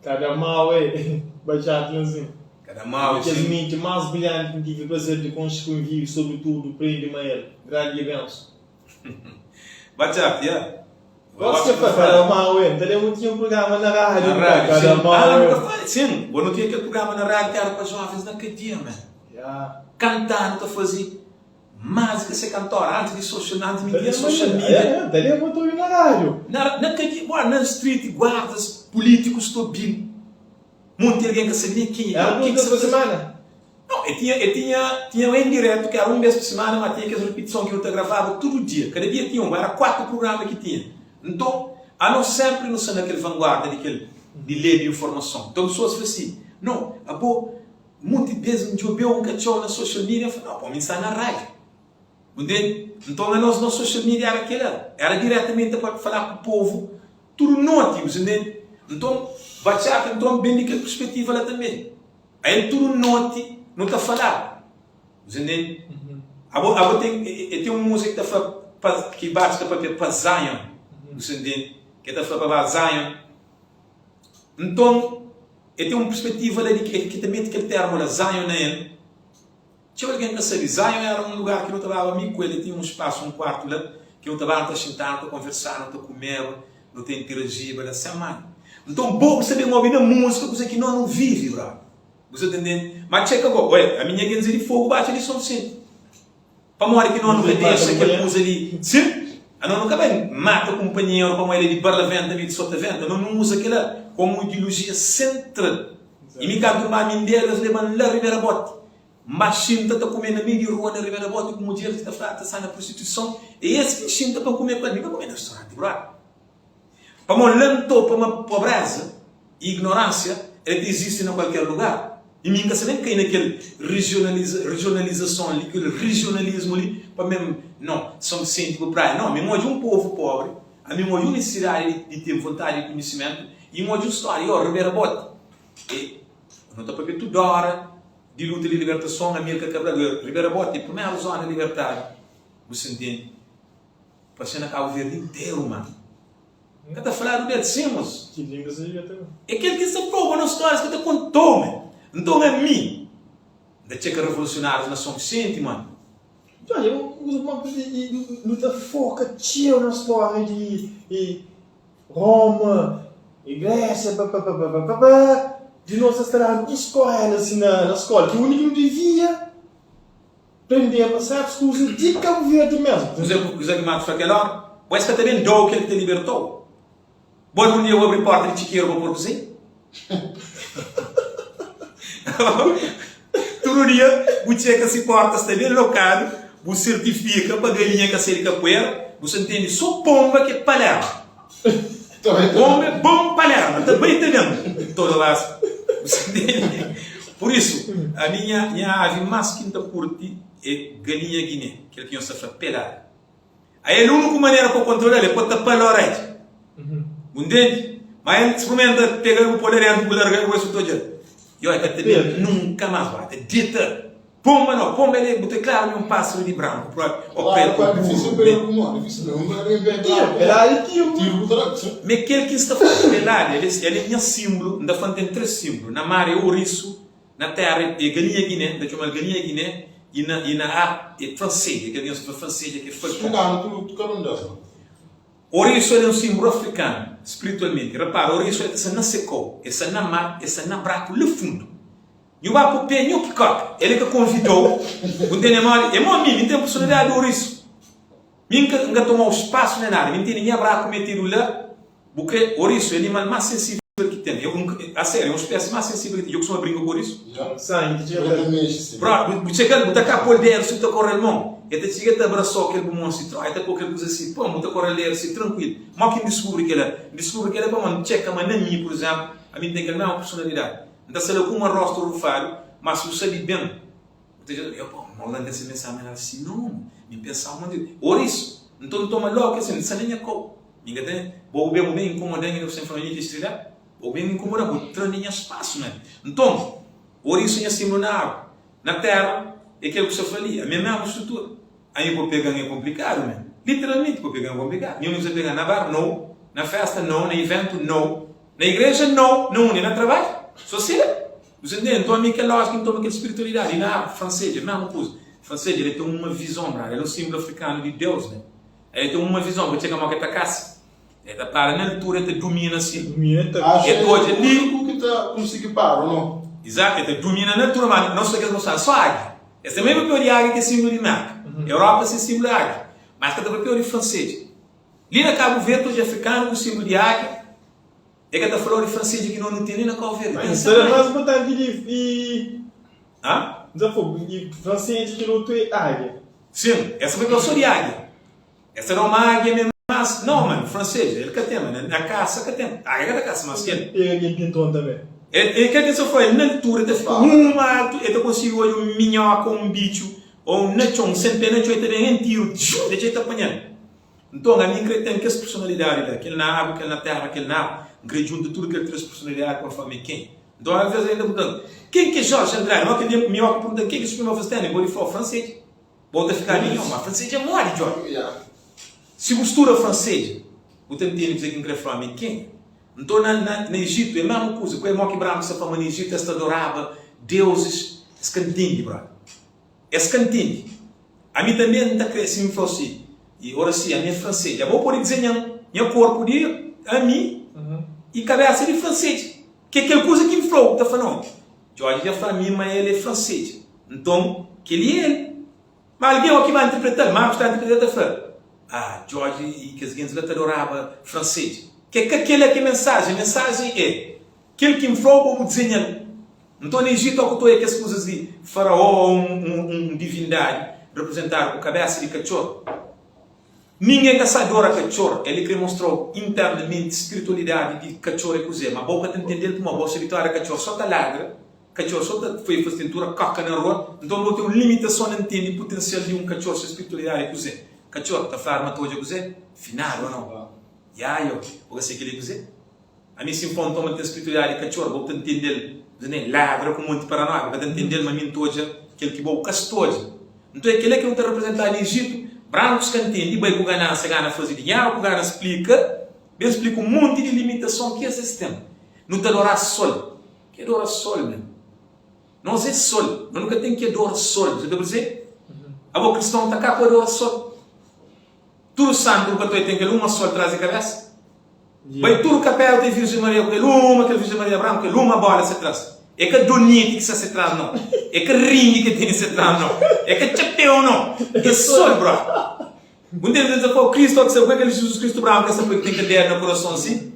Kada mau é Bachata Lanzin. Kada mau é Kes sin. menti más brilhanti ki N tive prazer di konxe, konvive, sobritudu prende ma el. Grandi e bensu. Bachata, ya. Gosi ke fla kada mau é. N ta lenbra N tinha un prugrama na rádiu Na rádiu, Kada sin. mau Ah, é. nu ka fala. Sin, bo nu tinha kel prugrama na rádiu ki éra pa jovens na kadia, man. Ya. Kantá, nu ta faze Más ki se kantora antis di social antis mi Ta tinha lembra social ainda? media. É, ta lembra ta obi na rádio. Na na kadia bora na street guardas políticos ta obil monti algen ka sabi nem kenha Era ke duas ki vezes sa pa faze. semana? Não, e tinha e tinha tinha um em direto ki era um bes pa semana ma tinha kes ripitison ki nu ta gravaba tudu dia kada dia tinha um era 4 prugrama ki tinha nton anos sempri nu sta na kel vanguarda di kel di lebe informason nton pesoas fla si não abo Monti bes N djobeu un katxor na social media, N fla, nau, pamo N sta na rádiu. Bu ntende? Nton anos, nos social media éra kela, éra diretamenti pa falá ku povu tudu noti, bu ntende? Nton, Batxaka nton ben di kel perspetiva la tanbe. Ael tudu noti nu ta falaba, bu ntende? Abo, abo ten, e ten un múzika ki ta fla pa, ki Batxa ta papia pa Zion, bu ntende? Ki ta fla pa ba Zion. Nton, el ten un perspetiva la di ki el ta mete kel termu la, Zion na el. Txeu algen ka sabe, Zion éra un lugar ki nu ta baba mi ku el, el tinha un spasu, un kuartu la, ki nu ta baba, nu ta xintaba, nu ta konversaba, nu ta kumeba, nu ta interajiba la sen mani. Nton, bo bu sta ben obi na múzika kuzê ki no nu vive, brother. Bu sta ta ntende? Ma txeka go, oi, ami nha gentis é di Fogu Batxa di Sonvisenti. Pamodi ki no nu ka dexa kel kuza li? Sin, ano nu ka bai mata kunpanheru pamodi el é di Barlaventa, mi é di Sotaventa. No nu uza kila komu ideolojia sentral. I mi kantu N ba Mindelu, es leba-m la Ribera Boti. N ba xinta ta kume na meiu di rua na Ribera Boti ku mudjeris ki ta fla ta sta na prostituison. É es ki N xinta pa N kume ku el. Mi ka kume na restauranti, brother. Pamodi la N topa ma pobreza i ignoránsia el ta izisti na kualker lugar. I mi N ka sa ben kai na kel regionalizason li, kel regionalismu li pa mi no São Vicente ku Praia. No, mi N odja un povu pobri, ami N odja un nisisidadi di ten vontadi di kunhisimentu i N odja un stória, yo, Ribera Boti e no ta papia tudu ora di luta di libertason, Amílcar Cabral, yo, Ribera Boti é primeru zona libertadu, bu sa ntende? Parse na Cabo Verde interu ma N ka ta faladu del sim mos. Ki língua sa devia ta. É kel ki sa proba nos stórias ki ta kontou me. Nton ami N ta txeka revolusionárius na Son Vicente man. Jorge, uma kuza nu ta foka txeu na stória di Roma e Grésia papapapapapa di nos ta sta dadu un skorela si na skóla ki undi ki nu devia Prendeba sertus kuza di Kabu Verdi mesmu. Kuzê ku kuzê ki Markus fla kel óra? Bo es ka ta ben da-u kel ki ta liberta-u? Bo algun dia bu abri pórta di txikeru pa pôr kuzê? Tudu dia bu txeka si pórta sta ben lokadu, bu sertifika pa galinha ka sai di kapuera, bu sa ntende sô ponba ki é palerma. Ponba é bon palerma, ta bai ta ben toda bas. Bu sa ntende? Pur isu, ami nha nha avi más ki N ta kurti é galinha giné, kel ki nhos ta fla pelada. Ael úniku manera pa kontrola-l é pa tapa-l oredja. Bu ntende? Má el sprimenta pega-l bu pô-l la déntu bu larga-l bu bai su ta odja-l. Yo, el ka ta ben nunka más, ba ta deta. Pomba no, pomba el é, bu ta klaru ma é un pásaru di branku propi, ô pretu, ô buru, Me kel ki N sta fla di pelada, el é, el é nha símbolu, N ta fla N ten 3 símbolu, na mar é orisu, na téra é galinha giné, N ta txoma-l galinha giné, i na, i na ar é fransedja, kel ki nhos ta fla fransedja ki é falkon. Orisu el é un símbolu afrikanu, spiritualmenti. Repara, orisu el ta sta na se kau, el sta na mar, el sta na braku la fundu. Nhu ba ku pé nhu ki koka. El é ka konvidou. Bu ntende modi? É mo mi, mi n ten personalidadi di orisu. Mi n ka n ka tomau spasu nen nada. Mi n tene nha braku metedu la. Bu kre? Orisu é animal más sensível ki ten. É un, a sériu, é un spési más sensível ki ten. Dja kustuma brinka ku orisu? Sangi ti txiga ta mexe. Bro, bu txega-l, bu ta ka pô-l dedu si bu ta kore-l mon. El ta txiga, el ta abrasa-u kel bu mon si, tro, el ta pô kel kuza si, pum, bu ta kore-l dedu si, trankuilu. Mo ki N diskubri kel-la? N diskubri kel-la pamodi N txeka ma na mi, pur izénplu, ami N ten kel mésmu personalidadi. N ta sta la ku uma rostu rufadu, ma si bu sabe ben, bu ta dja, Epa, ma la N ka sa pensaba ma el éra si. Nau, mi N pensaba ma N Ora isu, nton N toma logu kel N sta na nha kau. Mi N ka ta, bo bu ben, bu ben inkomoda-m inda bu sta fla-m mi ki strela? Bo bu ben inkomoda-m, bu tra-m di nha spasu, man. Nton, ora isu nha simbru na agu, na tera, é kel ku sta fla li, ami é mesmu strutura. Ami pa pega-m é konplikadu, man. Literalmenti pa pega-m é konplikadu. Nha amigu sta pega-m na bar? Nau. Na festa? Nau. Na iventu? Nau. Na igreja? Nau. Na undi? Na trabadju? So si la. Bu sta ntende? Nton ami kel lójika N toma kel spiritualidadi. I na arti, fransedja, mesmu kuza. Fransedja, el ten uma vizon, brada. El é un sinblu afrikanu di Deus, man. El ten uma vizon. Bu txeka mo ke ta kasa? El ta para na altura, el ta dumina si. Dumina, el ta. Axa El ta odja é li. úniku ki ta konsigi para, o no? Izatu, el ta dumina na altura, ma no sta kes mostradu so águia. Es tanbe papia di águia ki é sinblu di Merka. Europa se sinblu é águia. Ma es ka ta papia di fransedja. Li na Kabu Verdi odja afrikanu ku sinblu di águia, e ka ta falau di fransedja ki no nu ten li na Kau Verdi. Pensa Mas mai. más importanti di i Hã? Nta fla, i fransedja kel otu é águia. Sin, es ta papia so di águia. Es ta da uma águia mé mas no mano, fransedja el ka ten, ma na kasa ka ten. Águia ka ta kasa mas ki el. Pega algen pinton tanbe. El, el ka ten so fla, el na altura el ta fika uma altu, el ta konsigi odja un minhoka, un bitxu, o un na txon, un sen pé na txon, el ta ben en tiru, txuu, el ta panha-l. Nton, ami N kre ten kes personalidadi la, kel na agu, kel na tera, kel na ar. N kre djunta tudu kel 3 personalidadi pa N fla mi é ken. Nton, alvês algen ta pergunta-m, Ken ki é Jorge Andrade? Má kel dia mi óki pergunta-m ken ki é Supremo Afristani, N pode fla-u, Fransês. Bo ta fika ami, Má fransedja é modi, Jorge? Si bu studa fransedja, bu ta ntende kuzê ki N kre fla. Ami é ken? Nton, na, na, na Ejitu é mésmu kuza. Ku é mó ki branku sta fla ma na Ejitu es ta adoraba deuzis? Es ka ntende, brother. Es ka ntende. Ami tanbe N ta kre, si N fla-u si, i Oracy, ami é fransedja. Abo pode dizenha-m nha korpu di ami i kabésa di fransedja. Ki é kel kuza ki N fla-u, bu ta fla, Nau, Jorge dja fla mi ma el é fransedja. Nton, kel-li é el. Má algen ô ki ba interpreta-l, Markus ta interpreta-l ta fla, Ah, Jorge i kes gentis la ta adoraba fransedja. Ki é ka kel-la ki é mensajen. Mensajen é, Kel ki N fla-u, bo bu dizenha-l. Nton, na Ejitu, óki tu oja kes kuzas di Faraó ô un divindadi reprezentadu ku kabésa di katxor, ningen ka sa adora katxor. El krê mostra-u internamenti spiritualidadi di katxor é kuzê, má bo ka ta ntende-l pamodi bo sta abituadu a katxor sô ta ladra, katxor sô ta fai fase tentura, koka na rua. Nton, bo ten un limitason na ntende putensial di un katxor, se spiritualidadi é kuzê. Katxor ta fladu ma ta odja kuzê? Finadu ô nau? Ya, yo, bo ka sabe kel-li é kuzê? Ami si N fla un toma ten spiritualidadi di katxor, bo ta ntende-l, N ta ladra ku monti paranóia, bo ka ta ntende-l, ma mi N ta odja kel ki bo ka sta odja. Nton é kel-la ki nu ta reprezentá na Ejitu, brankus ka ntende, bai ku ganansia, gana faze dinheru, ku gana splika, ben splika un monti di limitason ki es es ten. Nu ta adorá sol. Ki adora sol men? Nos é sol, ma nu ka ten ki adora sol. Bu sa ta perse? Abo kriston ta ka ku adora sol. Tudu santu nu ka ta oi ten kel uma sol tras di kabesa? Bai tudu kapela ten Virgem Maria ku kel uma, kel Virgem Maria branku, kel uma bola se tras. É ka doniti ki sta se tras no. É ka ringi ki tene se tras no. É ka txapeu no. É sol bro. Bu ntende? Ta fla Kristu o ki sta ku kel Jizus Kristu branku ki sta poi ki ten kel dedu na kurason si?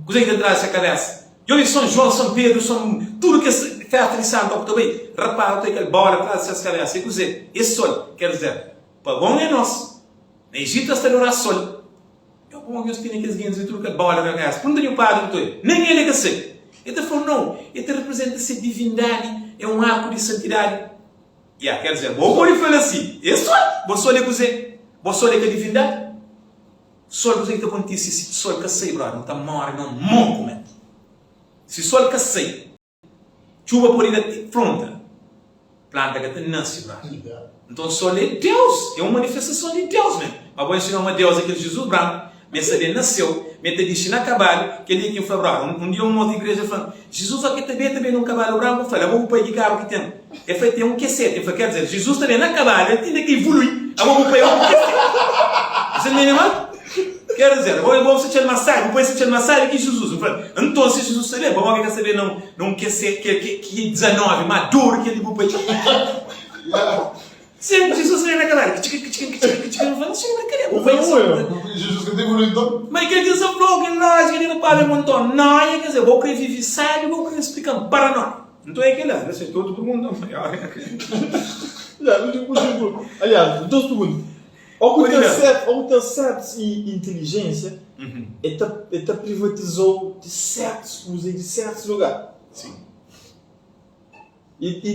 Kuze ki ta tras se kabesa? Djobe Son João, Son Pedru, Son tudu kes festa di santu o ku ta bai, rapara ta oi kel bola tras di ses kabesa. É kuze? É sol. Ker dizer, pa bon é nos. Na Ejitu es ta adora sol. Nho pamodi nhos tene kes gentis li tudu ka bola na kabesa? Pergunta nhu padri nton el. Nen el e ka sabe. El ta fla-u nau, el ta reprezenta se divindadi, é un arku di santidadi. Ya, ker dizer, bo pode fla-l asi, é sol! Bo sol é kuzê? Bo sol é ka divindadi? Sol, kuzê ki ta kontise si sol ka sai, brother? Nu ta móre na un moku, man. Si sol ka sai. Txuba pode da ti fronta. Planta ka ta nase, brother. Nton sol é Deus, é un manifestason di Deus mesmu. Ma bo inxina-m ma Deus é kel Jizus branku, ma el sta ben na séu, ma el ta dixi na kabalu. Kel-li é ki N fla, brother. Un dia un mos di igreja fla-m, Jizus ó ki ta ben, el ta ben na un kabalu branku. N fla-l, abo bu pai ki karu ki ten? El fla, el ten un Q7. N fla, ker dizer, Jizus ta ben na kabalu, el tinda ki ivului, abo bu pai é un Q7. Você ntende ma? Ker dizer, abo bu sta txal más sábi, bu pai sta txal más sábi ki Jizus. N fla, nton si Jizus sta ben, pamodi ki el ka sta ben na un Q7, ki é 19, má duru ki el di bu pai? Sin, Jizus sta na kabalu. Kitxikin, kitxikin, kitxikin, kitxikin. N fla, N xinti brinkadeira. Bu pai Jesus ka ta evolui nton? Ma kel ki N sta fla-u, kel lójika di no pâpia ku Nton, nóia, ker dizer, bo krê vive sábi, bo krê splika-m paranóia. Nton é kel-la. N seta otu pergunta, maior. Ya, últimu pergunta. Aliás, dos pergunta. Ó ku ten sértu, ó ku ten sértus inteligênsia, e ta, e ta privatiza-u di sértus kuza i di sértus lugar. Sin. I, i,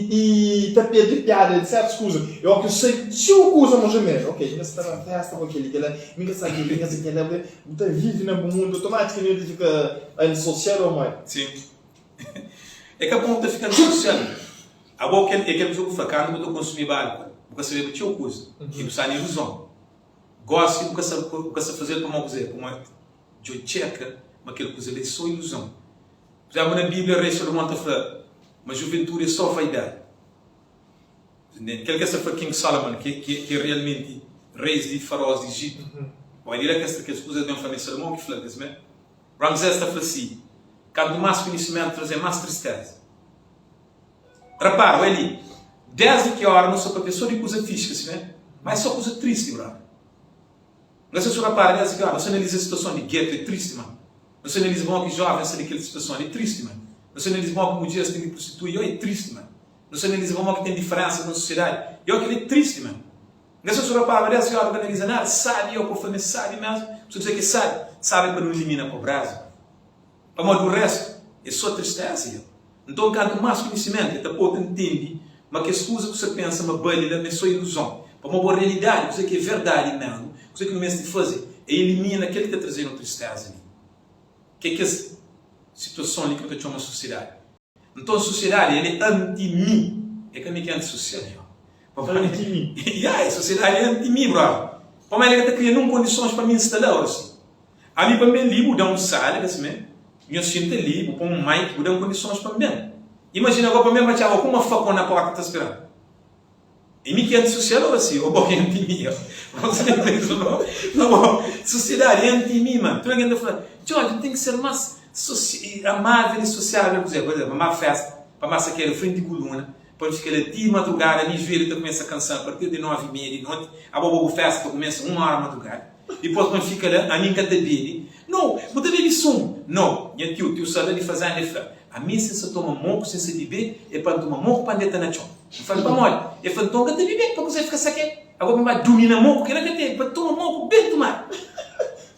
i ta perde piada di sértus kuza. E ó ki eu sai txeu kuza mas o ménos. Ok, mi sta na fésta ku kel-li, kel-la, mi ka sabe kel-li, mi ka sabe kel-la. Bu ta vive na bu mundu otomátikamenti bu ta fika antisosial ô modi? Sim. É ka bon bu ta fika antisosial. Abo kel, é kel kuza ku fla, kantu bu ta konsumiba álkol, bu ka sabeba txeu kuza i bu sta na iluzon. Gósi bu ka sa, bu ka sta faze-l pamodi kuzê? Pamodi dja txeka ma kel kuza li é sô iluzon. Pur izénplu, na Bíblia, Rei Salumon ta fla ma juventudi é sô vaidadi. Kel ki es ta fla King Solomon, ki é realmenti reis di faraós di Ijitu. Bon, é di la ki es kes kuza es ben fla ma é Salumon ki fla-l kes mê. Ramsés ta fla si, Kantu más konhisimentu traze más tristéza. Rapara, oi li, désdi ki óra nu sta pâpia sô di kuza fixi, ka si mê? Má é sô kuza tristi, brother. N ka sta su rapara désdi ki óra nu sta analiza situason di getu, é tristi, man. Nu sta analiza modi ki jovens sta di kel situason li, é tristi, man. Nu sta analiza modi ki mudjeris ten ki prostitui, é tristi, man. Nu sta analiza modi ki ten diferensas na sosiedadi, i kel-li é tristi, man. N ka sta su rapara ma désdi ki óra nu ka analiza nada, sabi, i pa fla ma é sabi mésmu, bu sta kuzê ki é sabi? Sabi é pa nu elimina pobreza, man. Pamodi o restu é sô tristeza i. Nton, kantu más konhisimentu, el ta pô-u ta ntende ma kes kuza ku bu sta pensa ma bali la ma é sô iluzon. Pamodi bo realidadi, kuzê ki é verdadi mésmu, kuzê ki nu meste faze é ilimina kel ki ta traze-nu tristeza li, ki é kes situason li ki nu ta txoma sosiedadi. Nton, sosiedadi el é anti-mi, é ka mi ki é antisosial, yo. Pamodi Anti-mi. Ya, sosiedadi é anti-mi, brother. Pamodi el ka ta kria nun kondisons pa mi N sta la, oracy. Ami pa N ben li, bu da-m un sala, ka simé? Nho xinta li, bu pô-m un mic, bu da-m kondisons pa N ben. Imajina go pa N ben pa txaba ku uma fakon na porta ta spera-m. É mi ki é antisosial oracy? Ô bo ki é anti-mi? Bo, sosiedadi é anti-mi, man. Tudu algen ta fla, Jorge, bu ten ki ser más amável i sosiável. Kuzê? Por izénplu, pa N ba fésta, pa N ba sakedu frenti kuluna, Pa nu fika la ti madrugada, mi juelhu ta kumesa kansa a partir di 9 i meia di noti, abo bo bu festa ta kumesa 1 ora madrugada, dipos pa N fika la, ami N ka ta bebe, no, bu ta bebe sumu, no, nha tiu, tiu Sala di fazenda, e fla, ami si N sa toma moku si N sa bebe, e pa N toma moku pa N deta na txon, N fla-l pamodi? E fla, nton N ka ta bebe, pa kuzê fika sake, abo pa N ba dumi na moku, kila ka ten, pa toma moku ben tumadu.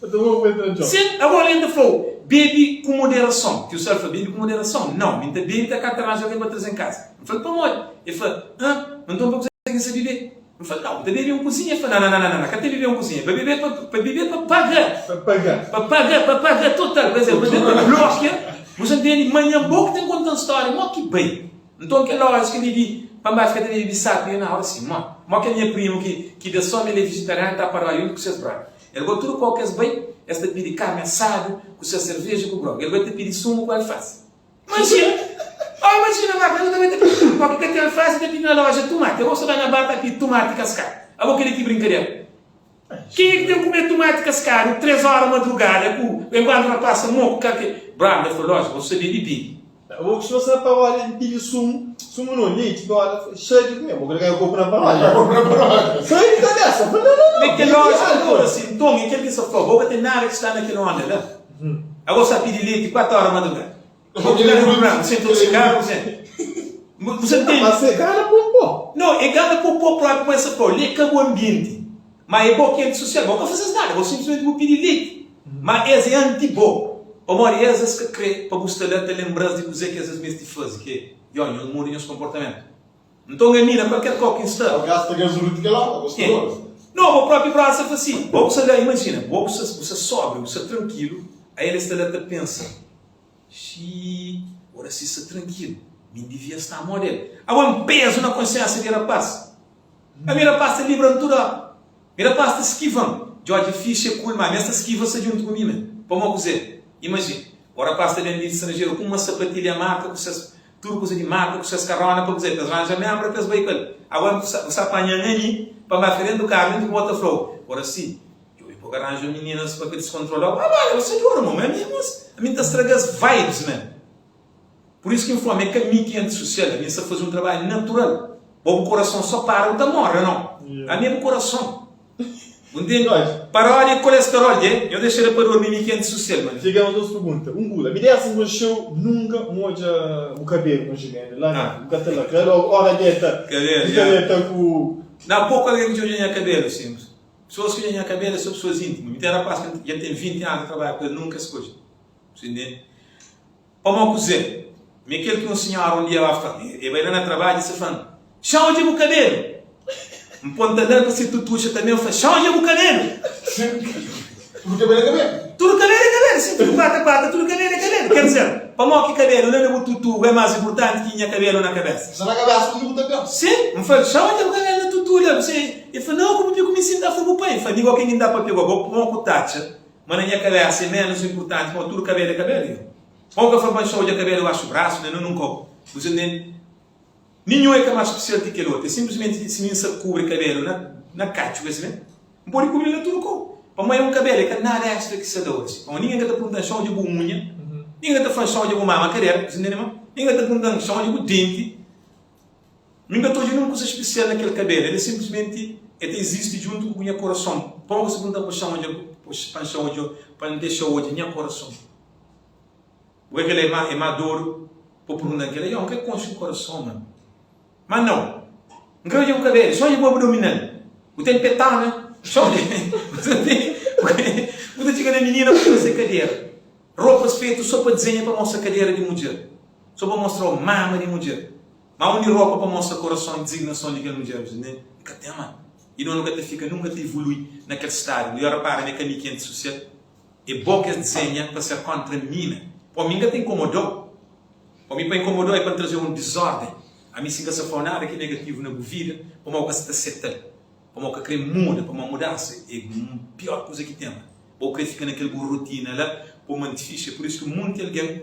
Pa toma moku ben deta na txon. Sin, abo algen ta fla-u, Bebe ku moderason. Tiu Sal fla, Bebe ku moderason? Nau, mi N ta bebe ta ka ta ranja algen pa traze-m kaza. N fla-l, Pamodi? El fla, Hã? Ma nton pa kuzê ki N sta bebe? N fla-l, Nau, N ta bebe un kuzinha. El fla, Nananana, ka ta bebe un kuzinha. Pa bebe, pa bebe pa paga. Pa paga. Pa paga, pa paga total. Por izénplu, pa bebe pa blokia. Bu sta ntende? Manhan bo ki ten konta-m stória, mo ki bai. Nton kel lójika li di pa N ba fika ta bebe bisapi na ora si, mo. Mo kel nha primu ki ki da só ma el é vijitarianu ta paraba juntu ku ses brother. El bai tudu kau ki es bai, es ta pidi karni asadu ku ses serveja ku grogu. El bai ta pidi sumu ku alfasi. Imajina! Oh, imajina ba, el ta bai ta pidi tudu kau ki ka ten alfasi, ta pidi na loja tumati. Abo sta bai na bar ta pidi tumati kaskadu. Abo keli ki brinkadera. Kenha ki ten kume tumati kaskadu 3 ora madrugada ku enkuantu rapaz sta moku kalke branda fla loja, bo sabia di bidi. Bo kustuma sta na paródia di pidi sumu, sumu no, leite, pa ora xei di kume, bo ka ta ganha kopu na paródia. Kopu na paródia. Sai di kabesa, fla no, no, no. Me kel lójika toda si, nton e kel ki sa fla, bo ka ten nada ki sta na kel onda la. Abo sa pidi leite 4 ora madrugada. Bo ki gana bu sen intoxikadu, bu sen. Bu sa ntende? Mas e gana popó. No, e gana popó propi pa esa fla, li e ka bu ambienti. Ma e bo ki é antisosial, bo ka faze-s nada, bo sinplismenti bu pidi leite. Ma es é anti-bo, pamodi es es ka kre pa bu sta la ta lenbra-s di kuzê ki es es meste faze, ki é, Yo, nhos muda nhos konportamentu. Nton ami, na kualker kau ki N sta. Bo gasta gasolina ti kel óra, bo sta dodu. No, bo propi brother sta fla si, bo bu sta la, imajina, bo bu sta, bu sta sóbriu, bu sta trankilu, a el sta la ta pensa, Xii, oracy sta trankilu. Mi N divia sta modi el. Abo é un pezu na konsiensia di rapaz. Ami rapaz ta libra-m tudu ora. Mi rapaz ta skiva-m. Djodje fixe é kul, ma mi es ta skiva sa djuntu ku mi men. Pamó kuzê? Imajina, o rapaz ta ben di stranjeru ku uma sapatilha marka ku ses tudu kuza di marka ku ses karona pa kuzê? Pa es ranja menbra pa es bai ku el. Abo bu sa panha-m ami pa N ba fé dentu karu dentu ku bo ta fla-u, Oracy, djobe pa bu ka ranja mininas pa ka diskontrola-u. Ba ba, bu sa djora mo, ma ami ami N ta straga-s vibes men. Pur isu ki N fla ma é ka mi ki é antisusial, ami N sta faze un trabadju natural. Bo bu korason so para bu ta morre no? Ami é bu korason. Bu ntende? Paródia é kolesterol dje? Nho dexa da pa durmi mi ki é antisusial mano. Fica mas dos pergunta. Un kuza, mi dessa N konxeu nunka N odja bu kabelu konxe bem la na bu ka ta la kla logu ora deta Kabelu bu ta deta ku. Na poku algen ki dja odja nha kabelu sim. Pesoas ki odja nha kabelu é so pesoas intimu. Mi ten rapaz ki dja ten 20 anu ta trabadja ku el nunka es ka odja. Bu ntende? Pamó kuzê? Mi é kel ki un sinhora un dia ba fla-m. E bai la na trabadju i se fla-m, Xa odja bu kabelu! N ponta-l pa se tutuxa tanbê, N fla, Xa odja bu kabelu! Tudu kabelu é kabelu. Tudu kabelu é kabelu, sin, tudu pata pata, tudu kabelu é kabelu. Ker dizer, pamó ki kabelu la na bu tutugu é más inpurtanti ki nha kabelu na kabésa? Sta na kabésa undi bu ta pensa. Sin, N fla-l, Xa odja bu kabelu na tutu la. E fla, Nau, ku bu pia ku mi sin, N ta fla bu pai. N fla, Mi gó ken ki N ta papia gó? Bo pamó ku tatxa? Ma na nha kabesa é menus inpurtanti pamodi tudu kabelu é kabelu yo. Pamodi ka fla pa N xa odja kabelu baxu brasu nen nun kau. Bu sa ntende? Ninhun é ka más spesial ki kel otu. É sinplismenti si mi N sa kubri kabelu na na katxu ka si mé? N pode kubri na tudu kau. Pamodi é un kabelu, é ka nada extra ki sa da osi. Pamodi ningen ka ta pergunta-m xa odja bu unha, ningen ka ta fla-m xa odja bu mama kadera, bu sa ntende ma? Ningen ka ta pergunta-m xa odja bu denti. Mi N ka ta odja ninhun kuza spesial na kel kabelu, el é sinplismenti el ta izisti djuntu ku nha korason. Pamodi ku sta pergunta-m pa xa odja pa N xa odja pa N dexa odja nha korason? Bu ka kel-la é má é má dodu pa bu pergunta-m kel-la. Yo, N krê konxe bu korason, man. Má nau, N krê odja bu kabelu, xa odja bu abdominal. Bu ten petana? Xa odja. Bu ta txiga na minina bu ta fla se kadera. Ropas fetu so pa dizenha pa mostra kadera di mudjer, so pa mostra-u mama di mudjer. Ma undi ropa pa mostra korason i dizignason di kel mudjer? Bu ntende? Ka ten ma. I no nu ka ta fika nunka ta ivului na kel stadiu. Bu dja rapara ma é ka mi ki é antisusial? É bo ki es dizenha pa ser kontra mi me. Po mi N ka ta inkomodau. Po mi pa inkomodau é pa N traze-u un dizorden. Ami si N ka sa fla-u nada ki é negativu na bu vida, pamodi bu ka sa ta seta-l. Pamodi bu ka kre muda, pamodi mudansa é pior kuza ki ten. Bo kre fika na kel bu rotina la pa bu manti fixi. É pur isu ki monti algen.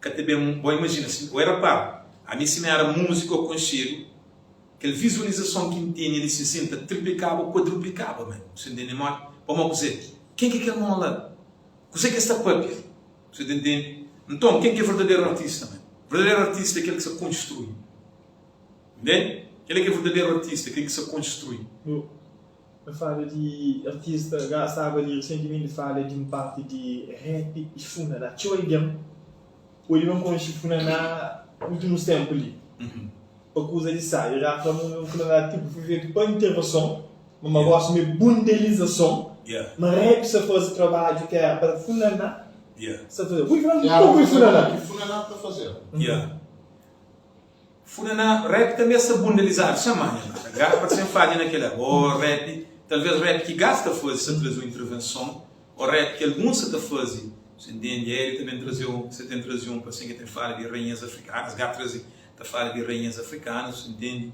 Ka ta ben, bo imajina si bo era pagu, ami si mi era múziku ô konxedu, kel vizualizason ki N tene li si sin ta triplikaba ô kuadruplikaba man. Bu sta ntende modi? Pamodi kuzê? Ken ki é kel mon la? Kuzê ki es sta papia? Bu sta ta ntende? Nton, ken ki é verdaderu artista man? Verdaderu artista é kel ki sta konstrui. Ntende? Kel-la ki é verdaderu artista, kel ki sta konstrui. Bu fala di artista, staba li resentimenti fala di un parti di rap i funaná. Txeu algen pode ben konxe funaná últimus ténpu li pa kuza di sábi. Rap fla ma un funaná tipu foi fetu pa intervenson, ma ma gosi ma é bundelizason, ma rap sta faze trabadju ki éra pa funaná sta faze. Bu fla un poku di funaná. Ki funaná ta fazeba. Funaná, rap tanbe sta bundalizadu sen manha nada. Gá pa sen fadja na kela. Ô rap, talvez rap ki gá sta faze sta traze un intervenson, ô rap ki alguns sa ta faze, sa ntende? Eli tanbe traze un, sa ten traze un pa sen ki ten fala di rainhas afrikanas, gá traze ta fala di rainhas afrikanas, sa ntende?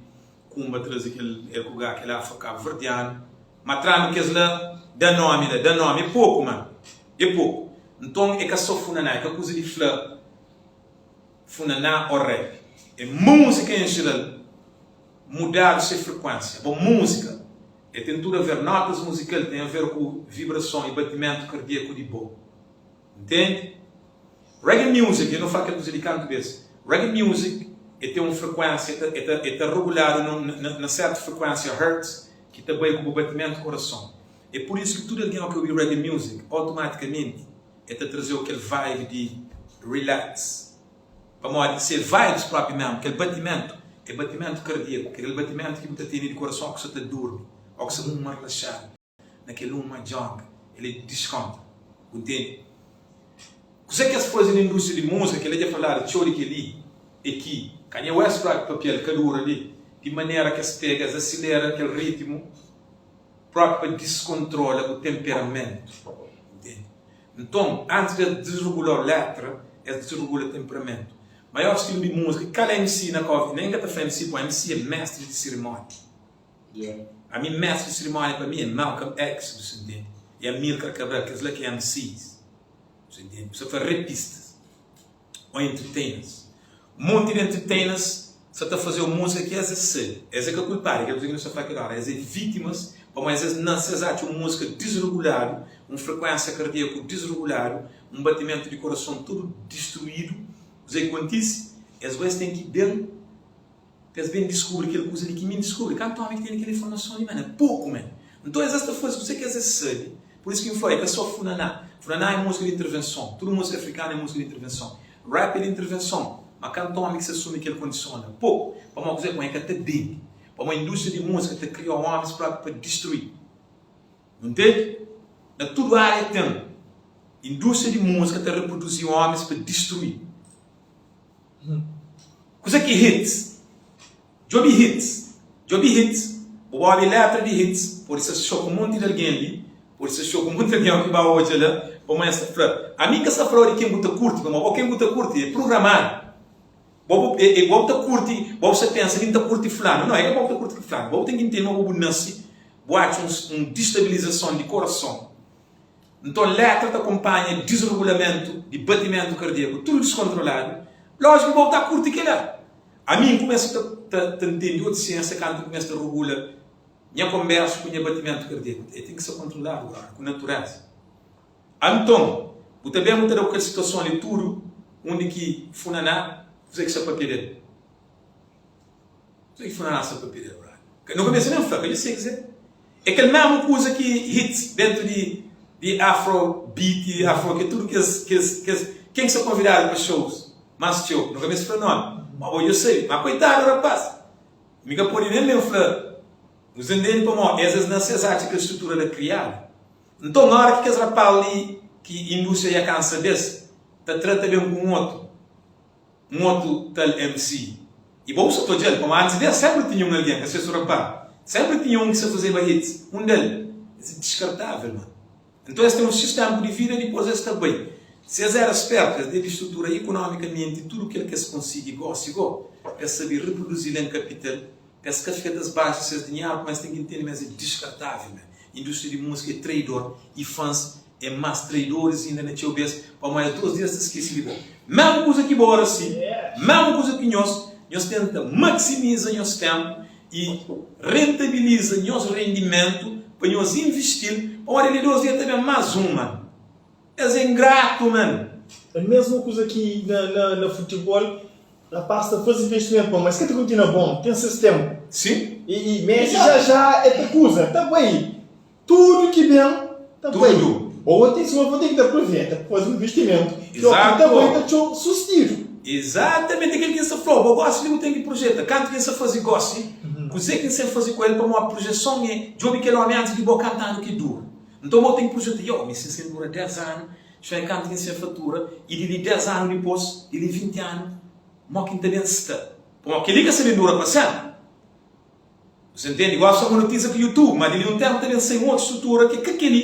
Kumba traze kel el ku gá kel afro-kabuverdianu. Ma tranu kes la da nomi la, da nomi. É poku, man, é poku. Nton é ka so funaná, é ka kuza di fla. Funaná ô rap é múzika en jeral mudadu se frekuénsia. Bo múzika é ten tudu a ver, notas muzikal ten a ver ku vibrason i batimentu kardíaku di bo. Ntende? Reggae music, dja nu fla kel kuza li kantu bês, reggae music é ten un frekuénsia, é ta, é ta reguladu na, na sértu frekuénsia hertz ki ta bai ku bo batimentu korason. É pur isu ki tudu algen ó ki obi reggae music automatikamenti E ta traze-u kel vibe di relax. Pamodi se vibes propi mesmu, kel batimentu, é batimentu kardíaku, kel batimentu ki bu ta tene di korason ó ki sa ta durmi, ó ki sa uma relaxadu, na kel uma djonga, el é diskonta. Bu ntende? Kuzê ki es faze na indústria di múzika, kel-la dja faladu txeu di kel-li, é ki Kanye West propi papia-l ka dura li, di manera ki es pega, es asilera kel ritmu, Propi pa diskontrola bu tenperamentu. Ntende? Nton, antis di es disregula-u letra, es disregula tenperamentu. Maior stilu di múzika, kal MC na Kau, nen ka ta fla MC, pô MC é mestri di sirimónia. Ami mestri di sirimónia pa mi é Malcolm X, bu sa ntende? E Amilcar Cabral, kes la ki é MCs, bu sa ntende? Bu sa fla repistas ô entertainers. Monti di entertainers sa ta faze un múzika ki es é sabe, es é ka kulpadu, é kel kuza ki nu sta fla kel óra, es é vítimas pamodi es nase es atxa un múzika disreguladu, un frekuénsia kardíaku disreguladu, un batimentu di korason tudu distruídu. Kuzê ki kontise? Es gó es ten ki ben pa es ben diskubri kel kuza li ki mi N diskubri. Kantu ómi ki tene kel informason li, man? É poku, man. Nton es es ta faze kuzê ki es es sabe. Pur isu ki N fla, é ka sô funaná. Funaná é múzika di intervenson. Tudu múzika afrikanu é múzika di intervenson. Rap é di intervenson. Má kantu ómi ki sa asumi kel kondison la? Poku. Pamodi kuzê? Pamodi é ka ta bende. Pamodi indústria di múzika ta kria ómis própi pa distrui. Nu ntende? Na tudu ária ten. Indústria di múzika ta reproduzi ómis pa distrui. Kuzê ki é hits? Djobe hits. Djobe hits. Bu ba obi létra di hits. Pode ser xoka un monti di algen li. Pode ser xoka un monti di algen ki ba odja la. Pamodi es ta fla, Ami N ka sta fla-u di ken bu ta kurti, pamodi bo ken bu ta kurti é programadu. Bo bu é bo bu ta kurti, bo bu sta pensa mi N ta kurti fulanu. Nau, é ka bo bu ta kurti fulanu. Bo bu ten ki ntende ma bo bu nase, bu atxa un distabilizason di korason. Nton letra ta kunpanha disregulamentu di batimentu kardiaku tudu diskontroladu. Lójiku ki bo ta kurti kila. Ami N kumesa ta ta ntende otu siensia kantu N kumesa ta regula nha konbersu ku nha batimentu kardiaku. E ten ki sta kontroladu brother, ku natureza. Anton, bu ta ben bu ta da ku kel situason li tudu undi ki funaná kuzê ki sta papia del. Kuzê ki funaná sta papia del brother? Nu ka meste nen fla, ka dja sei kuzê. É kel mesmu kuza ki hits dentu di di afro beat, afro ke tudu kes kes kes ken ki sta konvidadu pa shows mas txeu, nu ka meste fla nomi, ma bo dja sabe. Ma koitadu rapaz, mi ka pode nen ben fla nhos ntende pamodi es es nase es atxa kel strutura la kriadu. Nton ora ki kes rapaz li ki industria dja kansa des ta tra ta ben ku un otu. Un otu tal MC. I bo bu sa ta odja-l, pamodi antis di el senpri tinha un algen, ka se su rapá. Senpri tinha un ki sa fazeba hits. Un del. Es é diskartável, man. Nton es ten un sistéma di vida, dipôs es ta bai. Si es éra spertu, es debe strutura ikonomikamenti tudu kel ki es konsigi gósi gó, pa es sabe riproduzi-l en kapital, Pa es ka fika ta sbanja ses dinheru, kuma es ten ki ntende ma es é diskartável me. Indústria di múzika é traidor i fãs é más traidoris inda na txeu bês, pamodi es dos dia es ta skese di bo. Mesmu kuza ki bo Oracy, mesmu kuza ki nhos, nhos tenta maksimiza nhos ténpu i rentabiliza nhos rendimentu pa nhos investil, pamodi di dos dia ta ben más un, man. Es é ingratu, man. É mesmu kuza ki na na na futibol, Rapaz ta fazi investimento bom, mas ka ta continua bom, tem ses tempo. Sim. E, e Messi já já é ta cusa, ta bai. Tudo que bem, ta bai. Tudo. Ou tem suma tem que ta aproveita, fazi um investimento. Que o que ta bai ta txeu sustido. Exatamente aquilo que N sta fla-u. Bo gosi li bu ten ki projeta. Kantu ki N sta fazi gosi, kuzê ki N sta fazi ku el pamodi projeson é djobe kel omi antis di bo kantu anu ki dura. Nton bo ten ki projeta, yo, mi si N dura 10 anu, Txeu é kantu ki N sen fatura i di li 10 anu dipôs, di li 20 anu, mó ki N ta ben sta? Pamodi kel-li ka sta ben dura pa sénpri. Nhos ntende? Gósi sta monetiza ku YouTube, má di li un ténpu ta ben sai un otu strutura ki é ka kel-li,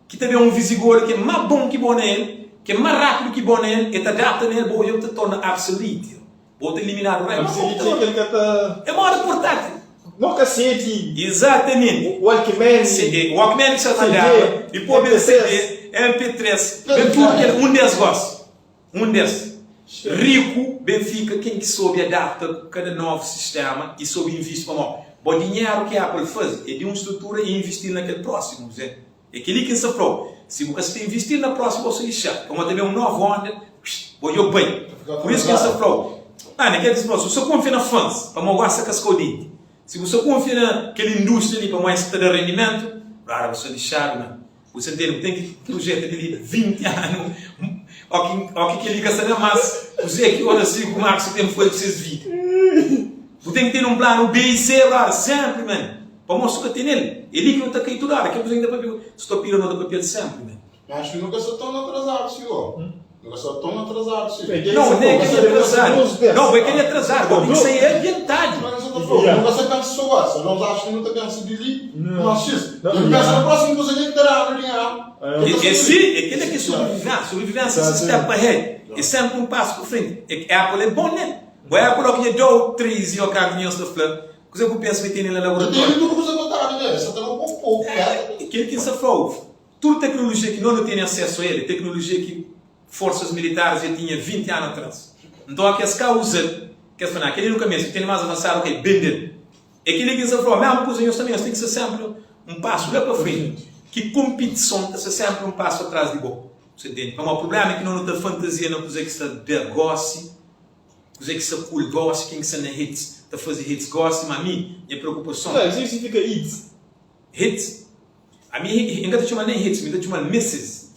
ki ta ben un vizigodu ki é má bon ki bo na el, ki é má rápidu ki bo na el, el ta adapta na el, bo odja bu ta torna obsolete. Bo ta eliminadu rei. Obsolete é kel ka ta. É moda portátil. Mo kaseti. Exatamente. Walkman. CD. Walkman ki sa ta andaba. Dipôs ben CD, MP3. Ben tudu kel. Un des gosi. Un des. Riku ben fika ken ki sobe adapta ku kada novu sistema i sobe invisti. Pamodi bo dinheru ki Apple faze é di un strutura i invisti-l na kel prósimu. É kel-li ki N sta fla-u, si bu ka sta invisti na prósimu, bo sta lixadu. Pamodi ta ben un novu onda, bo dja bai. Pur isu ki N sta fla-u, Ana, kel ki N sta fla-u, si bu sta kunfia na fans, pamodi gosi sta kaska-u denti, si bu sta kunfia na kel indústria li pamodi es ta da rendimentu, brada, bu sta lixadu, man. Bu sta ntende? Bu ten ki projeta di li 20 anu, óki kel-li ka sta da más, kuzê ki Oracy ku Marcos ta ten faze ku ses vida? Bu ten ki ten un planu B i C, brada, sénpri, man. Pamodi su ka tene-l, é li ki nu ta kai tudu óra. Kel kuza ki N ta papia ku su ta pira, nu ta papia-l sénpri men. Ma acho ki nu ka sta ton atrasadu si go. Nu ka sta ton atrasadu si. Nau, nen é kel-li atrasadu. Nau, bo é kel-li atrasadu. Bo ten ki sai adiantadu. fla, Yeah. nu ka sa pensa so gosi, nos acha ki nu ta pensa di li, Não. mas xis, Não, nu pensa yeah. na próximo kuza ki ta danu dinheru. É. É, é si, é kel-la ki é sobrivivénsia. Sobrivivénsia é step ahead. É sénpri un pasu pa frenti. É ki Apple é bon nel. Bo Apple ó ki dja da-u 3 i ó kantu nhos ta fla, kuzê ku pensa ma el tene na Dja tene laboratóriu? tudu kuza kontadu dja, el sa ta na poku poku, É kel ki N sta fla-u. Tudu teknolojia ki nos nu tene asesu a el é teknolojia ki forsas militaris dja tinha 20 anu atras. Nton, a kes ka uza-l, kes fla, Ná, kel-li nu ka meste, nu tene más avansadu, ok, bende-l. É kel-li ki N sta fla-u, mésmu kuza nhos tanbê, nhos ten ki sta sénpri un pasu la pa frenti, ki konpitison ta sta sénpri un pasu atras di bo. Bu ntende? Pamodi prubléma é ki nos nu ta fantazia na kuzê ki sta da gósi, kuzê ki sta cool gósi, ken ki sta na hits, ta faze hits gósi, má mi, nha preokupason. Kuzê ki signifika hits? Hits? Ami, N ka ta txoma-l nen hits, mi ta txoma-l misses.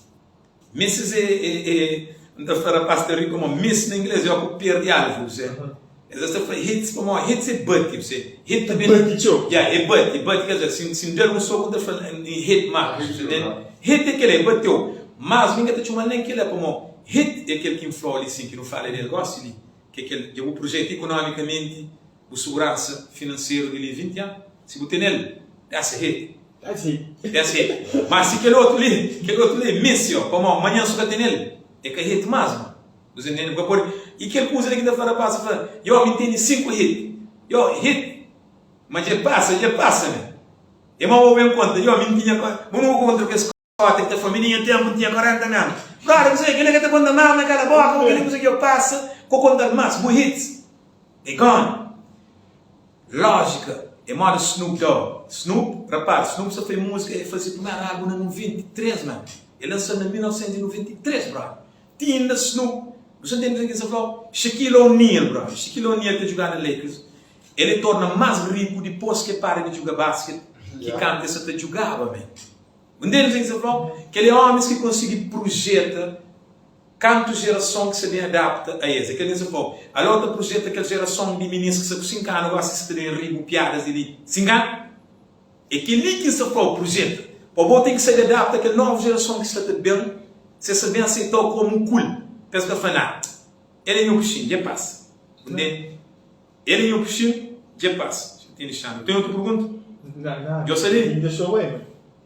Misses é, é, é, N ta fla rapaz ta ri pamodi miss na inglês é ó ku perde alvu, bu sabe? Es ta fla hits pamodi hits é bati, bu sabe? Hit ta ben. Bati txeu. Ya, é bati, bati, quer dizer, si, si N da-l un soku N ta fla N hit más, bu sabe? Hit é kel-la, é bateu. Mas mi N ka ta txoma-l nen kel-la pamodi hit é kel ki N fla-u li sin, ki nu fala di el gósi li, ki é kel dja bu projeta ikonomikamenti bu suguransa finanseru di li 20 anu. Si bu tene-l, that's a hit. That's hit. That's hit. Mas si kel otu li, kel otu li é miss, yo, pamodi manhan su ka tene-l, é ka hit mas, ma. Bu sa ntende? Bu ka pode. I kel kuza li ki ta fla rapaz, ta fla, yo, mi ntende 5 hit. Yo, hit, ma dja pasa, dja pasa, man. É ma bo ben konta, yo, mi N tinha, bo nunka kontra ku es kota ki ta fla, mi ninha tenpu N tinha 40 anu. Brother, kuzê, kel-li ka ta konta más, na kala boka, kel-li kuza ki yo pasa, ko konta-l más, bu hits é gone. Lójika é moda Snoop Dogg. Snoop, rapaz, Snoop sa fai múzika, el faze primeru álbum na 93, man. El lansa-l na 1993, brother. Ti inda Snoop, bu sa ntende kuzê ki N sa fla-u? Shaquille O'Neal, brother, Shaquille O'Neal ta djuga na Lakers, el é torna más riku dipôs ki el para di djuga basket ki kantu el sa ta djugaba, man. Bu ntende kuzê ki N sa fla-u? Kel é ómis ki konsigi prujeta Kantu jerason ki sa ben adapta a es? É kel mesmu povu. Alô ta projeta kel jerason di minis ki sta ku 5 anu gosi ki sa ta ben ri bu piadas di li 5 anu? É kel-li ki N sta fla-u, projeta. Pa bo ten ki sabe adapta kel novu jerason ki sta ta ben, si es sa ben aseita-u komu kul, pa es ka fla, Nah, el é nhu kuxin, dja pasa. Bu ntende? El é nhu kuxin, dja pasa. Xa tene xana. Bu ten otu pergunta? Nah, nah. Djo sa li? N dexou bai, man.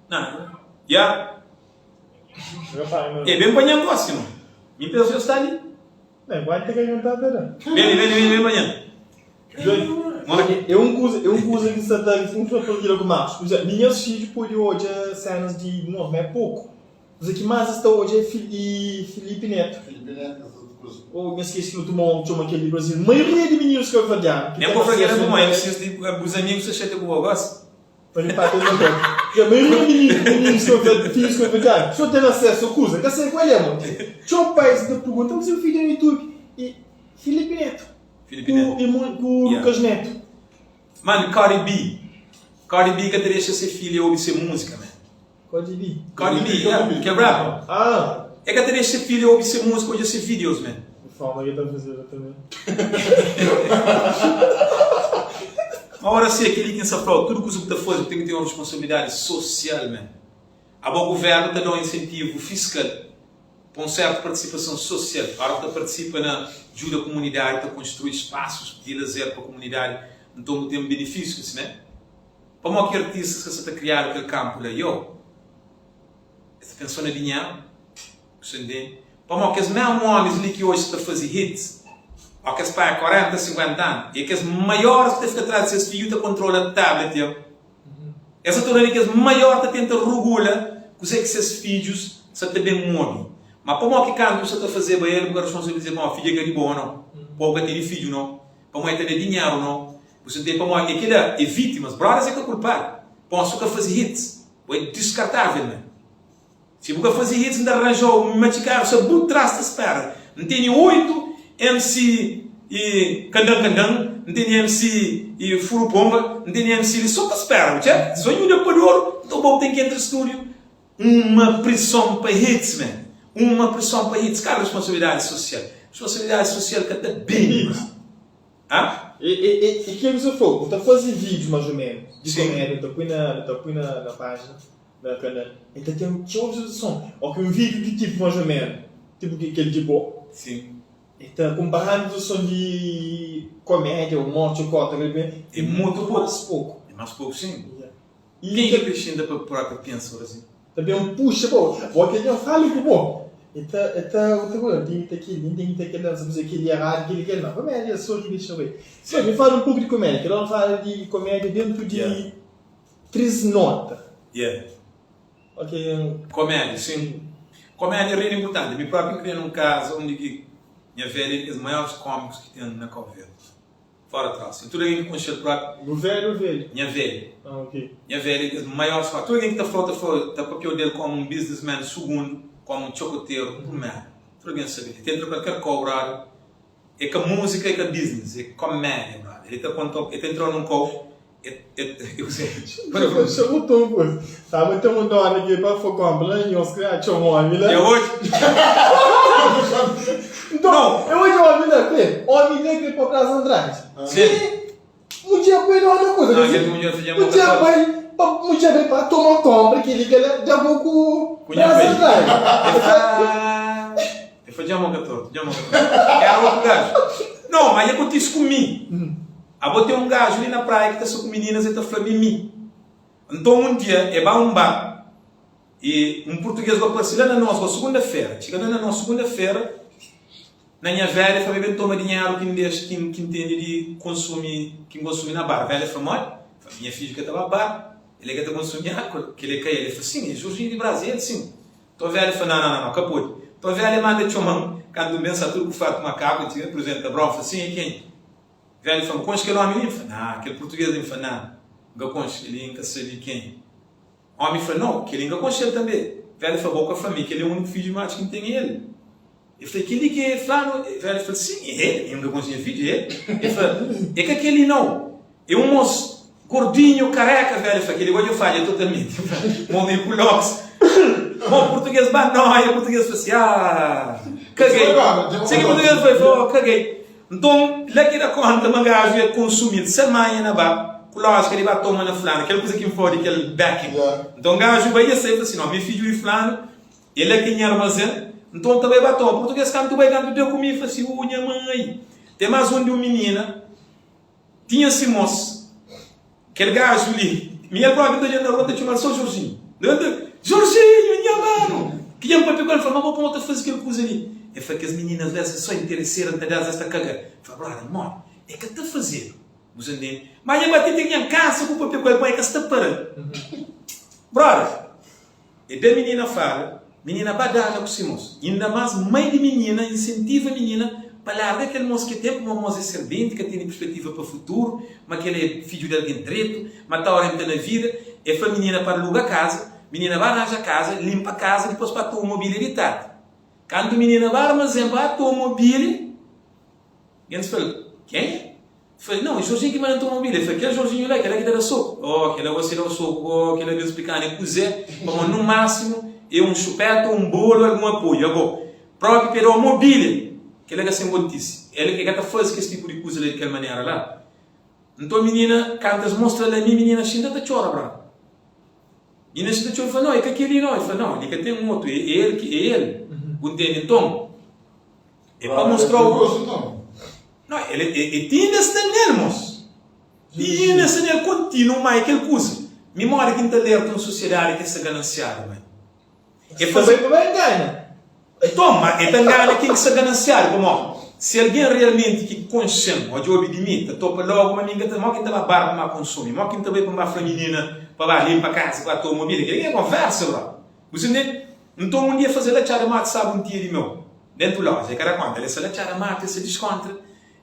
Nah. Ya. E ben pa nha gosi no. Mi pensa yo sta li. Beni beni beni ben pa nha. É un kuza, é un kuza ki sta ta un ta partilha ku Marcos. Por exemplo, minhas fidju pode odja cenas di nos, ma é poku. Kuza ki mais es ta odja é Filipe Neto. Filipe Neto, kes otu kuza. Ou mi skesi ki otu nome txoma kel di Brasil. Maioria di mininus kabuverdianu ki Nem ten pa fla kel asesu a pamodi internet. MCs di bus amigus ta xatia ku bo gosi. Pa mi pata na boka. Dja maioria mininu, mininus kabuverdianu, fidjus kabuverdianu, so ten asesu a kuza, ka sai kual é mo. Txeu pais ta pergunta, mas e fidju na YouTube? E Filipe Neto. Filipe Neto. Ku, e ku Yeah. Lucas Neto. Mano, Cardi B. Cardi B ka ta dexa se filha obi se música, man. Cardi B. Cardi B, yeah, que é rapper. Ah! É ka ta dexa se filha obi se música, odja se videos, man. Forma ki ta fazeba também. Ma ora si é kel-li ki N sta fla-u, tudu kuza bu ta faze, bu ten ki ten un responsabilidadi sosial, man. Abo guvernu ta da-u insentivu fiskal pa un sertu partisipason sosial. Ora bu ta partisipa na djuda kumunidadi, ta konstrui spasus di lazer pa kumunidadi, nton bu ten benefisiu, ka si mé? Pamodi ki artistas ka sa ta kriadu kel kanpu la? Yo, es ta pensa so na dinheru. Bu sta ntende? Pamodi kes mesmu omis li ki oji sta ta faze hits, ó kes panha 40, 50 anu, e kes maiores ki ta fika tras di ses fidju ta kontrola tablet ya. Es sta torna di kes maior ta tenta rugula kuzê ki ses fidjus sta ta ben obi. Ma pamodi ki kantu bu sta ta fazeba el, bu ka responsabiliza pamodi fidju é ka di bo no, pamodi bu ka tene fidju no, pamodi el ta da dinheru no. Bu sta ntende? Pamodi é kila é vitimas, brothers é ka kulpadu. Pamodi si bu ka faze hits, bo é diskartavel man. Si bu ka faze hits N ta ranjau un matxikadu sa bu tras ta spera N tene 8 MC e kandan kandan N tene MC e furu pomba N tene MC li so ta spera bu txê So nhu da pa doru nton bo bu ten ki entra studio Uma prison pa hits man Uma prison pa hits Kal responsabilidadi sosial? Responsabilidadi sosial ka ta bende bro Ha? E e e e kel ki bu fla bu ta faze vídeos mais ou menos di Sim. komédia bu ta pui na bu ta pui na na página Na kanal el ta ten txeu visualizason. Ó ki un vídiu di tipu más ô ménu, tipu ki kel di bo. Sim. E ta kunparadu son di komédia, umor, txokota, É mutu poku. Más poku. É más poku, sin. I Ken ki ta xinta pa própi pensa ora sin? Ta ben puxa bo, bo ke dja fala ku bo. E ta, e ta, bu ta fla, ten ki ta kel-li, ten ki ta kel-la, sa faze kel-li eradu, kel-li kel-la. Não, komédia é so ki dexa bai. Só ki fala un poku di komédia, kel óra fala di komédia dentu di Yeah. 3 nota. Yeah. Ok. Komédia, sin. Komédia é rei di inpurtanti. Mi própi N kria nun kaza undi ki nha velha é di kes maiores kómikus ki ten na Kau Verdi. Fora trosa. I tudu algen ki konxe-l própi. Bu velha ou velho? Nha velha. Ah, ok. Nha velha é di kes maiores kómikus. Tudu algen ki ta fla-u, ta fla-u, ta papia-u del kómu un businessman sugundu, kómu un txokoteru primeru. Tudu algen sabe. El ta entra kualker kau, brother. É ka múzika, é ka business, é komédia, brother. El ta konta-u, el ta entra-u nun kau. Xa botou pô. Tava tem um dona aqui para for compra lá em Oscar, ah, tinha um homem lá. É hoje? Então, Não. eu hoje homem lá, que homem lá que para Praça Andrade. Sim. Um dia foi lá outra coisa. Não, aquele mulher fazia Um muita dia coisa. foi, um dia foi para tomar compra que liga lá, já vou com Cunha Praça fez. Andrade. Ele foi de mão torto, de mão torto. Era outro gajo. Não, mas acontece comigo. Abo ten un gaju li na praia ki ta sta ku mininas e ta fla mimi. Nton un dia e ba un bar e un purtuges ba parse la na nos ba sugunda fera. Txiga la na nos sugunda fera na nha velha e fla mi ben toma dinheru ki N dexa ki N tene di konsumi ki N konsumi na bar. Velha fla modi? Fla mi nha fidju ka ta ba bar el e ka ta konsumi alkol. Kel e ka el. E fla sin e Jorginho di Brás e el sin. Nton velha fla na na na ka pode. Nton velha manda txoma-m kantu N ben sa tudu ku fartu makaku e txiga e prizenta Abraon fla sin e kenha? Velho fla-m, Konxe kel omi li? N fla, Ná. Kel purtugês li? N fla, Ná. N ka konxe kel-li, N ka sabe kenha. Omi fla, Nau, kel-li N ka konxe-l tanbê. Velho fla, Bo ka fla mi, kel-li é úniku fidju matxu ki N ten, é el. El fla, É kel-li ki é flanu? Velho fla, Sin, é el. Mi N ka konxe nha fidju, é el. El fla, É ka kel-li, nau. É un mos gordinhu, kareka. Velho fla, Kel-li gó dja fadja totalmenti. El fla, Mo mi ku loks. Mo purtugês ba noia, purtugês fla si, Ah, kagei. Si ki purtugês fla, el fla, Oh, kagei. Nton, la ki da konta ma gaju ia konsumi-l se manha na ba, ku lójika di ba toma na fulanu, kel kuza ki N fla-u di kel backing. Nton, gaju bai ia sai, fla si, No, mi fidju di fulanu, é la ki nha armazén, nton N ta bai ba toma. Purtuges kantu bai, kantu da ku mi, fla si, Uh, nha mai! Ten más un di un minina, tinha si mos. Kel gaju li, mi el propi ta odja na rua, ta txoma-l so Jorginho. Jorginho, nha manu! Ki dja N papia ku el, N fla, ma bo pamo ta faze kel kuza li? El fla, kes mininas la, es é so interesera, N ta da-s, es ta kaga. N fla, brother, modi? E ka ta fazedu. Bu sa ntende? Ma dja N bati ti ki dja N kansa ku papia ku el, pamo e ka sta para-l. Brother, E da minina fala, Minina ba dana ku si mos. Inda mas, mai di minina insentiva minina pa larga kel mos ki ten, pamodi mos é serbenti, ka tene perspetiva pa futuru, ma kel é fidju di algen dretu, ma ta orienta na vida. E fla minina pa aluga kaza, minina ba ranja kaza, limpa kaza, dipos pa toma mobília di tardi. Kantu minina ba armazen pa toma mobília, Gentis fla-l, Kenha? Fla-l, Nau, é Jorginho ki manda-m toma mobília. El fla, Kel Jorginho la, kel-la ki ta da soku? Oh, kel-la gosi da-u soku, oh, kel-la ben splika-nu é kuzê, pamodi nu másimu é un xupéta, un bolu, algun apoiu. Agó, própi pa e da-u mobília, kel-la ka sen kontise. El e ka ta faze kes tipu di kuza la di kel manera la. Nton, minina, kantu es mostra-l ami, minina xinta ta txora, brother. Minina xinta ta txora, el fla, Nau, é ka kel-li, nau. El fla, Nau, li ka ten otu, é el ki é el. Bu ntende? Nton. É pa mostra-u. Não, ele, ele, ele tinha sta nel, mos. Tinha sta nel kontinu, ma é kel kuza. Mi modi ki N ta alerta un sosiedadi ki sta ganansiadu, mai. É faze. Também pa engana. Nton, ma é ta ngana ken ki sta ganansiadu, pamodi si algen realmenti ki konxe-m ô djobe di mi, ta topa logu ma mi N ka ta, mo ki N ta ba bar pa N ba konsumi, mo ki N ta bai pa N ba fla minina pa ba limpa kaza, pa ba toma mobília, kel-li ka é konversa, bro. Bu sa ntende? Nton, un dia faze la txada matu sabu un tia di meu dentu loja, e ka da konta, el sta la txada matu, el sta diskontra,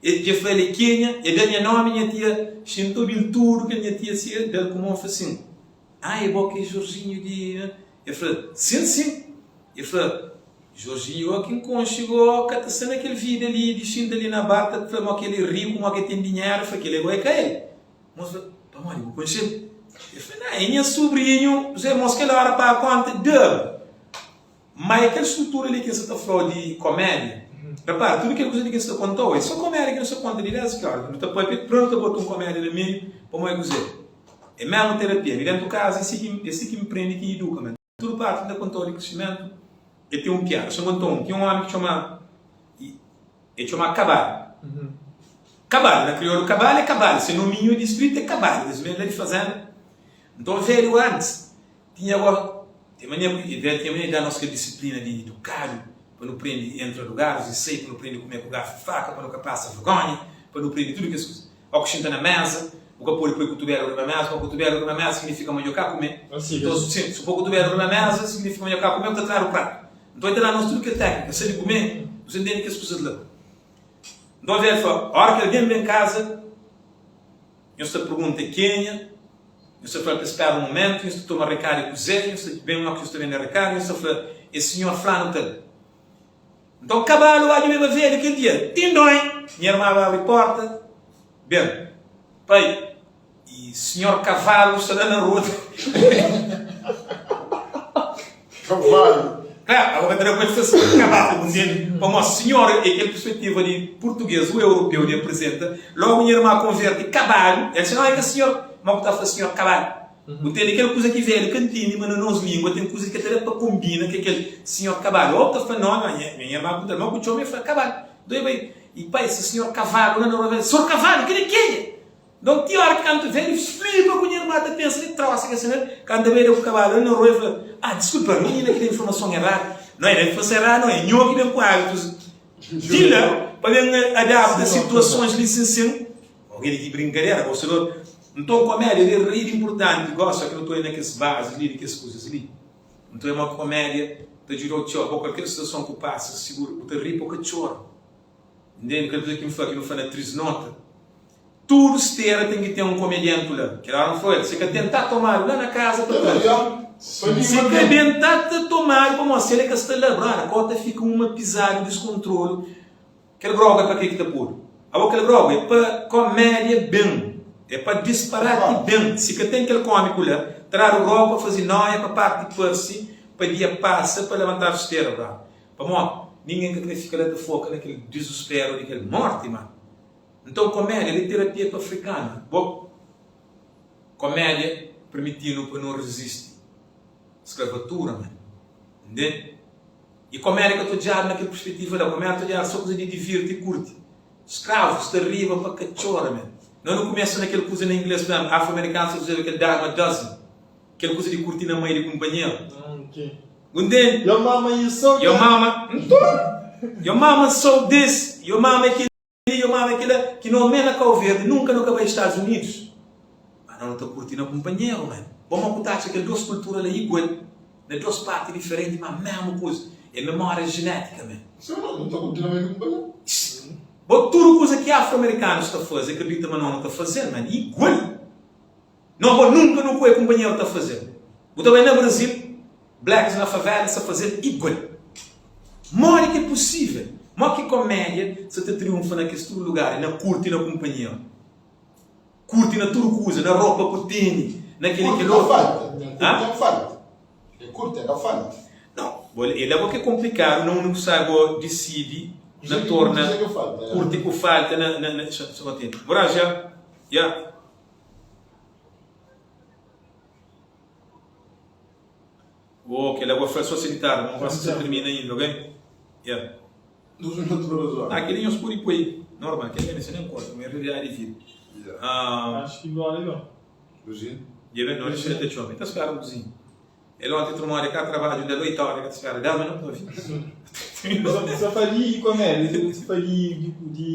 e dja fla el é kenha, e da nha nomi, nha tia xinta obi-l tudu kel nha tia si el da-l ku mon fla sin, ah é bo ki é Jorginho di, el fla, sin, sin, el fla, Jorginho oh ki N konxe go ka ta sta na kel vida li di xinta li na bar ta fla mo ki el é riku, mo ki el ten dinheru, el fla kel-li go é ka el. Mos fla, Pamodi bu konxe-l? El fla, Ná, é nha subrinhu José. Mos kel óra paga kónta da-l. Má é kel strutura li ki N sta ta fla-u di komédia. Repara, tudu kel kuza li ki N sta konta-u é sô komédia ki nu sta konta di désdi ki óra ki nu ta pâpia, prima nu ta bota un komédia na meiu, pamodi kuzê? É mésmu terapia. Mi déntu kaza é si ki, é si ki N prende ki N iduka. Má tudu párti ki N ta konta-u di krisimentu, el ten un piada. Sô N konta-u un. Tinha un ómi ki txoma. E txoma Kabal. Kabal, na kriolu Kabal é Kabal, se nominhu di skritu é Kabal, es ben la di fazenda. Nton velhu antis tinha go, ten mania, e velhu tinha mania di da nos kel disiplina di idukadu pa nu prende entra lugaris i sai, pa nu prende kume ku garfu i faka, pa nu ka pasa vergonha, pa nu prende tudu kes kuza. Ó ku xinta na meza, bu ka pode poi kutubelu riba meza, poi kutubelu riba meza signifika ma nho ka kume. Nton, sin, si bu poi kutubelu riba meza signifika ma nho ka kume, bu ta tradu pratu. Nton, el ta da nos tudu kel téknika, sabe kume, bu sa ntende kes kuzas la. Nton, velhu fla, Óra ki algen ben kaza, nhos ta pergunta kenha, nhos ta fla-l pa spera un mumentu, nhos ta toma rekadu di kuzê, nhos ta ben óki nhos ta ben da rekadu, nhos ta fla, Es sinhor fla-nu tal. Nton, kabalu ba djobeba velhu kel dia. Tindóin! Nha irma ba abri pórta, Ben, pai, i sinhor kavalu sta la na rua ta. Kavalu. Klaru, abo ka ta da ku el fla sinhor kavalu, bu ntende? Pamodi sinhor é kel perspetiva di purtuges o europeu di aprizenta. Logu nha irma konverte kabalu, el fla, no, é ka sinhor, ma bu ta fla sinhor kabalu. Bu ntende? Kel kuza ki velhu ka ntende ma na nos lingua ten kuza ki ka ta da pa konbina ku kel sinhor kabalu. O bu ta fla, no, no, nha irma punta-l, ma bu txoma? El fla, kabalu. Nton el bai, i pai, se sinhor kavalu la na rua, el fla, Senhor kavalu, kel-li é kenha? Nton, ti óra ki kantu velhu flipa ku nha irma ta pensa di trosa ki el kantu el bai da ku kabalu la na rua, el fla, Ah, diskulpa, minina ki da informason eradu. Não é informason eradu, não, é nho ki ben ku hábitus di la pa ben adapta situasons li sin sin. Ô, kel-li ki brinkadera, gosta-dor. Nton, komédia li é rei di inpurtanti. Gosta ki nu ta oja na kes bazis li di kes kuzas li. Nton, é ma komédia ta djuda-u txeu. Abo, kalker situason ki bu pasa, sigura, bu ta ri pa bu ka txora. Ntende? Kel kuza ki N fla, ki nu fla na Trisnota. Tudu stera ten ki ten un komediantu la. Kel óra N fla el, si ka ten, ta tomadu la na kaza pa traze. Si ka ben, ta ta tomadu pamodi si el ka sta la, brother, kau ta fika uma pizadu, diskontrolu. Kel grogu é pa ke ki ta podu? Abo kel grogu é pa komédia ben, é pa disparati ben. Si ka ten kel kómiku la, tradu grogu pa faze noia, pa parti parse, pa dia pasa, pa labantadu stera, brother. Pamodi ningen ka kre fika la ta foka na kel dizusperu di kel morti, ma. Nton komédia li terapia pa afrikanu. Bo komédia permitinu pa nu rizisti skravatura man. Ntende? I komédia ka ta odjadu na kel perspetiva la. Komédia ta odjadu so kuza di divirti i kurti. Skravus ta riba pa ka txora man. Nos nu kumesa na kel kuza na ingles pa exemplu afro-amerikanus ta uzaba kel dime a dozen. Kel kuza di kurti na mei di kunpanheru. Bu ntende? Your mama is so Your mama, nton! Your mama so this, your mama é kel. Li yo mama kila ki no me na Kau Verdi nunka no ka bai Estados Unidos ma no ta kurti na kumpanheru man bo ma ku ta atxa kel dos kultura la igual na dos parti diferenti ma mesmu kuza é memoria genetika man. Sim ma no ta kurti na meio di kumpanheru. Bo tudu kuza ki afro amerikanus ta faze akredita ma no no ta fazel man igual. No bo nunka no ku e kumpanheru ta fazel. Bu ta bai na Brasil Blacks na favela sa fazel igual. Modi ki é pusivel? Mo ki komédia sa ta triunfa na kes tudu lugar e na kurti na kumpanheru? Kurti na tudu kuza, na ropa ku tene, na kel i Kurti kel ka otu. falta, kurti Ha? ka falta. É kurti é ka falta. Não, bo é la bo ki é komplikadu na undi ku sa bo disidi Kuzê na ki kurti, torna kuzê ki falta, ya. kurti ku falta na na na xa xa batê. Bora ja, ya. Oh, kel agua fla so si di tardi, ma gosi sa termina inda, ok? Yeah. Dos minutos pa dos Ah, horas. kel-li nhos pode poi normal, kel-li ka meste nen korta, ma é realidadi di vida. Yeah. Ah, Acho ki gora é bom. Luzinho. dja ben, no, dexa el ta txoma, el ta spera un kuzinha. El onti trumodi ka trabadju, da 8 ora, el ka ta spera 10 minutu pa fin. Só fa di komédia, só fa di di di.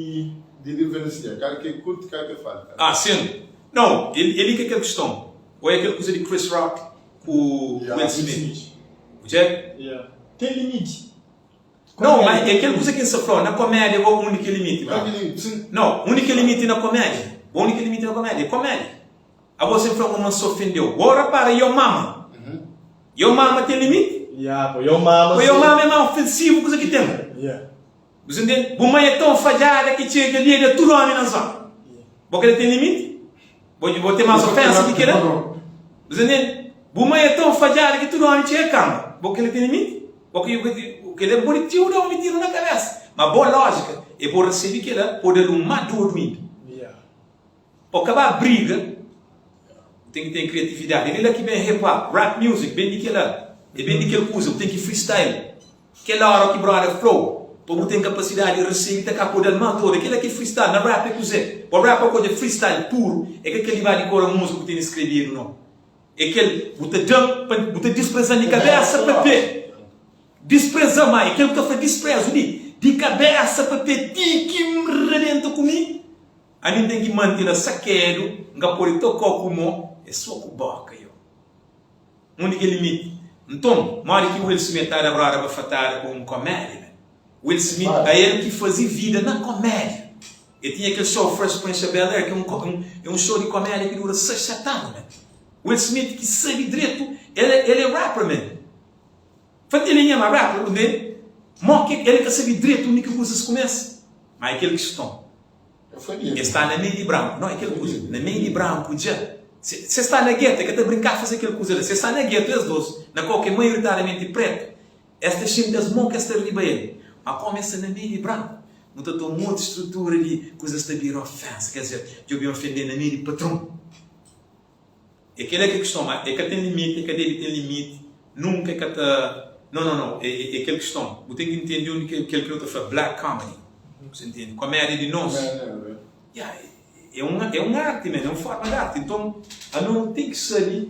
Di diferencia, kal ki é kurti, kal ki é falta. Ah, sin. Nau, el el li ka é kel kiston. Ô é kel kuza di Chris Rock ku Yeah. Will Smith. Bu dja? Yeah. Ten limiti. Nau, ma é kel kuza ki N sta fla-u, na komédia gó undi ki é limiti, Kal bra? ki limiti? Sin. Nau, undi ki é limiti na komédia? Bo undi ki é limiti na komédia? É komédia. Abo sen fla ma N sta ofende-u. Bo rapara, yo mama. Yo mama ten limiti? Yeah, pô, yo mama Pô, yo sim. mama é más ofensivu kuza ki ten. Yeah. Bu sa ntende? Bu mai é tão fadjada ki txega kel dia da tudu omi na zona. Bo kela ten limiti? Bo, bo ten más ofensa ki kela? Bu sa ntende? Bu mai é tão fadjada ki tudu omi txega kama. Bo kela ten limiti? Bo ki, kela pode txeu da omi tiru na kabesa. Ma bo lójika é bo resebe kela, bo da-l un má dodu inda. Pa bu ka ba briga, bu ten ki ten kriatividadi. É di la ki ben hip hop, rap music, ben di kela. É ben di kel kuza, bu ten ki freestyle. Kel ora ki brother fla-u. Pa bu ten kapasidadi di resebe ta ka po dal mal toda. Kela ki é freestyle. Na rap é kuzê? Pa rapper ku odja freestyle puru é ka kel di ba dikora múzika ku tene skrebedu no. É kel bu ta da pa bu ta dispreza-m di kabésa pa pé. Dispreza ma é kel bu ta fla disprezu di di kabésa pa pé ti ki N rebenta ku mi. Ami N ten ki mante la sakedu, N ka pode tokau ku mô, é sô ku bóka yo. Undi ki é limiti? Nton, modi ki Will Smith ta da broda bafatada ku un komédia, man? Will Smith, ael ki faze vida na komédia. El tinha kel show Fresh Prince of Bel-Air, ki é un é un show di komédia ki dura 6, 7 anu, man. Will Smith ki sabe dretu, el el é rapper, man. Fla el é nha ma rapper, bu ntende? Mo ki el ka sabe dretu undi ki kuzas kumesa. Ma é kel kiston. Es sta na meiu di branku. No, é kel kuza. Na meiu di branku dja. Se es sta na getu, e ka ta brinká faze kel kuza la. Se es sta na getu, es dos, na kau ki é maioritariamenti pretu, es ta xinti es mon ki es sta riba el. Ma komu es sta na meiu di branku, nu ta toma otu strutura di kuzas ta bira ofensa. Ker dizer, dja bu ben ofende na meiu di patron. É kel-la ki é kiston, ma e ka ten limiti, e ka debe ten limiti, nunka e ka ta, no, no, no, é kel kiston, bu ten ki ntende undi ki kel ki nu ta fla black comedy, bu sa ntende, komédia di nos, ya, é un, é un arti men, é un forma di arti, nton ano nu ten ki sabe.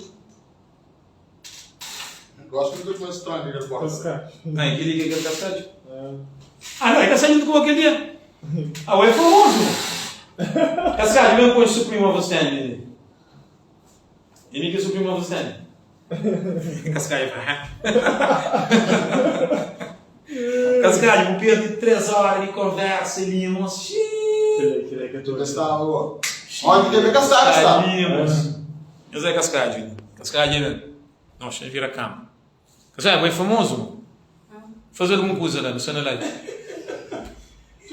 Gosi nu ta fla stranhu kel bota. Ah, é kel-li ki é kel kaskadju? Ah, no, é ka sa djuntu ku bo kel dia? Ah, bo é famozu! Kaskadju, ben konxe Supreme Overstanding li. E mi ki é Supreme Overstanding. Kaskadju fla, ha? Kaskadju, bu perde 3 óra di konversa li, mos. Xii! Kel-li ka staba bo. Onti kel-li ka staba, staba. Nhos é kaskadju li. Kaskadju é ben. Noxa, vira kama. Kaskadju, bo é famozu mo. Faze algun kuza la, nu sta na live.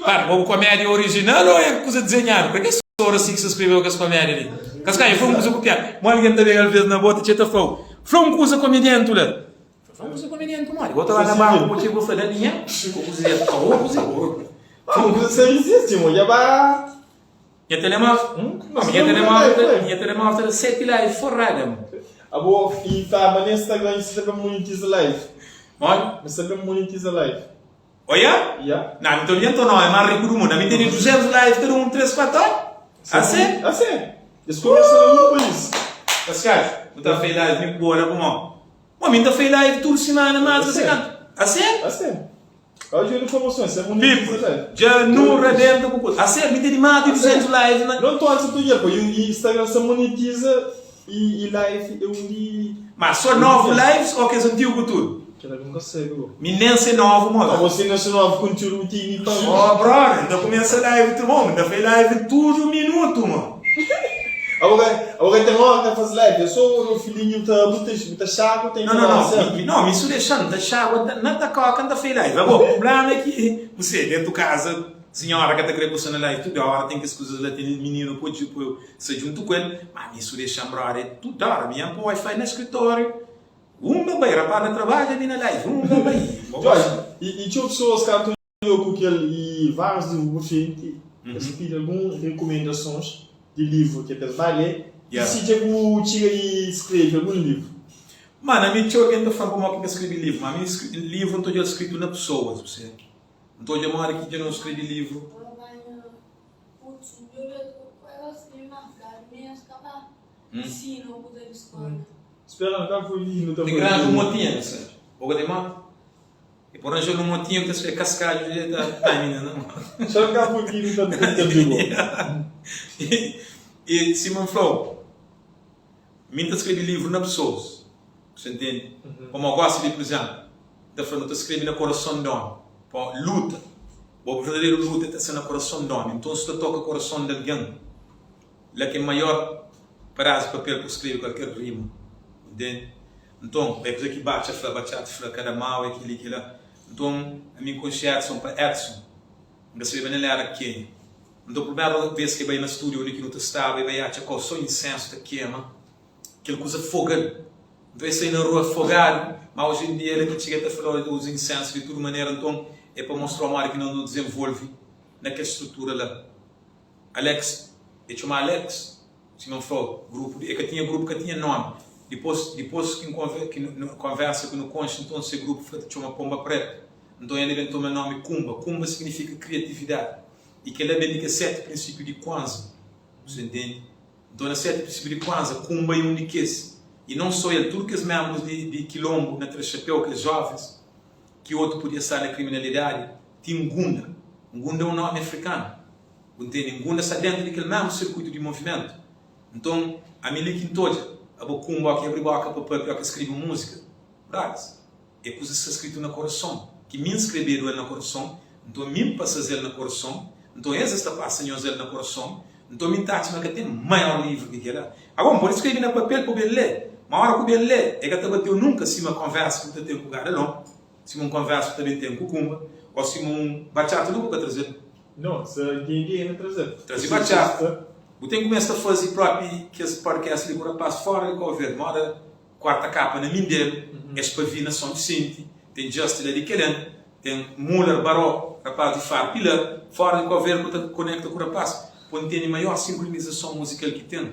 Para, bo bu komédia orijinal o é kuza dizenhadu? Pra kes ora si ki sta skrebe kes komédia li? Kaskadju, fla un kuza ku piada. Mo algen ta ben alves na bo ta txeta fla-u, fla un kuza komediantu la. Fla un kuza komediantu modi? Bo ta ba na banku bo txega bo fla, da dinheru? Ku kuza di o kuza. Fla un kuza sen izisti mo, dja ba. Nha telemóvel? Não, minha telemóvel, minha telemóvel ta da 7 live forrada, mo. Abo e tá, mas na Instagram você sabe monetiza live. Modi? Você sabe monetiza live. Oia? Yeah. Não, então minha não é mais rico do mundo. A mim tem 200 live cada um 3, 4 horas. Assim? Assim. Eles começam no país. Pascal, não tá feio live, me boa lá com mão. Bom, mim tá feio live toda semana, mas assim canto. Assim? Assim. People, dja nu rabenta ku kuza. Aser, mi tene más di 200 live na. Não tô antes tu pô, e Instagram sa monetiza e live é um di. Mas só novo lives ou kes antigo ku tudo? Kela nunca sei bro. Mi nem sei novo moda. Ah, você não sei novo conteúdo tini pa. Oh brother, nta começa live tu bom, nta fai live tudo minuto mo. Agora, agora tem hora que faz live. Eu sou o filhinho tá muito muito chato, tem Não, não, não. Mi, não, mi su deixando, tá chágua, tá, na ta coca, tá fei live. Agora, o problema é que você dentro de casa, senhora que tá querendo você na live toda hora, tem que as coisas lá, tem menino, pode, pode, se junto com ele. Mas mi su deixando, brother, toda hora, minha pô Wi-Fi no escritório. Uma bai, rapaz na trabalha, mi na live, uma bai. Jorge, e, e tinha pessoas que Eu ku kel i várius livru bu frenti, es pidi algun rikumendansons di livru ki es ba lé i si dja bu txiga di skrebe algun livru. Mano, ami txeu algen ta fla-m pamodi ki N ka skrebe livru, ma ami livru N ta odja-l skritu na pesoas, bu sabe? N ta odja modi ki dja nu skrebe livru. Di grandi un motinha, ka sabe? Bo ka ten moti? E por ranja un motinho ki ta sfia kaskadju di ta tamina na mo. Xa ka pui ki ta ta djugo. E sima N fla-u, mi N ta skrebe livru na pesoas, bu ntende? Pamodi gosi li, pur izénplu, N ta fla nu ta skrebe na korason di ómi, pamodi luta, bo verdaderu luta ta sta na korason di ómi. Nton, si ta toka korason di algen, la ki é maior padás di papel pa bu skrebe kualker rima, bu ntende? Nton, é kuza ki Batxa fla, Batxat fla, kada mau é kel-li, kel-la. Nton, ami N konxe Edson pa Edson. N ka sabeba nen el éra kenha. Nton, primeru bês ki el bai na stúdiu undi ki nu ta staba, el bai atxa kau sô insénsu ta kema. Kel kuza foga-l. Nton, el sai na rua fogadu. Má oji en dia, el ta txiga el ta fla, el ta uza insénsu di tudu manera. Nton, é pa mostra-u modi ki nos nu dizenvolve na kel strutura la. Alex, el txoma Alex. Sima N fla-u, grupu di, e ka tinha grupu, ka tinha nomi. Dipôs, dipôs ki N konver, ki nu, nu konversa, ki nu konxe, nton se grupu fika ta txoma Ponba Pretu. Nton el ben toma nomi Kumba. Kumba signifika kriatividadi. I kel-la ben di kes 7 prinsipiu di Kwanzaa. Bu ntende? Nton na 7 prinsipiu di Kwanzaa, Kumba é un di kes. I non so el, tudu kes menbrus di di kilonbu na tra xapéu, kes jovens ki otu podia sta na kriminalidadi, ti Ngunda. Ngunda é un nomi afrikanu. Bu ntende? Ngunda sta dentu di kel mesmu sirkuitu di movimentu. Nton, ami li ki N ta odja, abo Kumba, oki abri boka pa papia, oki skrebe un múzika, bradas. É kuzas sta skritu na korason, ki mi N skrebedu el na korason, nton mi N pasas el na korason, nton es es ta pasa nhos el na korason, nton mi N ta atxa ma ka ten maior livru ki kela. Agora, N pode skrebe na papel pa bu ben lé, ma ora ku ben lé, e ka ta bateu nunka sima konversa ku bu ta ten ku Gada Lon, sima un konversa ku ta ben ten ku Kumba, o sima un batxata nunka bu ka traze-l. No, sa ntende e na traze-l. Traze batxata. Bu ten kumesa ta faze propi kes podcast li ku rapaz fora di Kau Verdi, moda Kuarta kapa na Mindelo, es pa vi na São Vicente, ten Just la di Kelen, ten Muller Baró, rapaz di Faro Pilar, fora di Kau Verde ku ta konekta ku rapaz pa ntende maior sinkronizason muzikal ki ten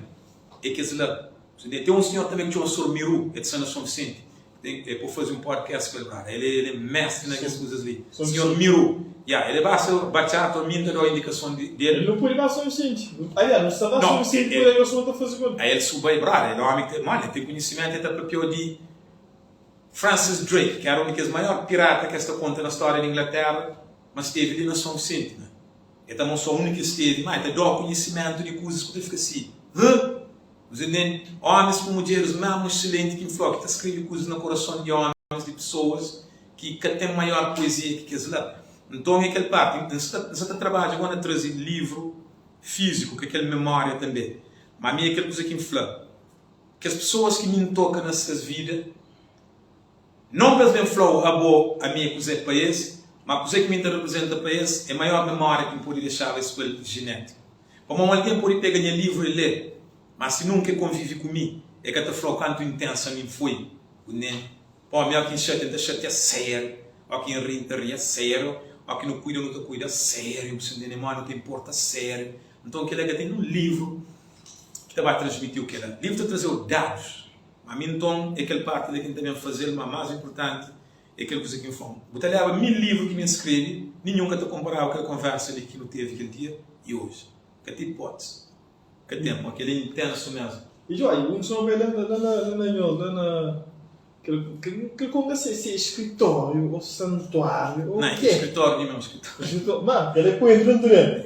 é kes la. Ten un sinhor tanbe ki txoma Sor Miru, el ta sta na São Vicente, ten é pa faze un podcast ku el brada, el é mestri na kes kuzas li. Sinhor Miru, ya, el é basta batxata o mi N ta dau indikason di el. El no pode ba São Vicente. Aliás, no sta ba São Vicente pa el ason ta faze ku el. A el su bai, brother, el é omi ki ta, mano, el ten konhisimentu, el ta papiau di Francis Drake, ki era un di kes maior pirata ki es ta konta na stória di Inglaterra, ma stevi li na São Vicente, man. El ta mostra undi ki el stevi, ma el ta dau konhisimentu di kuzas ku ta fika si, Huh? Você ntende? Omis ku mudjeris mesmu excelenti ki N fla, ki ta skrebe kuzas na korason di omis, di pesoas ki ka ten maior poezia ki kes la. Nton é kel parti. N sta, N sta ta trabadja gó na traze livru fíziku, ku kel memória tanbê. Má mi é kel kuza ki N fla, kes pesoas ki mi N toka na ses vida, non pa es ben fla-u abo, ami é kuzê pa es, má kuzê ki mi N ta reprizenta pa es é maior memória ki N pode dexaba es ku el jinétiku. Pamodi un algen pode pega nha livru e lé, má si nunka e konvive ku mi, e ka ta fla-u kantu intensu ami N foi ku ne. Pamodi mi óki N xatia, N ta xatia sériu, óki N ri, N ta ri a sériu, óki nu kuida, nu ta kuida a sériu, bu sta ntende? Modi nu ta inporta a sériu. Nton kel-la ka ten nun livru ki ta ba transmiti-u kel-la. Livru ta traze-u dadus, má mi nton é kel parti la ki N ta ben faze-l, má más inportanti é kel kuza ki N fla-u. Bu ta leba mil livru ki mi N skrebe, ninhun ka ta konparaba ku kel konversa li ki nu tevi kel dia i oji. Ka ten ipótisi. Ka ten, pamodi kel-li é intensu mésmu. I Joy, un son bai la la la na nhos, la na kel kel kel konga se se skritóriu ô santuáriu ô Não, kê? skritóriu di meu skritóriu. Skritóriu, ma kel é ku entra dentro del.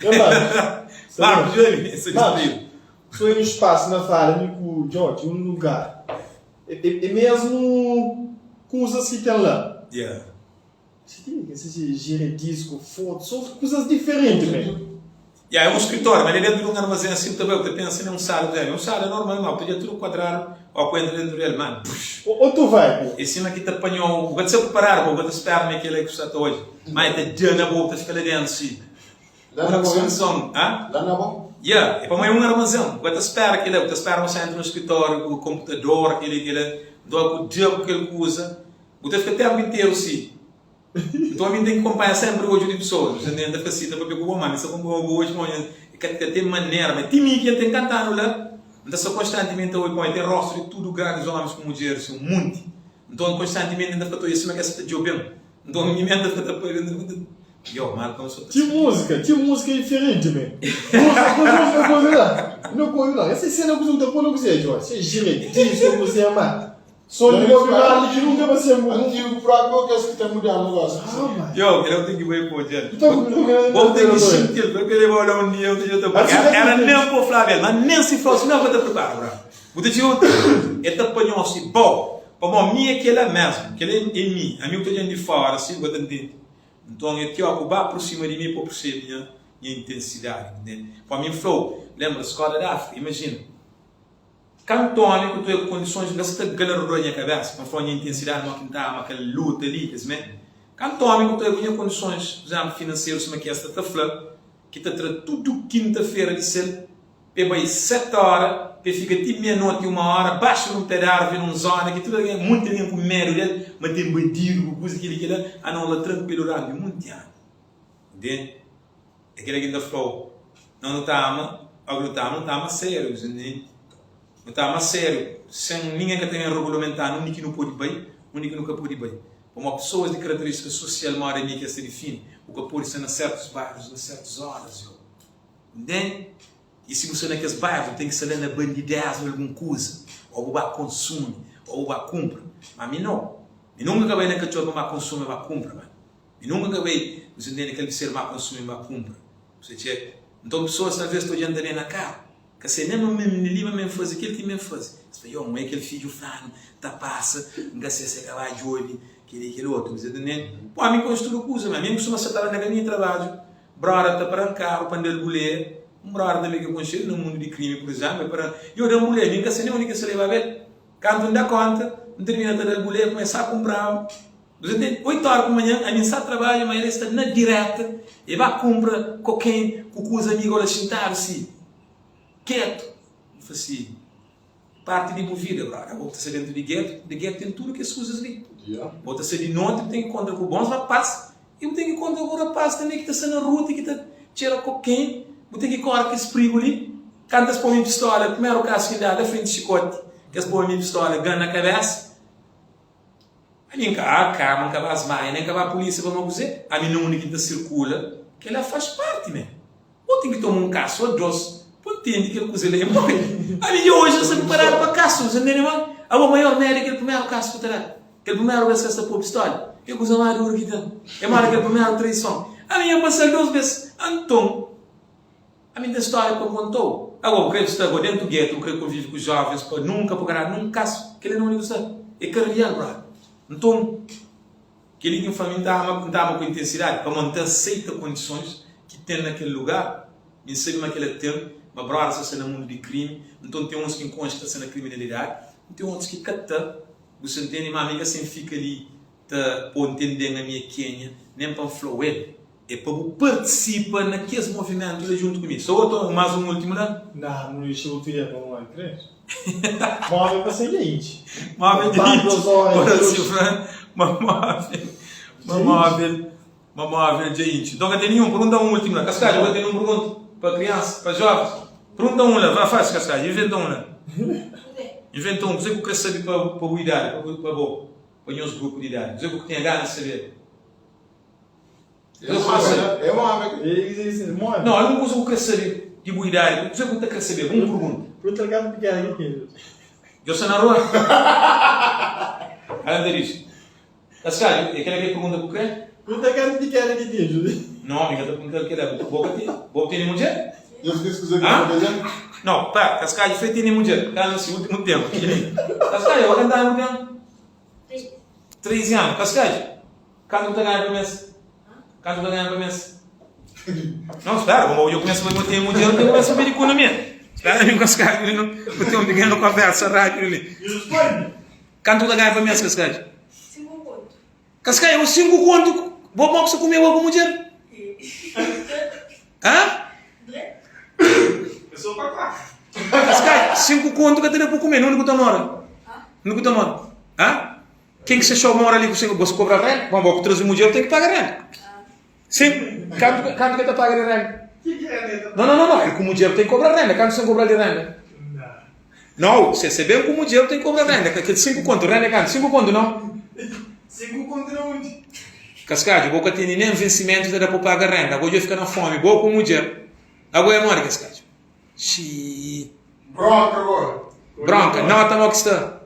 Nha Marcos, Marcos, Joy, se Marcos, despediu. foi un spasu na fala mi ku George, un lugar. É, é, é mesmu kuzas ki ten la. Yeah. Si ti, si si gira disku, fotu, so kuzas diferenti me. Yeah, é un skritóriu, ma el é dentu di un armazén asi, bu ta bai, bu ta pensa ma é un sala, bu ta é un sala normal, ma bu ta odja tudu kuadradu, ó ku entra dentu del, man, puxx. Otu vibe. É sima ki ta panhau, bu ka ta sta preparadu, bu ka ta spera ma é kel-la ki bu sta ta odja, ma el ta da na bo, bu ta fika la dentu si. La na bo, Son, ha? La na bo? Yeah, é pamodi é un armazén, bu ka ta spera kel-la, bu ta spera ma bu sta entra na un skritóriu ku konputador, kel-li, kel-la, nton ku da ku kel kuza, Bu ta fika ténpu interu si. Nton ami N ten ki konpanha sénpri odju di pesoas. Bu ta fika si, ta papia ku bo, má mi sta konpanha bu odju, pamodi ka ka ten manera. Ma ti mi ki N ten kantanu la, N ta sta konstantimenti ta obi, pamodi ten rostu di tudu grandis ómis ku mudjeris, un munti. Nton konstantimenti N ta fika ta odja sima ki es sta ta djobe-m. Nton mi mê N ta fika ta papia, N ta fika ta. Yo, Malcolm so ta Ti múzika, ti múzika é diferenti mê. Múzika, múzika, múzika la. Não coi não. Essa cena que você tá pondo que você joga. Você gira disco você ama. Som di Bob Marley ki nunka ba ser bu. Antigu própi ou kes ki ta mudanu gosi? Ah, ma. Yo, kel-la bu ten ki bai ku odja-l. Nton, bu ten Bo ten ki xinti-l, pa kel-li bo la un dia, bu ta dja ta Asi Era, ka era ten. nen pa flaba el, ma nen si fla-u si no, ka ta pripara, bra. Bu ta txiga otu el ta panha-u si bo. Pamodi mi é kel-la mésmu, kel-la é mi. Ami bu ta odja-m di fóra si, bu ka ta ntende. Nton, é pior ku ba aprosima di mi pa bu persebe nha nha intensidadi, bu ntende? Pamodi mi N fla-u, lenbra, skóla di Áfrika, imajina. Kantu omi ku tué ku kondisons, N ka sa ta galardoa nha kabesa pa N fla nha intensidadi modi ki N ta ama kel luta li, kes mé. Kantu omi ku tué ku nha kondisons, pur izénplu, finanseru sima ki es ta ta fla, ki ta tra tudu kinta-fera di sel pa e bai seti ora, pa e fika ti mia-noti, uma ora, baxu di un pé di arvi nun zona ki tudu algen, monti algen ku medu del, ma ten bandidu ku kuza kili kila, a nau la trankuilu duranti monti anu. Ntende? É kel-la ki N ta fla-u, Nos nu ta ama, óki nu ta ama, nu ta ama sériu, nu ta ama sériu, sen ningen ka ta ben regulamenta-nu undi ki nu pode bai, undi ki nu ka pode bai. Pamodi pesoas di karaterístika sosial moda mi ki es ta difini, bu ka pode sta na sértus bairus na sértus óras, yo. Ntende? I si bu sta na kes bairus, bu ten ki sta la na bandidéza ô algun kuza, ô bu ba konsumi, ô bu ba kunpra. Má mi nau. Mi nunka ka bai na katxor pa N ba konsumi ô ba kunpra, man. Mi nunka ka bai, bu ta ntende, kel biseru ba konsumi, ba kunpra. Bu ta txeka. Nton pesoas talvês ta odja-m ta ben na karu. Ka se nen ma mi li ma mi faze kel ki mi faze. Es fla, Yo, ma é kel fidju flanu ta pasa, N ka se se ka ba djobe kel-li kel otu. Bu ta ntende? Pô, ami N konxe tudu kuza, ma ami N kustuma sta ta la na kaminhu di trabadju, brother ta para-m karu pa N da-l buleia. Un brother tanbe ki N konxe-l na mundu di krimi, pur izénplu, el para-m, Yo, da-m buleia. Mi N ka se nen undi ki el sta lebaba el. Kantu N da kónta, N tirmina ta da-l buleia, kumesa kunpra-m. Bu ta ntende? Oitu óra pa manhan, ami N sta trabadja, ma el sta na direta, el ba kunpra kokain ku kuza amigu la xintadu si, ketu. N fla si, Parti di bu vida, brother. Abo bu ta sta dentu di getu, di getu ten tudu kes kuzas li. Bo ta sta di noti, bu ten ki kontra ku bons rapaz, i bu ten ki kontra ku rapaz tanbe ki ta sta na ruta, ki ta txera kokain, bu ten ki kore kes prigu li. Kantu es pô-mi pistola, primeru kasu ki N da la frenti xikoti, kes pô-mi pistola, gan na kabesa. Ami N ka ba kama, N ka ba smaia, nen N ka ba pulisia pa ma kuzê. Ami na undi ki N ta sirkula, kel-la faz parti mé. Bo ten ki toma un kasu ô dos pa ntende kel kuzê la é modi. Ami dja oji N sta priparadu pa kasu, N ntende ma abo maior medu é kel primeru kasu ku ta da. Kel primeru bes ki es ta pô pistola, é kuza más duru ki ten. É moda kel primeru traison. Ami dja pasa-l dos bes. Anton. Ami N ten stória pa N konta-u. Agó, bu krê sta go dentu getu, bu krê konvive ku jovens pa nunka bu ka dadu nun kasu. Kel-li na undi bu sta? É ka real, brother. Nton, kel-li ki N fla, mi N ta ama, N ta ama ku intensidadi, pamodi N ta aseita kondisons ki ten na kel lugar. Mi N sabe ma kel-la ten, ma brothers ta sta na mundu di krimi. Nton, ten uns ki N konxe ki ta sta na kriminalidadi, N ten otus ki ka ta. Bu sta ntende? Má mi ka sen fika li ta pô ntende-m ami é kenha, nen pa N fla-u el. É pa bu partisipa na kes movimentu la djuntu ku mi. So otu más un últimu la? Na, nu dexa otu dia pa móre kre. Móve pa ser gente. Móve gente. Ora si fla ma móve, ma móvel, ma móvel dja intxi. Nton ka ten ninhun. Pergunta un últimu la. Kaskadju, ka ten ninhun pergunta pa kriansa, pa jovens? Pergunta un la. Va, fasi Kaskadju, inventa un la. Inventa un. Kuzê ku kre sabe pa bu idadi, pa bo, pa nhos grupu di idadi? Kuzê ku tinha gana sabe? É homem. Não, algun kuza ku kre sabe di bu idadi, kuza ku ta kre sabe, un pergunta. Pergunta gato de guerra aqui. Djo sta na rua? Ela ta diz. Cascalho, é kela ke pergunta ku kre? Pergunta gato de guerra aqui dentro. Não, mi ka ta pergunta kela. Bo ka ti, bo tene mudjer? Deus diz kuza ki ta faze. Não, pera, Cascalho foi tene mudjer. Ka nasi último tempo. Cascalho, bo kanta mu tempo? 13 anos. Cascalho. Kantu bu ta ganha pa mês? Kantu bu ta ganha pa mês? Não, espera, como eu começo a ter um dinheiro, eu começo a ver economia. Espera aí, Cascalho, não, vou ter um pequeno conversa rápido ali. Kantu bu ta ganha pa mês, Cascalho? 5 conto. Cascalho, 5 conto, bo mo ku comer bo ku mulher? Hã? Cascalho, 5 conto ka ta da pa kume, onde ku ta mora? Onde ku ta mora? Hã? Ken ki sta xau mora li ku se bo kobra renda? Bom, bo ku traze mudjer bu ten ki paga renda. Sim, kantu kantu ke ta paga di renda? Não, não, não, não, el ku mudjer bu ten ki kobra renda. Kantu sen kobra di renda? Não, se se ben ku mudjer bu ten ki kobra renda. Kel 5 kontu, renda é kantu? 5 kontu, não? 5 kontu na undi? Kaskadju, bo ka tene nen vensimentu ta da pa paga renda. Ago dja fika na fomi, bo ku mudjer. Ago é modi, Kaskadju? Xii. Bronka agora. Bronka, nota mo ki sta.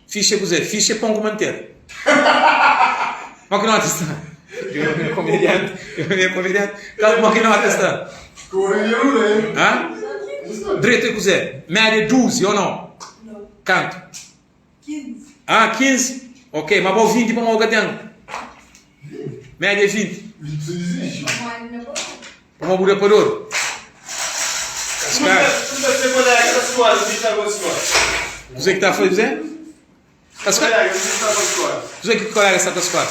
Fixe é kuzê? Fixe é pon ku mantega. Mo ki nota sta? Eu é komediante, eu é komediante. Kal mo ki nota sta? Hã? Dretu é kuzê? Média 12 ou não? Kantu? Ah, 15? Ok, ma bo 20 pa mo ka ten? Média 20. Pa mo bu da pa dodu? Kaskadju. Kuzê ki ta fla José? Kaskadju. Kuzê ki kolega sta ta skola?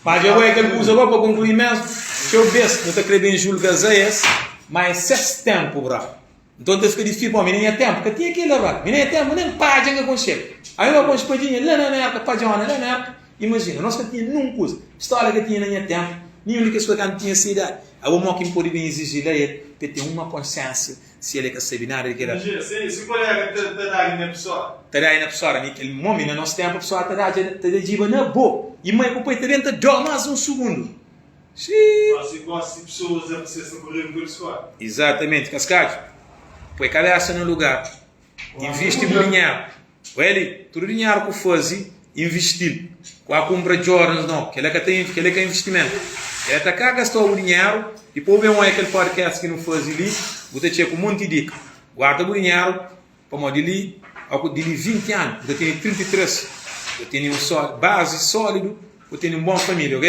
Má dja bo é kel kuza bo pa konklui mesmu. Txeu bês nu ta krê ben julga Zaes, má é ses ténpu, bra. Nton ta fika difísil, pamodi mi na nha ténpu ka tinha kel-la, bra. Mi na nha ténpu nen padja N ka konxeba. Ami N ba konxe padjinha la na Mérka, padjona la Mérka. Imajina, nos ka tinha nun kuza. Stória ka tinha na nha ténpu, ninhun di kes kuza kantu tinha se idadi. Abo mó ki N pode ben iziji la el pa el ten uma konsiénsia. Si el e ka sabe nada di kela. Imajina si si kolega ta ta dagi na pesoa. Ta dagi na pesoa mi kel momi na nos tempu pesoa ta dadja ta dadjiba na bo i mai ku pai ta ben ta dau mas un sugundu. Xii. Gosi gosi pesoas dja pa sta korredu pa skola. Izatamenti kaskadju poi kabesa na lugar invisti bu dinheru. Oeli, tudu dinheru ku fazi, invistil. Ku a kumpra Jordans no, kela ka ta kela ka invistimentu. Kela ta ka gastau bu dinheru, dipos bu ben oia kel podcast ki nu fazi li, bu ta txeka un monti dika. Guarda bu dinheru, pamodi di li a ku di li 20 anu, bu ta tene 33, bu ta tene un só bazi sólidu, bu tene un bon familia, ok?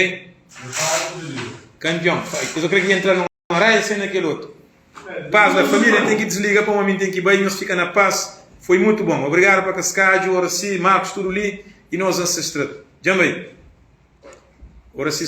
Kampion, kuza kre ki entra na un raia sai na kel otu. Paz la família ten ki desliga pamo mi ten ki bai nhos fika na paz foi mutu bom obrigado pa kaskadju oracy marcos tudo li e nos ancestral djam bai oracy.